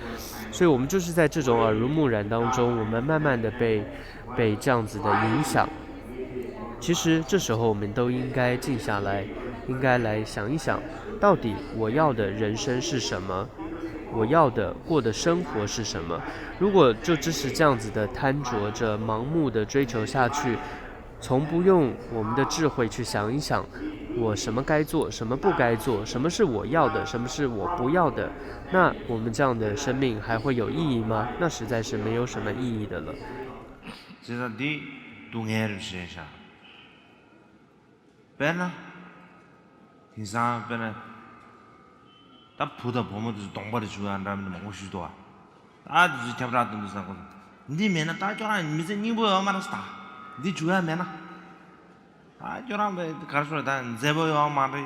所以我们就是在这种耳濡目染当中，我们慢慢的被被这样子的影响。其实这时候我们都应该静下来，应该来想一想，到底我要的人生是什么？我要的过的生活是什么？如果就只是这样子的贪着着、盲目的追求下去，从不用我们的智慧去想一想，我什么该做，什么不该做，什么是我要的，什么是我不要的，那我们这样的生命还会有意义吗？那实在是没有什么意义的了。 བྱས་ཙང་འདི་སྡུག་བསྔལ་རེད་བཤད་ཤག་དཔེར་ན། དེང་སང་དཔེར་ན། ད་བུ་དང་བུ་མོ་དེ་ཚོ་གདོང་པ་རེ་བྱུག་ཡག་འདྲ་མི་འདྲ་མང་པོ་ཞིག་འདུག་ཨ། ད་དེ་ཚོ་ཁྱབ་བསྒྲགས་གཏོང་དུས་ས་ཁོ་ཚོ། འདི་མེད་ན་ད་ཁྱོད་རང་མི་ཚེ་སྙིང་པོ་ཡོད་མ་རེད་ད། འདི་བྱུག་ཡག་མེད་ན། ད་ཁྱོད་རང་ག་རེ་ཟེར་ད་མཛེས་པོ་ཡོད་མ་རེད།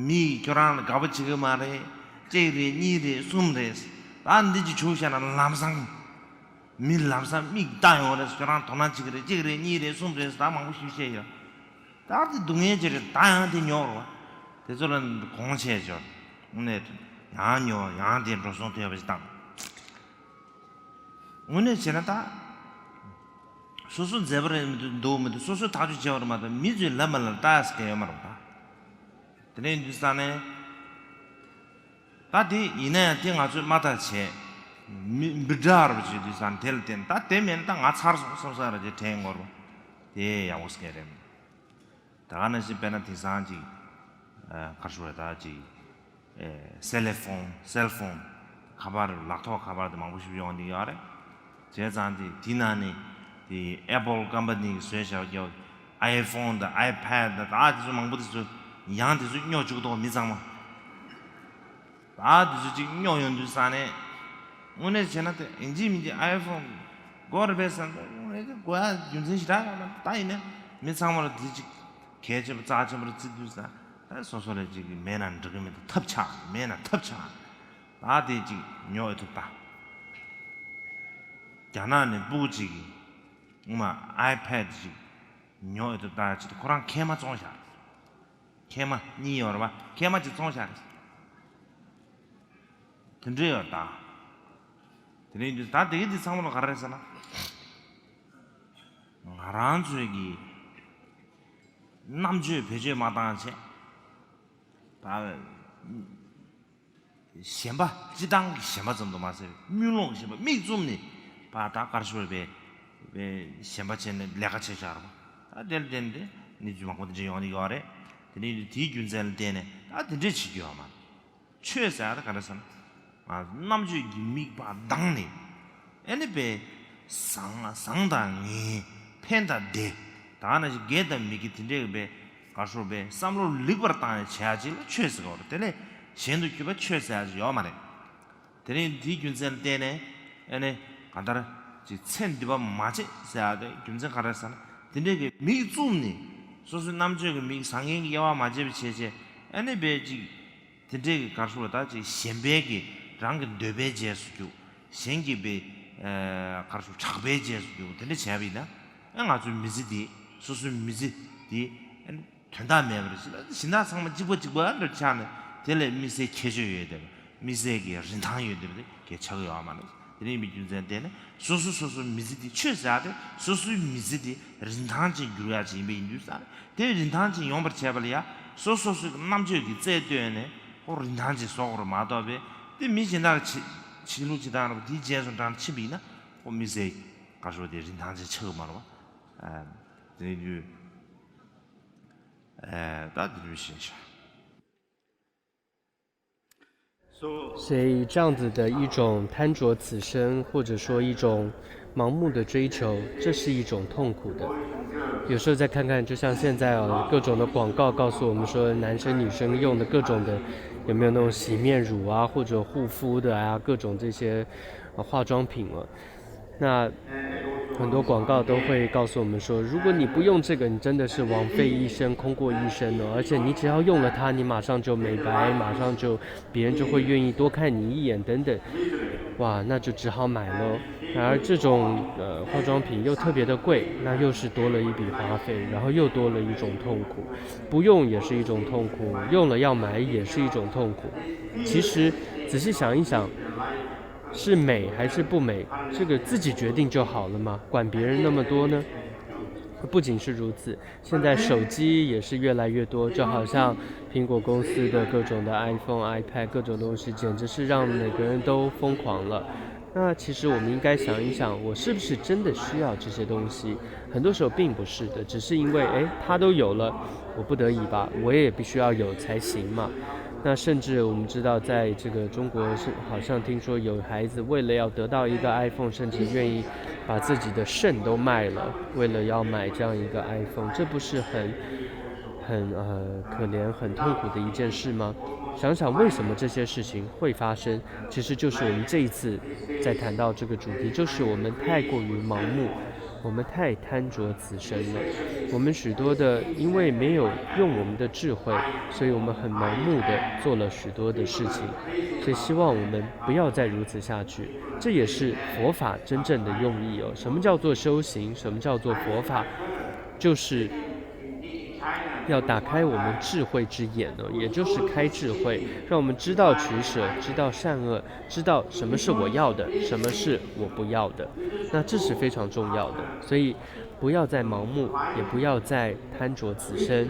མིས་ཁྱོད་རང་ལ་དགའ་པོ་བྱེད་ཀྱི་མ་རེད། གཅིག་རེད་གཉིས་རེད་གསུམ་རེད། ད་འདི་ཅིག་བྱུགས་བཞག་ན་ལམ་སང་། མི་ལམ་སང་མིག་ལྟ་ཡོང་རེད། ཁྱོད་རང་དོ་སྣང་བྱེད་ཀྱི་རེད། གཅིག་རེད་གཉིས་རེད་གསུམ་རེད་ད་མང་པོ་ཞིག་བཤད་ཡོད། ད་དེ་སྡུག་བསྔལ་ཅིག་རེད། ད་ཡང་དེ་ཉོ་རོགས། དེ་ཚོ་ལ་གོང་ཆེ་ཅོར། དངོས་གནས་ཡང་ཉོ་ཡང་དེ་འགྲོ་སོང་ཐོན་པ་ཞིག་བཏང་། དངོས་གནས་བྱས་ན་ད། སོ་སོ་མཛེས་པ་རེད་མི་འདུག་འདུག་མི་འདུག་སོ་སོ་ཐག་གཅོད་བྱས་པ་རེད་མ་གཏོགས་མི་ཚོས་ལབ་མ་ལབ་ལྟ་ཟེར་མཁན་ཡོད་མ་རེད་ད། དེ་ནས་འདུག་ས་ནས། ད་དེ་ཡིན་ན་ཡང་དེ་ང་ཚོས་མ་ལྟ་བྱས། མི་འབུ་དྲག་རུ་བྱེད་དུས་ས་དེ་ལ་བརྟེན་ད་དེ་མེད་ན་ད་ང་ཚར་སོང་བསམ་ས་ར་ཅེས་དྲན་ངོར་བ། དེ་ཡག་པོ་སྐད་རེད། ད་ག་ནང་བཞིན་དཔེར་ན་དེང་སང་ཅིག་ག་རེ་ཞུ་རེད་ད་ཅིག་སེ་ལེ་ཕོན་སེལ་ཕོན་ཁ་པར་ལག་ཐོག་ཁ་པར་དེ་མང་པོ་ཞིག་ཡོང་གི་ཡོད་རེད། བྱས་ཙང་དེ་དེ་ནང་ནས་དེ་ཨེ་པོལ་ཀམ་པ་ནི་གིས་བཟོས་བཞག་ཡོད་ཨའི་ཕོན་དང་ཨའི་པེ་ཌི་དང་ད་དེ་ཚོ་མང་པོ་དེ་ཚོ་ཡང་དེ་ཚོ་སྨྱོ་བཅུག་འདུག་མི་ཚང་མ། ད་དེ་ཚོ་གཅིག་སྨྱོ་ཡོང་དུས་ས་ནས། དངོས་གནས་བྱས་ན་དེ་ཡིན་གཅིག་མིན་གཅིག་ཨའི་ཕོན་དགོས་རེད་པས་བསམ་ད་དངོས་གནས་དེ་དགོས་ཡ་རྒྱུ་མཚན་ཞེ་དྲག་ཡོད་མ་རེད། ད་ཡིན་ནའི་མི་ཚང་མ་ལ་དེ་གཅིག་གལ་ཆེན་པོ་རྩ་ཆེན་པོ་རེད་བརྩི་དུས་ས་ད་སོ་སོ་ལ་གཅིག་མེད་ན་འགྲིག་གི་མི་འདུག་ཐབས་ཆག་མེད་ན་ཐབས་ཆག་ད་དེ་གཅིག་ཉོ་ཨེ་ཐུབ་ད། རྒྱ་ནག་ནས་སྤུ་གུ་གཅིག་གིས་ངོ་མ་ཨའི་པེ་ཌི་གཅིག་ཉོ་ཨེ་ཐུབ་ད་ཅིག་ཁོ་རང་ཁལ་མ་བཙོང་བཞག་ཁལ་མ་གཉིས་ཡོད་རེད་པ། ཁལ་མ་གཅིག་བཙོང་བཞག་རེད། དེ་འདྲ་ཡོད་ད། དེ་ནས་ད་དེ་གི་འདི་ཚང་མ་ལ་ག་རེ་རེད་ཟེར་ན། ང་རང་ཚོའི་གི་རྣམ་དཔྱོད་བེད་སྤྱོད་མ་བཏང་བྱས། ད་གཞན་པ་སྤྱི་བཏང་གི་གཞན་པ་ཙམ་དུ་མ་ཟད་དམུས་ལོང་གི་གཞན་པ་མིག་བཙུམ་ནས་ཕར་ད་དཀར་ཤོར་བའི་བའི་གཞན་པ་བྱས་ནས་ལས་ཀ་བྱས་བཞག་རེད་པ། ད་དེ་ལ་བརྟེན་ཏེ་གནས་ཚུལ་མང་པོ་དེ་འདྲ་ཡོང་གི་ཡོད་རེད། དེ་ནས་དེའི་རྒྱུ་མཚན་ལ་བརྟེན་ནས་ད་དེ་འདྲས་བྱེད་རྒྱུ་ཡོད་མ་རེད། ཆོས་ཟེར་ཡ་ད་ག་རེ་ཟེར་ན། རྣམ་དཔྱོད་ཀྱི་མིག་པ་གདངས་ནས། ཨེ་ནི་པའི་བཟང་བཟང་དང་ངན་ཕན་དང་བདེ། ད་ག་ནང་བཞིན་དགེ་དང་མི་དགེ་དེ་འདྲའི་པའི་ག་ཤོར་པའི་བསམ་བློ་ལེགས་པར་བཏང་ནས་བྱེད་ཡ་ཅིག་ལ་ཆོས་ཟེར་གི་ཡོད་རེད། དེ་ལས་གཞན་དུ་གྱུར་པ་ཆོས་ཟེར་ཡ་ཅིག་ཡོད་མ་རེད། དེ་རིང་འདིའི་རྒྱུ་མཚན་ལ་བརྟེན་ནས་ཨེ་ནི་གང་ལྟར་ཅིག་ཚེ་འདི་པ་མ་བྱེད་ཟེར་ཡ་དེ་རྒྱུ་མཚན་ག་རེ་ཟེར་ན་དེ་འདྲའི་གི་མིག་བཙུམ་ནས་སོ་སོའི་རྣམ་དཔྱོད་ཀྱི་མིག་བཟང་ངན་གྱི་དབྱེ་བ་མ་འབྱེད་པ་བྱས་བྱས་ཨེ་ནི་པའི་ཅིག་དེ་འདྲའི་གི་གར་སོང་ལ་ད་ཅིག་གཞན་པའི་གི་རང་གི་འདོད་པའི་རྗེས་སུ་རྒྱུག་གཞན་གྱི་པའི་གར་སོང་གྲགས་པའི་རྗེས་སུ་རྒྱུག་དེ་འདྲ་བྱས་པ་ཡིན་ན་ཨེ་ང་ཚོའི་མི་ཚེ་འདི་སོ་སོའི་མི་ཚེ་འདི་ཨེ་ནི་དོན་དག་མེད་པ་རེད། ཞིང་ལ་ཞིང་བདག་ཚང་མ་གཅིག་པ་གཅིག་པ་འདྲ་ཆགས་ནས་དེ་ལས་དམིགས་བསལ་ཁྱད་ཆོས་ཡོད་དེ་དམིགས་བསལ་གྱི་རིན་ཐང་ཡོད་དེ་དེ་གས་ཆགས་ཡོད་མ་རེད། དེ་རིང་མི་རྒྱུ་མཚན་དེ་ནི་སོ་སོ་སོ་སོའི་མི་ཚེ་འདི་ཆོས་ཟེར་ཏེ་སོ་སོའི་མི་ཚེ་འདི་རིན་ཐང་ཅན་འགྱུར་ཡ་ཅིག་ཡིན་པ་ཡིན་དུས་ས་དེ་རིན་ཐང་ཅན་ཡོང་པར་བྱས་པ་ལ་ཡ་སོ་སོ་སོའི་རྣམ་དཔྱོད་ཀྱི་རྩལ་བཏོན་ནས་ཁོ་རིན་ཐང་ཅན་བཟོ་དགོས་རེད་མ་གཏོགས་པས་དེ་མི་གཞན་དག་གི་བྱེད་ལུགས་བྱེད་སྟངས་རེད་པ་དེའི་རྗེས་སུ་འབྲངས་ཕྱིན་པ་ཡིན་ན་ཁོ་དམིགས་བསལ་ག་ཤོར་དེ་རིན་ཐང་ཅན་ཆགས་ཀྱི་མ་རེད་པ། དེ་ནས་དུས། ད་དེ་འདྲ་བཤད་ཤག所以这样子的一种贪着此生，或者说一种盲目的追求，这是一种痛苦的。有时候再看看，就像现在哦，各种的广告告诉我们说，男生女生用的各种的，有没有那种洗面乳啊，或者护肤的啊，各种这些呃化妆品哦。那很多广告都会告诉我们说，如果你不用这个，你真的是枉费一生，空过一生哦。而且你只要用了它，你马上就美白，马上就别人就会愿意多看你一眼等等。哇，那就只好买喽。然而这种呃化妆品又特别的贵，那又是多了一笔花费，然后又多了一种痛苦。不用也是一种痛苦，用了要买也是一种痛苦。其实仔细想一想，是美还是不美，这个自己决定就好了嘛，管别人那么多呢？不仅是如此，现在手机也是越来越多，就好像苹果公司的各种的 iPhone、iPad 各种东西，简直是让每个人都疯狂了。那其实我们应该想一想，我是不是真的需要这些东西？很多时候并不是的，只是因为诶，它都有了，我不得已吧，我也必须要有才行嘛。那甚至我们知道，在这个中国是好像听说有孩子为了要得到一个 iPhone，甚至愿意把自己的肾都卖了，为了要买这样一个 iPhone，这不是很很呃可怜、很痛苦的一件事吗？想想为什么这些事情会发生，其实就是我们这一次在谈到这个主题，就是我们太过于盲目，我们太贪着此生了。我们许多的，因为没有用我们的智慧，所以我们很盲目的做了许多的事情。所以希望我们不要再如此下去，这也是佛法真正的用意哦。什么叫做修行？什么叫做佛法？就是要打开我们智慧之眼呢，也就是开智慧，让我们知道取舍，知道善恶，知道什么是我要的，什么是我不要的。那这是非常重要的，所以不要再盲目，也不要再贪着此生，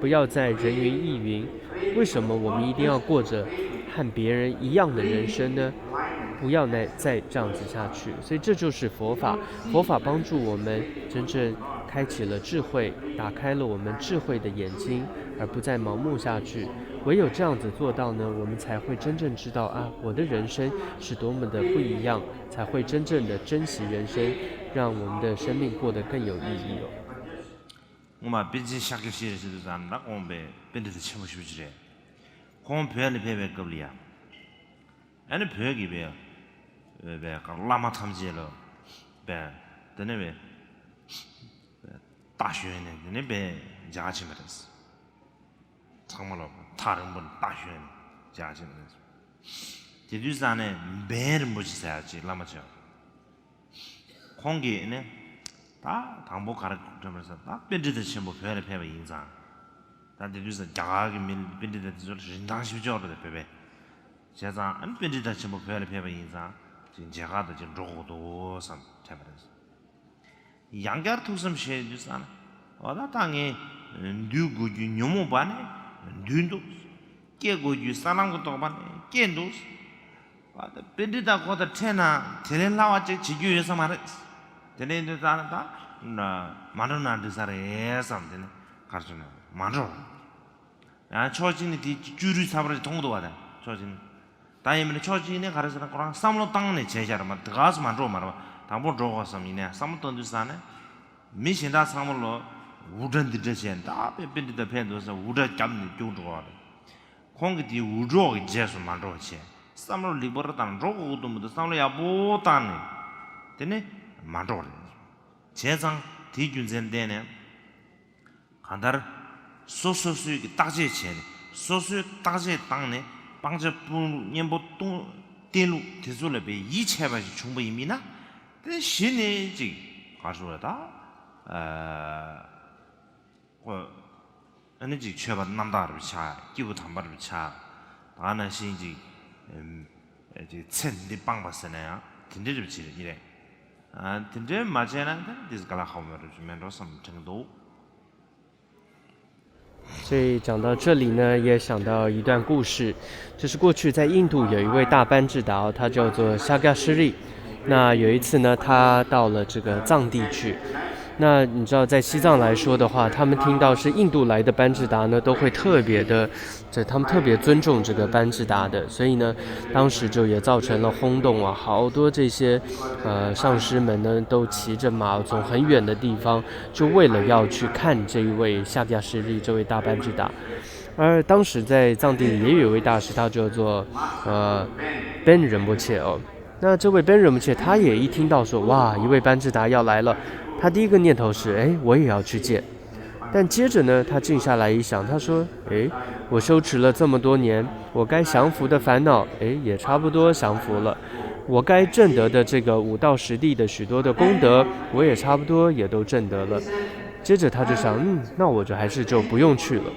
不要再人云亦云。为什么我们一定要过着和别人一样的人生呢？不要再再这样子下去。所以这就是佛法，佛法帮助我们真正开启了智慧，打开了我们智慧的眼睛，而不再盲目下去。唯有这样子做到呢，我们才会真正知道啊，我的人生是多么的不一样，才会真正的珍惜人生，让我们的生命过得更有意义哦。 ངོ་མ་པཎ་ཆེན་ཤཱཀྱ་ཤྲཱི་ཟེར་དུས་ཙང་ན་ཁོང་པའི་པཎྜི་ཏ་ཆེན་པོ་ཞེ་པོ་ཅིག་རེད། ཁོང་བོད་ལ་ཕེབས་པའི་སྐབས་ལ་ཡ། ཨ་ནི་བོད་ཀྱི་པའི་པའི་བླ་མ་ཐམས་ཅད་ལ་པའི་དེ་ནས་པའི་རྟ་ཞོན་ནས་དེ་ནས་པའི་མཇལ་ཁ་ཕྱིན་པ་རེད། ཚང་མ་ལ་ཐག་རིང་པོ་ནས་རྟ་ཞོན་ནས་མཇལ་ཁ་ཕྱིན་པ་རེད། དེ་དུས་ཙང་ནས་འབན་རིན་པོ་ཆེ་ཟེར་ཡ་ཅིག་བླ་མ་ཆེ་བ། ཁོང་གིས་ནི། ད་དང་པོ་ག་རེ་དྲན་པ་རེད་ཟེར་ན། ད་པཎྜི་ཏ་ཆེན་པོ་བོད་ལ་ཕེབས་པ་ཡིན་ཙང་། ད་དེ་དུས་ཙང་རྒྱ་གར་གྱི་མི་པཎྜི་ཏ་དེ་ཚོ་ལ་རིན་ཐང་ཞེ་པོ་ཅིག་ཡོད་རེད་བོད་པའི། བྱས་ཙང་ཨ་ནི་པཎྜི་ཏ་ཆེན་པོ་བོད་ལ་ཕེབས་པ་ཡིན་ཙང་ཅིག་མཇལ་ཁ་དང་ཅིག་འགྲོ་དགོས་འདུག་བསམ་དྲན་པ་རེད། ཡང་བསྐྱར་ཐུགས་བསམ་བཞེས་དུས་ཙང་ན། འོ་ད་ད་ངས་འདུལ་དགོས་རྒྱུ་ཉོན་མོངས་པ་ནས་འདུལ་འདུག་སྐྱེ་དགོས་རྒྱུ་ས་ལམ་གྱི་རྟོགས་པ་ནས་སྐྱེས་འདུག་ཨ་ད་པཎྜི་ཏ་ཁོ་ད་འཕྲད་ན་དེ་ལས་སླ་བ་ཅིག་བྱེད་རྒྱུ་ཡོད་ས་མ་རེད། དེ་ནས་འདི་ལྟར་ད་མ་འགྲོ་ན་འགྲིག་ས་རེད་བསམ། དེ་ནས་གར་སོང་ན་མ་འགྲོ། ཡང་ཕྱོགས་གཅིག་ནས་དེ་སྐྱུ་རུས་ཚ་བ་རེད་མཐོང་གི་འདུག་བ། ད་ཕྱོགས་གཅིག་ནས་ད་ཡིན་མིན་ན་ཕྱོགས་གཅིག་ནས་ག་རེ་ཟེར་ན་ཁོ་རང་བསམ་བློ་བཏང་ནས་བྱས་བཞག་རེད་མ། དེ་ག་སུ་མ་འགྲོ་མ་རེད་བ། དང་པོ་འགྲོ་དགོས་བསམ་ཡིན་ནའི་བསམ་བློ་བཏང་དུས་ཙང་ནས། མི་གཞན་དག་ཚང་མ་ལོ་འུར་སྒྲ་འདི་འདྲ་བྱས་ད་དཔེ་པཎྜི་ཏ་ཕེབས་འདུག་ཟེར་འུར་སྒྲ་བརྒྱབ་ནས་རྒྱུགས་འགྲོ་བ་རེད། ཁོང་གིས་དེའི་འུར་སྒྲོག་གི་རྗེས་སུ་མ་འགྲོ་བྱས་བསམ་བློ་ལེགས་པོ་ར་བཏང་འགྲོ་དགོས་ཀྱི་འདུག་མི་འདུག་བསམ་བློ་ཡག་པོ་བཏང་ནས་དེ་ནས་མ་འགྲོ་བ་རེད། བྱས་ཙང་དེའི་རྒྱུ་མཚན་བརྟེན་ནས་གང་ལྟར་སོ་སོ་སོའི་གི་བརྟག་དཔྱད་བྱས་ནས་སོ་སོའི་བརྟག་དཔྱད་བཏང་ནས་སྤང་བྱ་སྤོང་ལུགས་གཉེན་པོ་གཏོང་བསྟེན་ལུགས་དེ་ཚོ་ལ་དཔེ་ཡིད་ཆེས་པ་ཞིག་བྱུང་པ་ཡིན་མིན་ན་དེ་གཞི་ནས་ཅིག་ག་རེ་ཟེར་བ་ད། ཨ་ནི་ཅིག་ཆོས་པ་རྣམ་དག་རུ་ཆགས། སྐྱེས་བུ་དམ་པ་རུ་ཆགས། ད་ག་ནང་བཞིན་ཅིག་ཨམ་ཅིག་ཚེ་འདི་སྤངས་པ་ཟེར་ན་ཡང་དེ་འདྲའི་རུ་བྱེད་རེད་ཡིན་རེད། ཨ་དེ་འདྲའི་མ་བྱས་ན་ད་འདི་ག་ལ་ཧ་གོ་མེད་རུ་མེད་འགྲོ་བསམ་དྲན་གྱི་འདུག所以讲到这里呢，也想到一段故事，就是过去在印度有一位大班智达，他叫做夏加士利。那有一次呢，他到了这个藏地去。那你知道，在西藏来说的话，他们听到是印度来的班智达呢，都会特别的，这他们特别尊重这个班智达的。所以呢，当时就也造成了轰动啊，好多这些呃上师们呢，都骑着马从很远的地方，就为了要去看这一位夏加士利这位大班智达。而当时在藏地也有一位大师，他叫做呃 Ben 仁波切哦。那这位般若波切他也一听到说，哇，一位班智达要来了，他第一个念头是，哎，我也要去见。但接着呢，他静下来一想，他说，哎，我修持了这么多年，我该降伏的烦恼，哎，也差不多降伏了。我该证得的这个五道十地的许多的功德，我也差不多也都证得了。接着他就想，嗯，那我就还是就不用去了。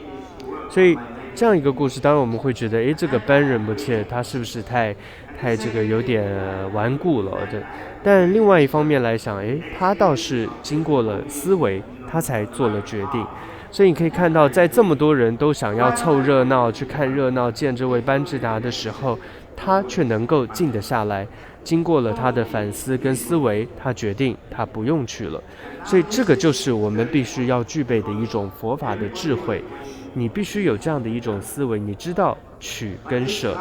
所以这样一个故事，当然我们会觉得，诶，这个般若波切他是不是太太这个有点顽固了？这，但另外一方面来想，诶，他倒是经过了思维，他才做了决定。所以你可以看到，在这么多人都想要凑热闹、去看热闹、见这位班智达的时候，他却能够静得下来。经过了他的反思跟思维，他决定他不用去了。所以这个就是我们必须要具备的一种佛法的智慧。你必须有这样的一种思维，你知道取跟舍，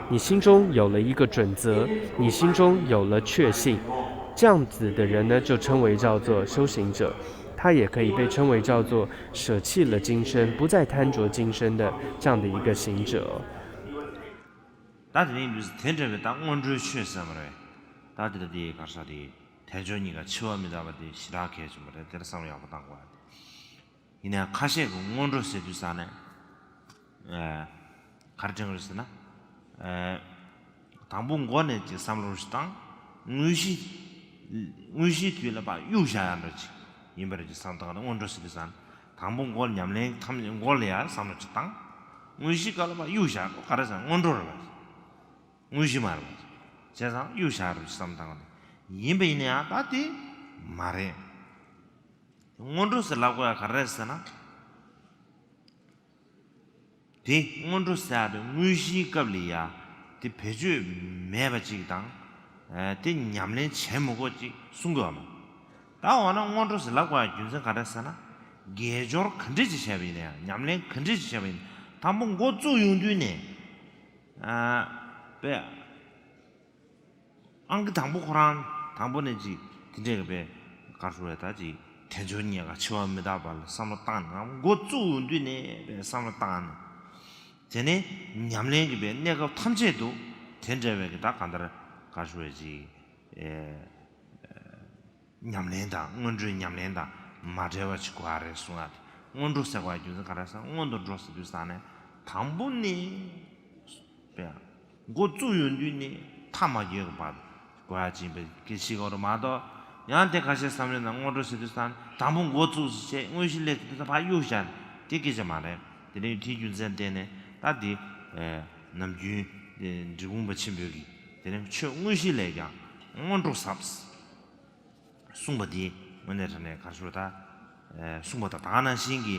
你心中有了一个准则，你心中有了确信，这样子的人呢，就称为叫做修行者。他也可以被称为叫做舍弃了今生，不再贪着今生的这样的一个行者。 ད་དེ་ནས་དུས་དེ་འདྲ་བའི་ད་སྔོན་འགྲོའི་ཆོས་ཟེར་བ་རེད། ད་དེ་ལ་དེའི་གར་ས་དེ་དལ་འབྱོར་གཉིས་ཀ་འཆི་བ་མི་རྟག་པ་དེ་ཞེ་དྲག་གལ་ཆེན་པོ་རེད། དེར་བསམ་བློ་ཡག་པོ་བཏང་དགོས་ཡ་དེ། ཡིན་ནའང་ཁ་ཤས་ཀྱི་སྔོན་འགྲོ་ཟེར་དུས་ས་ནས་ག་རེ་དྲན་གི་རེད་ཟེར་ན། དང་པོ་མགོ་ནས་ཅིག་བསམ་བློ་ཞིག་བཏང་། དངོས་གཞི་དངོས་གཞིའི་དུས་ལ་ཕར་གཡུག་བཞག་ཡ་འདྲ་ཅིག་ཡིན་པ་རེད་ཅིག་བསམ་བཏང་ན་སྔོན་འགྲོ་ཟེར་དུས་ས་ནས། དང་པོ་མགོ་ཉམས་ལེན་ཐམས་ཅད་མགོ་ལ་ཡ་བསམ་བློ་ཅིག་བཏང་། དངོས་གཞི་སྐབས་ལ་ཕར་གཡུག་བཞག་གོ་ག་རེ་ཟེར་ན་སྔོན་འགྲོ་རེད་པ། དངོས་གཞི་མ་རེད་པ། བྱས་ཙང་གཡུག་བཞག་རེད་ཅིག་བསམ་བཏང་ནས་ཡིན་པ་ཡིན་ན་ཡང་ད་དེ་མ་རེད། སྔོན་འགྲོ་ཟེར་ལབ་དགོས་ཡ་ག་རེ་རེད་ཟེར་ན། དེ་སྔོན་འགྲོ་ཟེར་ཡ་དེ་དངོས་གཞིའི་སྐབས་ལ་ཡ་དེ་བེད་སྤྱོད་མེད་པ་ཅིག་དང་། དེ་ཉམས་ལེན་བྱེད་མི་དགོས་ཅིག་གསུང་གི་ཡོད་མ། ད་འོ་ན་སྔོན་འགྲོ་ཟེར་ལབ་དགོས་ཡ་རྒྱུ་མཚན་ག་རེ་ཟེར་ན། དགེ་སྦྱོར་ག་འདྲས་ཅིག་བྱས་པ་ཡིན་ན་ཡང་ཉམས་ལེན་ག་འདྲས་ཅིག་བྱས་པ་ཡིན་ན་དང་པོ་འགོ་བཙུགས་ཡོང་དུས་ནས། པས། ཨང་ཀི་དང་པོ་ཁོ་རང་དང་པོ་ནས་ཅིག་དེ་འདྲས་ཀྱི་པས་གར་ཞུ་བས་ད་ཅིག་དལ་འབྱོར་གཉིས་ཀ་འཆི་བ་མི་རྟག་པ་ལ་བསམ་བློ་བཏང་ནས་འགོ་བཙུགས་ཡོང་དུས་ནས་པས་བསམ་བློ་བཏང་ནས། དེ་ནས་ཉམས་ལེན་གྱི་པས་གནས་སྐབས་ཐམས་ཅད་དུ་དེ་འདྲ་བའི་གི་ད་གང་ལྟར་གར་ཞུ་བས་ཅིག་ཨེ། ཉམས་ལེན་དང་སྔོན་འགྲོའི་ཉམས་ལེན་དང་མ་བྲལ་བ་ཅིག་དགོས་རེད་གསུང་ཡ་དེ། སྔོན་འགྲོ་ཟེར་བ་རྒྱུ་མཚན་ག་རེ་ཟེར་ན་སྔོན་དུ་འགྲོ་ཟེར་དུས་ཙང་ནས་དང་པོ་ནས་པས་འགོ་བཙུགས་ཡོང་དུས་ནས་མཐའ་མ་རྒྱལ་གྱི་བར་དུ་དགོས་ཡ་ཅིག་ཡིན་པའི་སྐད་ཆ་གོ་རེད་མ་གཏོགས། ཡང་དེ་ཁ་ཤས་བསམ་བློའི་ནང་སྔོན་འགྲོ་ཟེར་དུས་ཙང་དང་པོ་འགོ་བཙུགས་ཟེར་བྱས་དངོས་གཞི་སླེབས་དུས་ཙང་ཕར་གཡུག་བཞག་དེ་སྐད་ཆ་མ་རེད། དེ་ནས་དེའི་རྒྱུ་མཚན་བརྟེན་ནས་ད་དེ་ནམ་རྒྱུན་འབྲི་གུང་པ་ཆེན་པོས་ཀྱིས་དེ་ནས་ཆོས་དངོས་གཞི་ལས་ཀྱང་སྔོན་འགྲོ་ཟབ། གསུངས་པ་འདི་དངོས་གནས་དྲང་གནས་ག་རེ་ཞུ་ད། གསུངས་པ་དང་ད་ག་ནང་བཞིན་གྱི།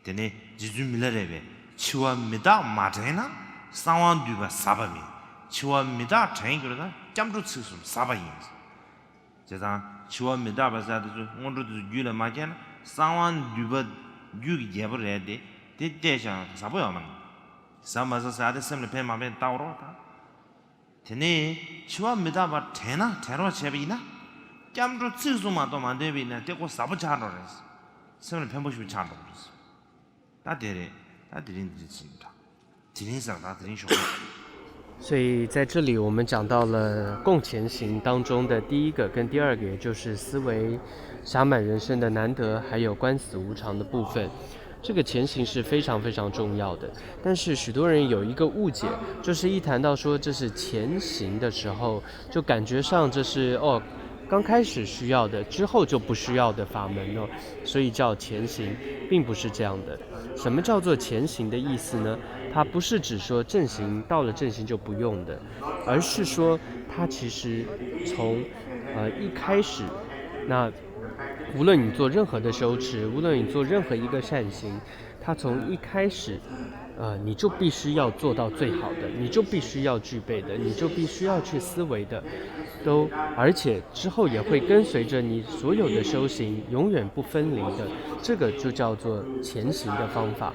དེ་ནས་རྗེ་བཙུན་མི་ལ་རས་པས་འཆི་བ་མི་རྟག་མ་དྲན་ན་གསང་བ་འདུས་པ་ཟབ་པ་མིན། འཆི་བ་མི་རྟག་དྲན་གྱུར་ན་སྐྱབས་འགྲོ་ཚིག་གསུམ་ཟབ་པ་ཡིན། བྱས་ཙང་འཆི་བ་མི་རྟག་པ་ཟེར་དེ་ཚོ་སྔོན་འགྲོ་དེ་ཚོ་རྒྱུད་ལ་མ་སྐྱེས་ན་གསང་བ་འདུས་པ་རྒྱུད་ཀྱི་རྒྱལ་པོ་རེད་དེ། དེ་བལྟས་ཀྱང་ཟབ་པོ་ཡོད་མ་རེད། ཟབ་མ་ཟབ་ཟེར་དེ་སེམས་ལ་ཕན་མ་ཕན་ལྟ་བ་རོགས་དང་། དེ་ནས་འཆི་བ་མི་རྟག་པ་དྲན་ན་དྲན་རོགས་བྱས་པ་ཡིན་ན། སྐྱབས་འགྲོ་ཚིག་གསུམ་མ་གཏོགས་མ་འདོན་པ་ཡིན་ན་དེ་ཀོ་ཟབ་པོ་ཆགས་འགྲོ་རེད། སེམས་ལ་ཕན་པོ་ཞིག་ཆགས་འགྲོ་རེད། ད་དེ་རེད། ད་དེ་རིང་འདི་ཅིག་འདྲ། དེ་རིང་ཟེར་ད་དེ་རིང་ཞོགས་པ། 所以在这里，我们讲到了共前行当中的第一个跟第二个，也就是思维暇满人生的难得，还有观死无常的部分。这个前行是非常非常重要的，但是许多人有一个误解，就是一谈到说这是前行的时候，就感觉上这是哦，刚开始需要的，之后就不需要的法门哦，所以叫前行，并不是这样的。什么叫做前行的意思呢？它不是指说正行到了正行就不用的，而是说它其实从呃一开始，那无论你做任何的修持，无论你做任何一个善行，它从一开始，呃，你就必须要做到最好的，你就必须要具备的，你就必须要去思维的，都而且之后也会跟随着你所有的修行永远不分离的，这个就叫做前行的方法。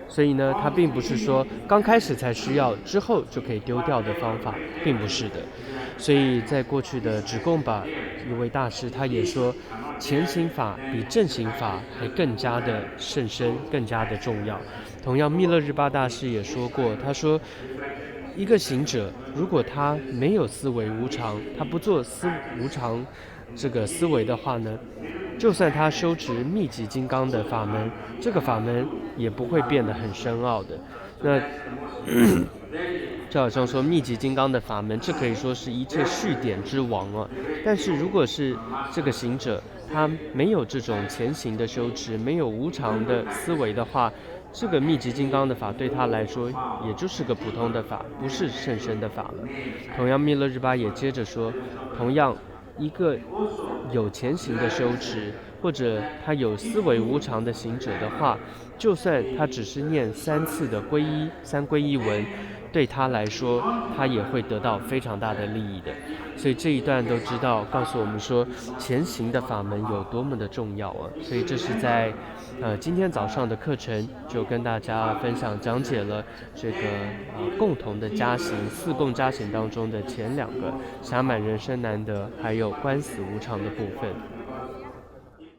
所以呢，它并不是说刚开始才需要，之后就可以丢掉的方法，并不是的。所以在过去的止供吧，一位大师他也说，前行法比正行法还更加的甚深，更加的重要。同样，密勒日巴大师也说过，他说，一个行者，如果他没有思维无常，他不做思无常这个思维的话呢，就算他修持密集金刚的法门，这个法门也不会变得很深奥的。那就好像说密集金刚的法门，这可以说是一切序典之王啊。但是如果是这个行者，他没有这种前行的修持，没有无常的思维的话，这个密集金刚的法对他来说也就是个普通的法，不是甚深的法了。同样，密勒日巴也接着说，同样，一个有前行的修持，或者他有思维无常的行者的话，就算他只是念三次的皈依三皈依文，对他来说，他也会得到非常大的利益的。所以这一段都知道，告诉我们说前行的法门有多么的重要啊！所以这是在呃今天早上的课程就跟大家分享讲解了这个呃共同的加行四共加行当中的前两个，暇满人生难得，还有观死无常的部分。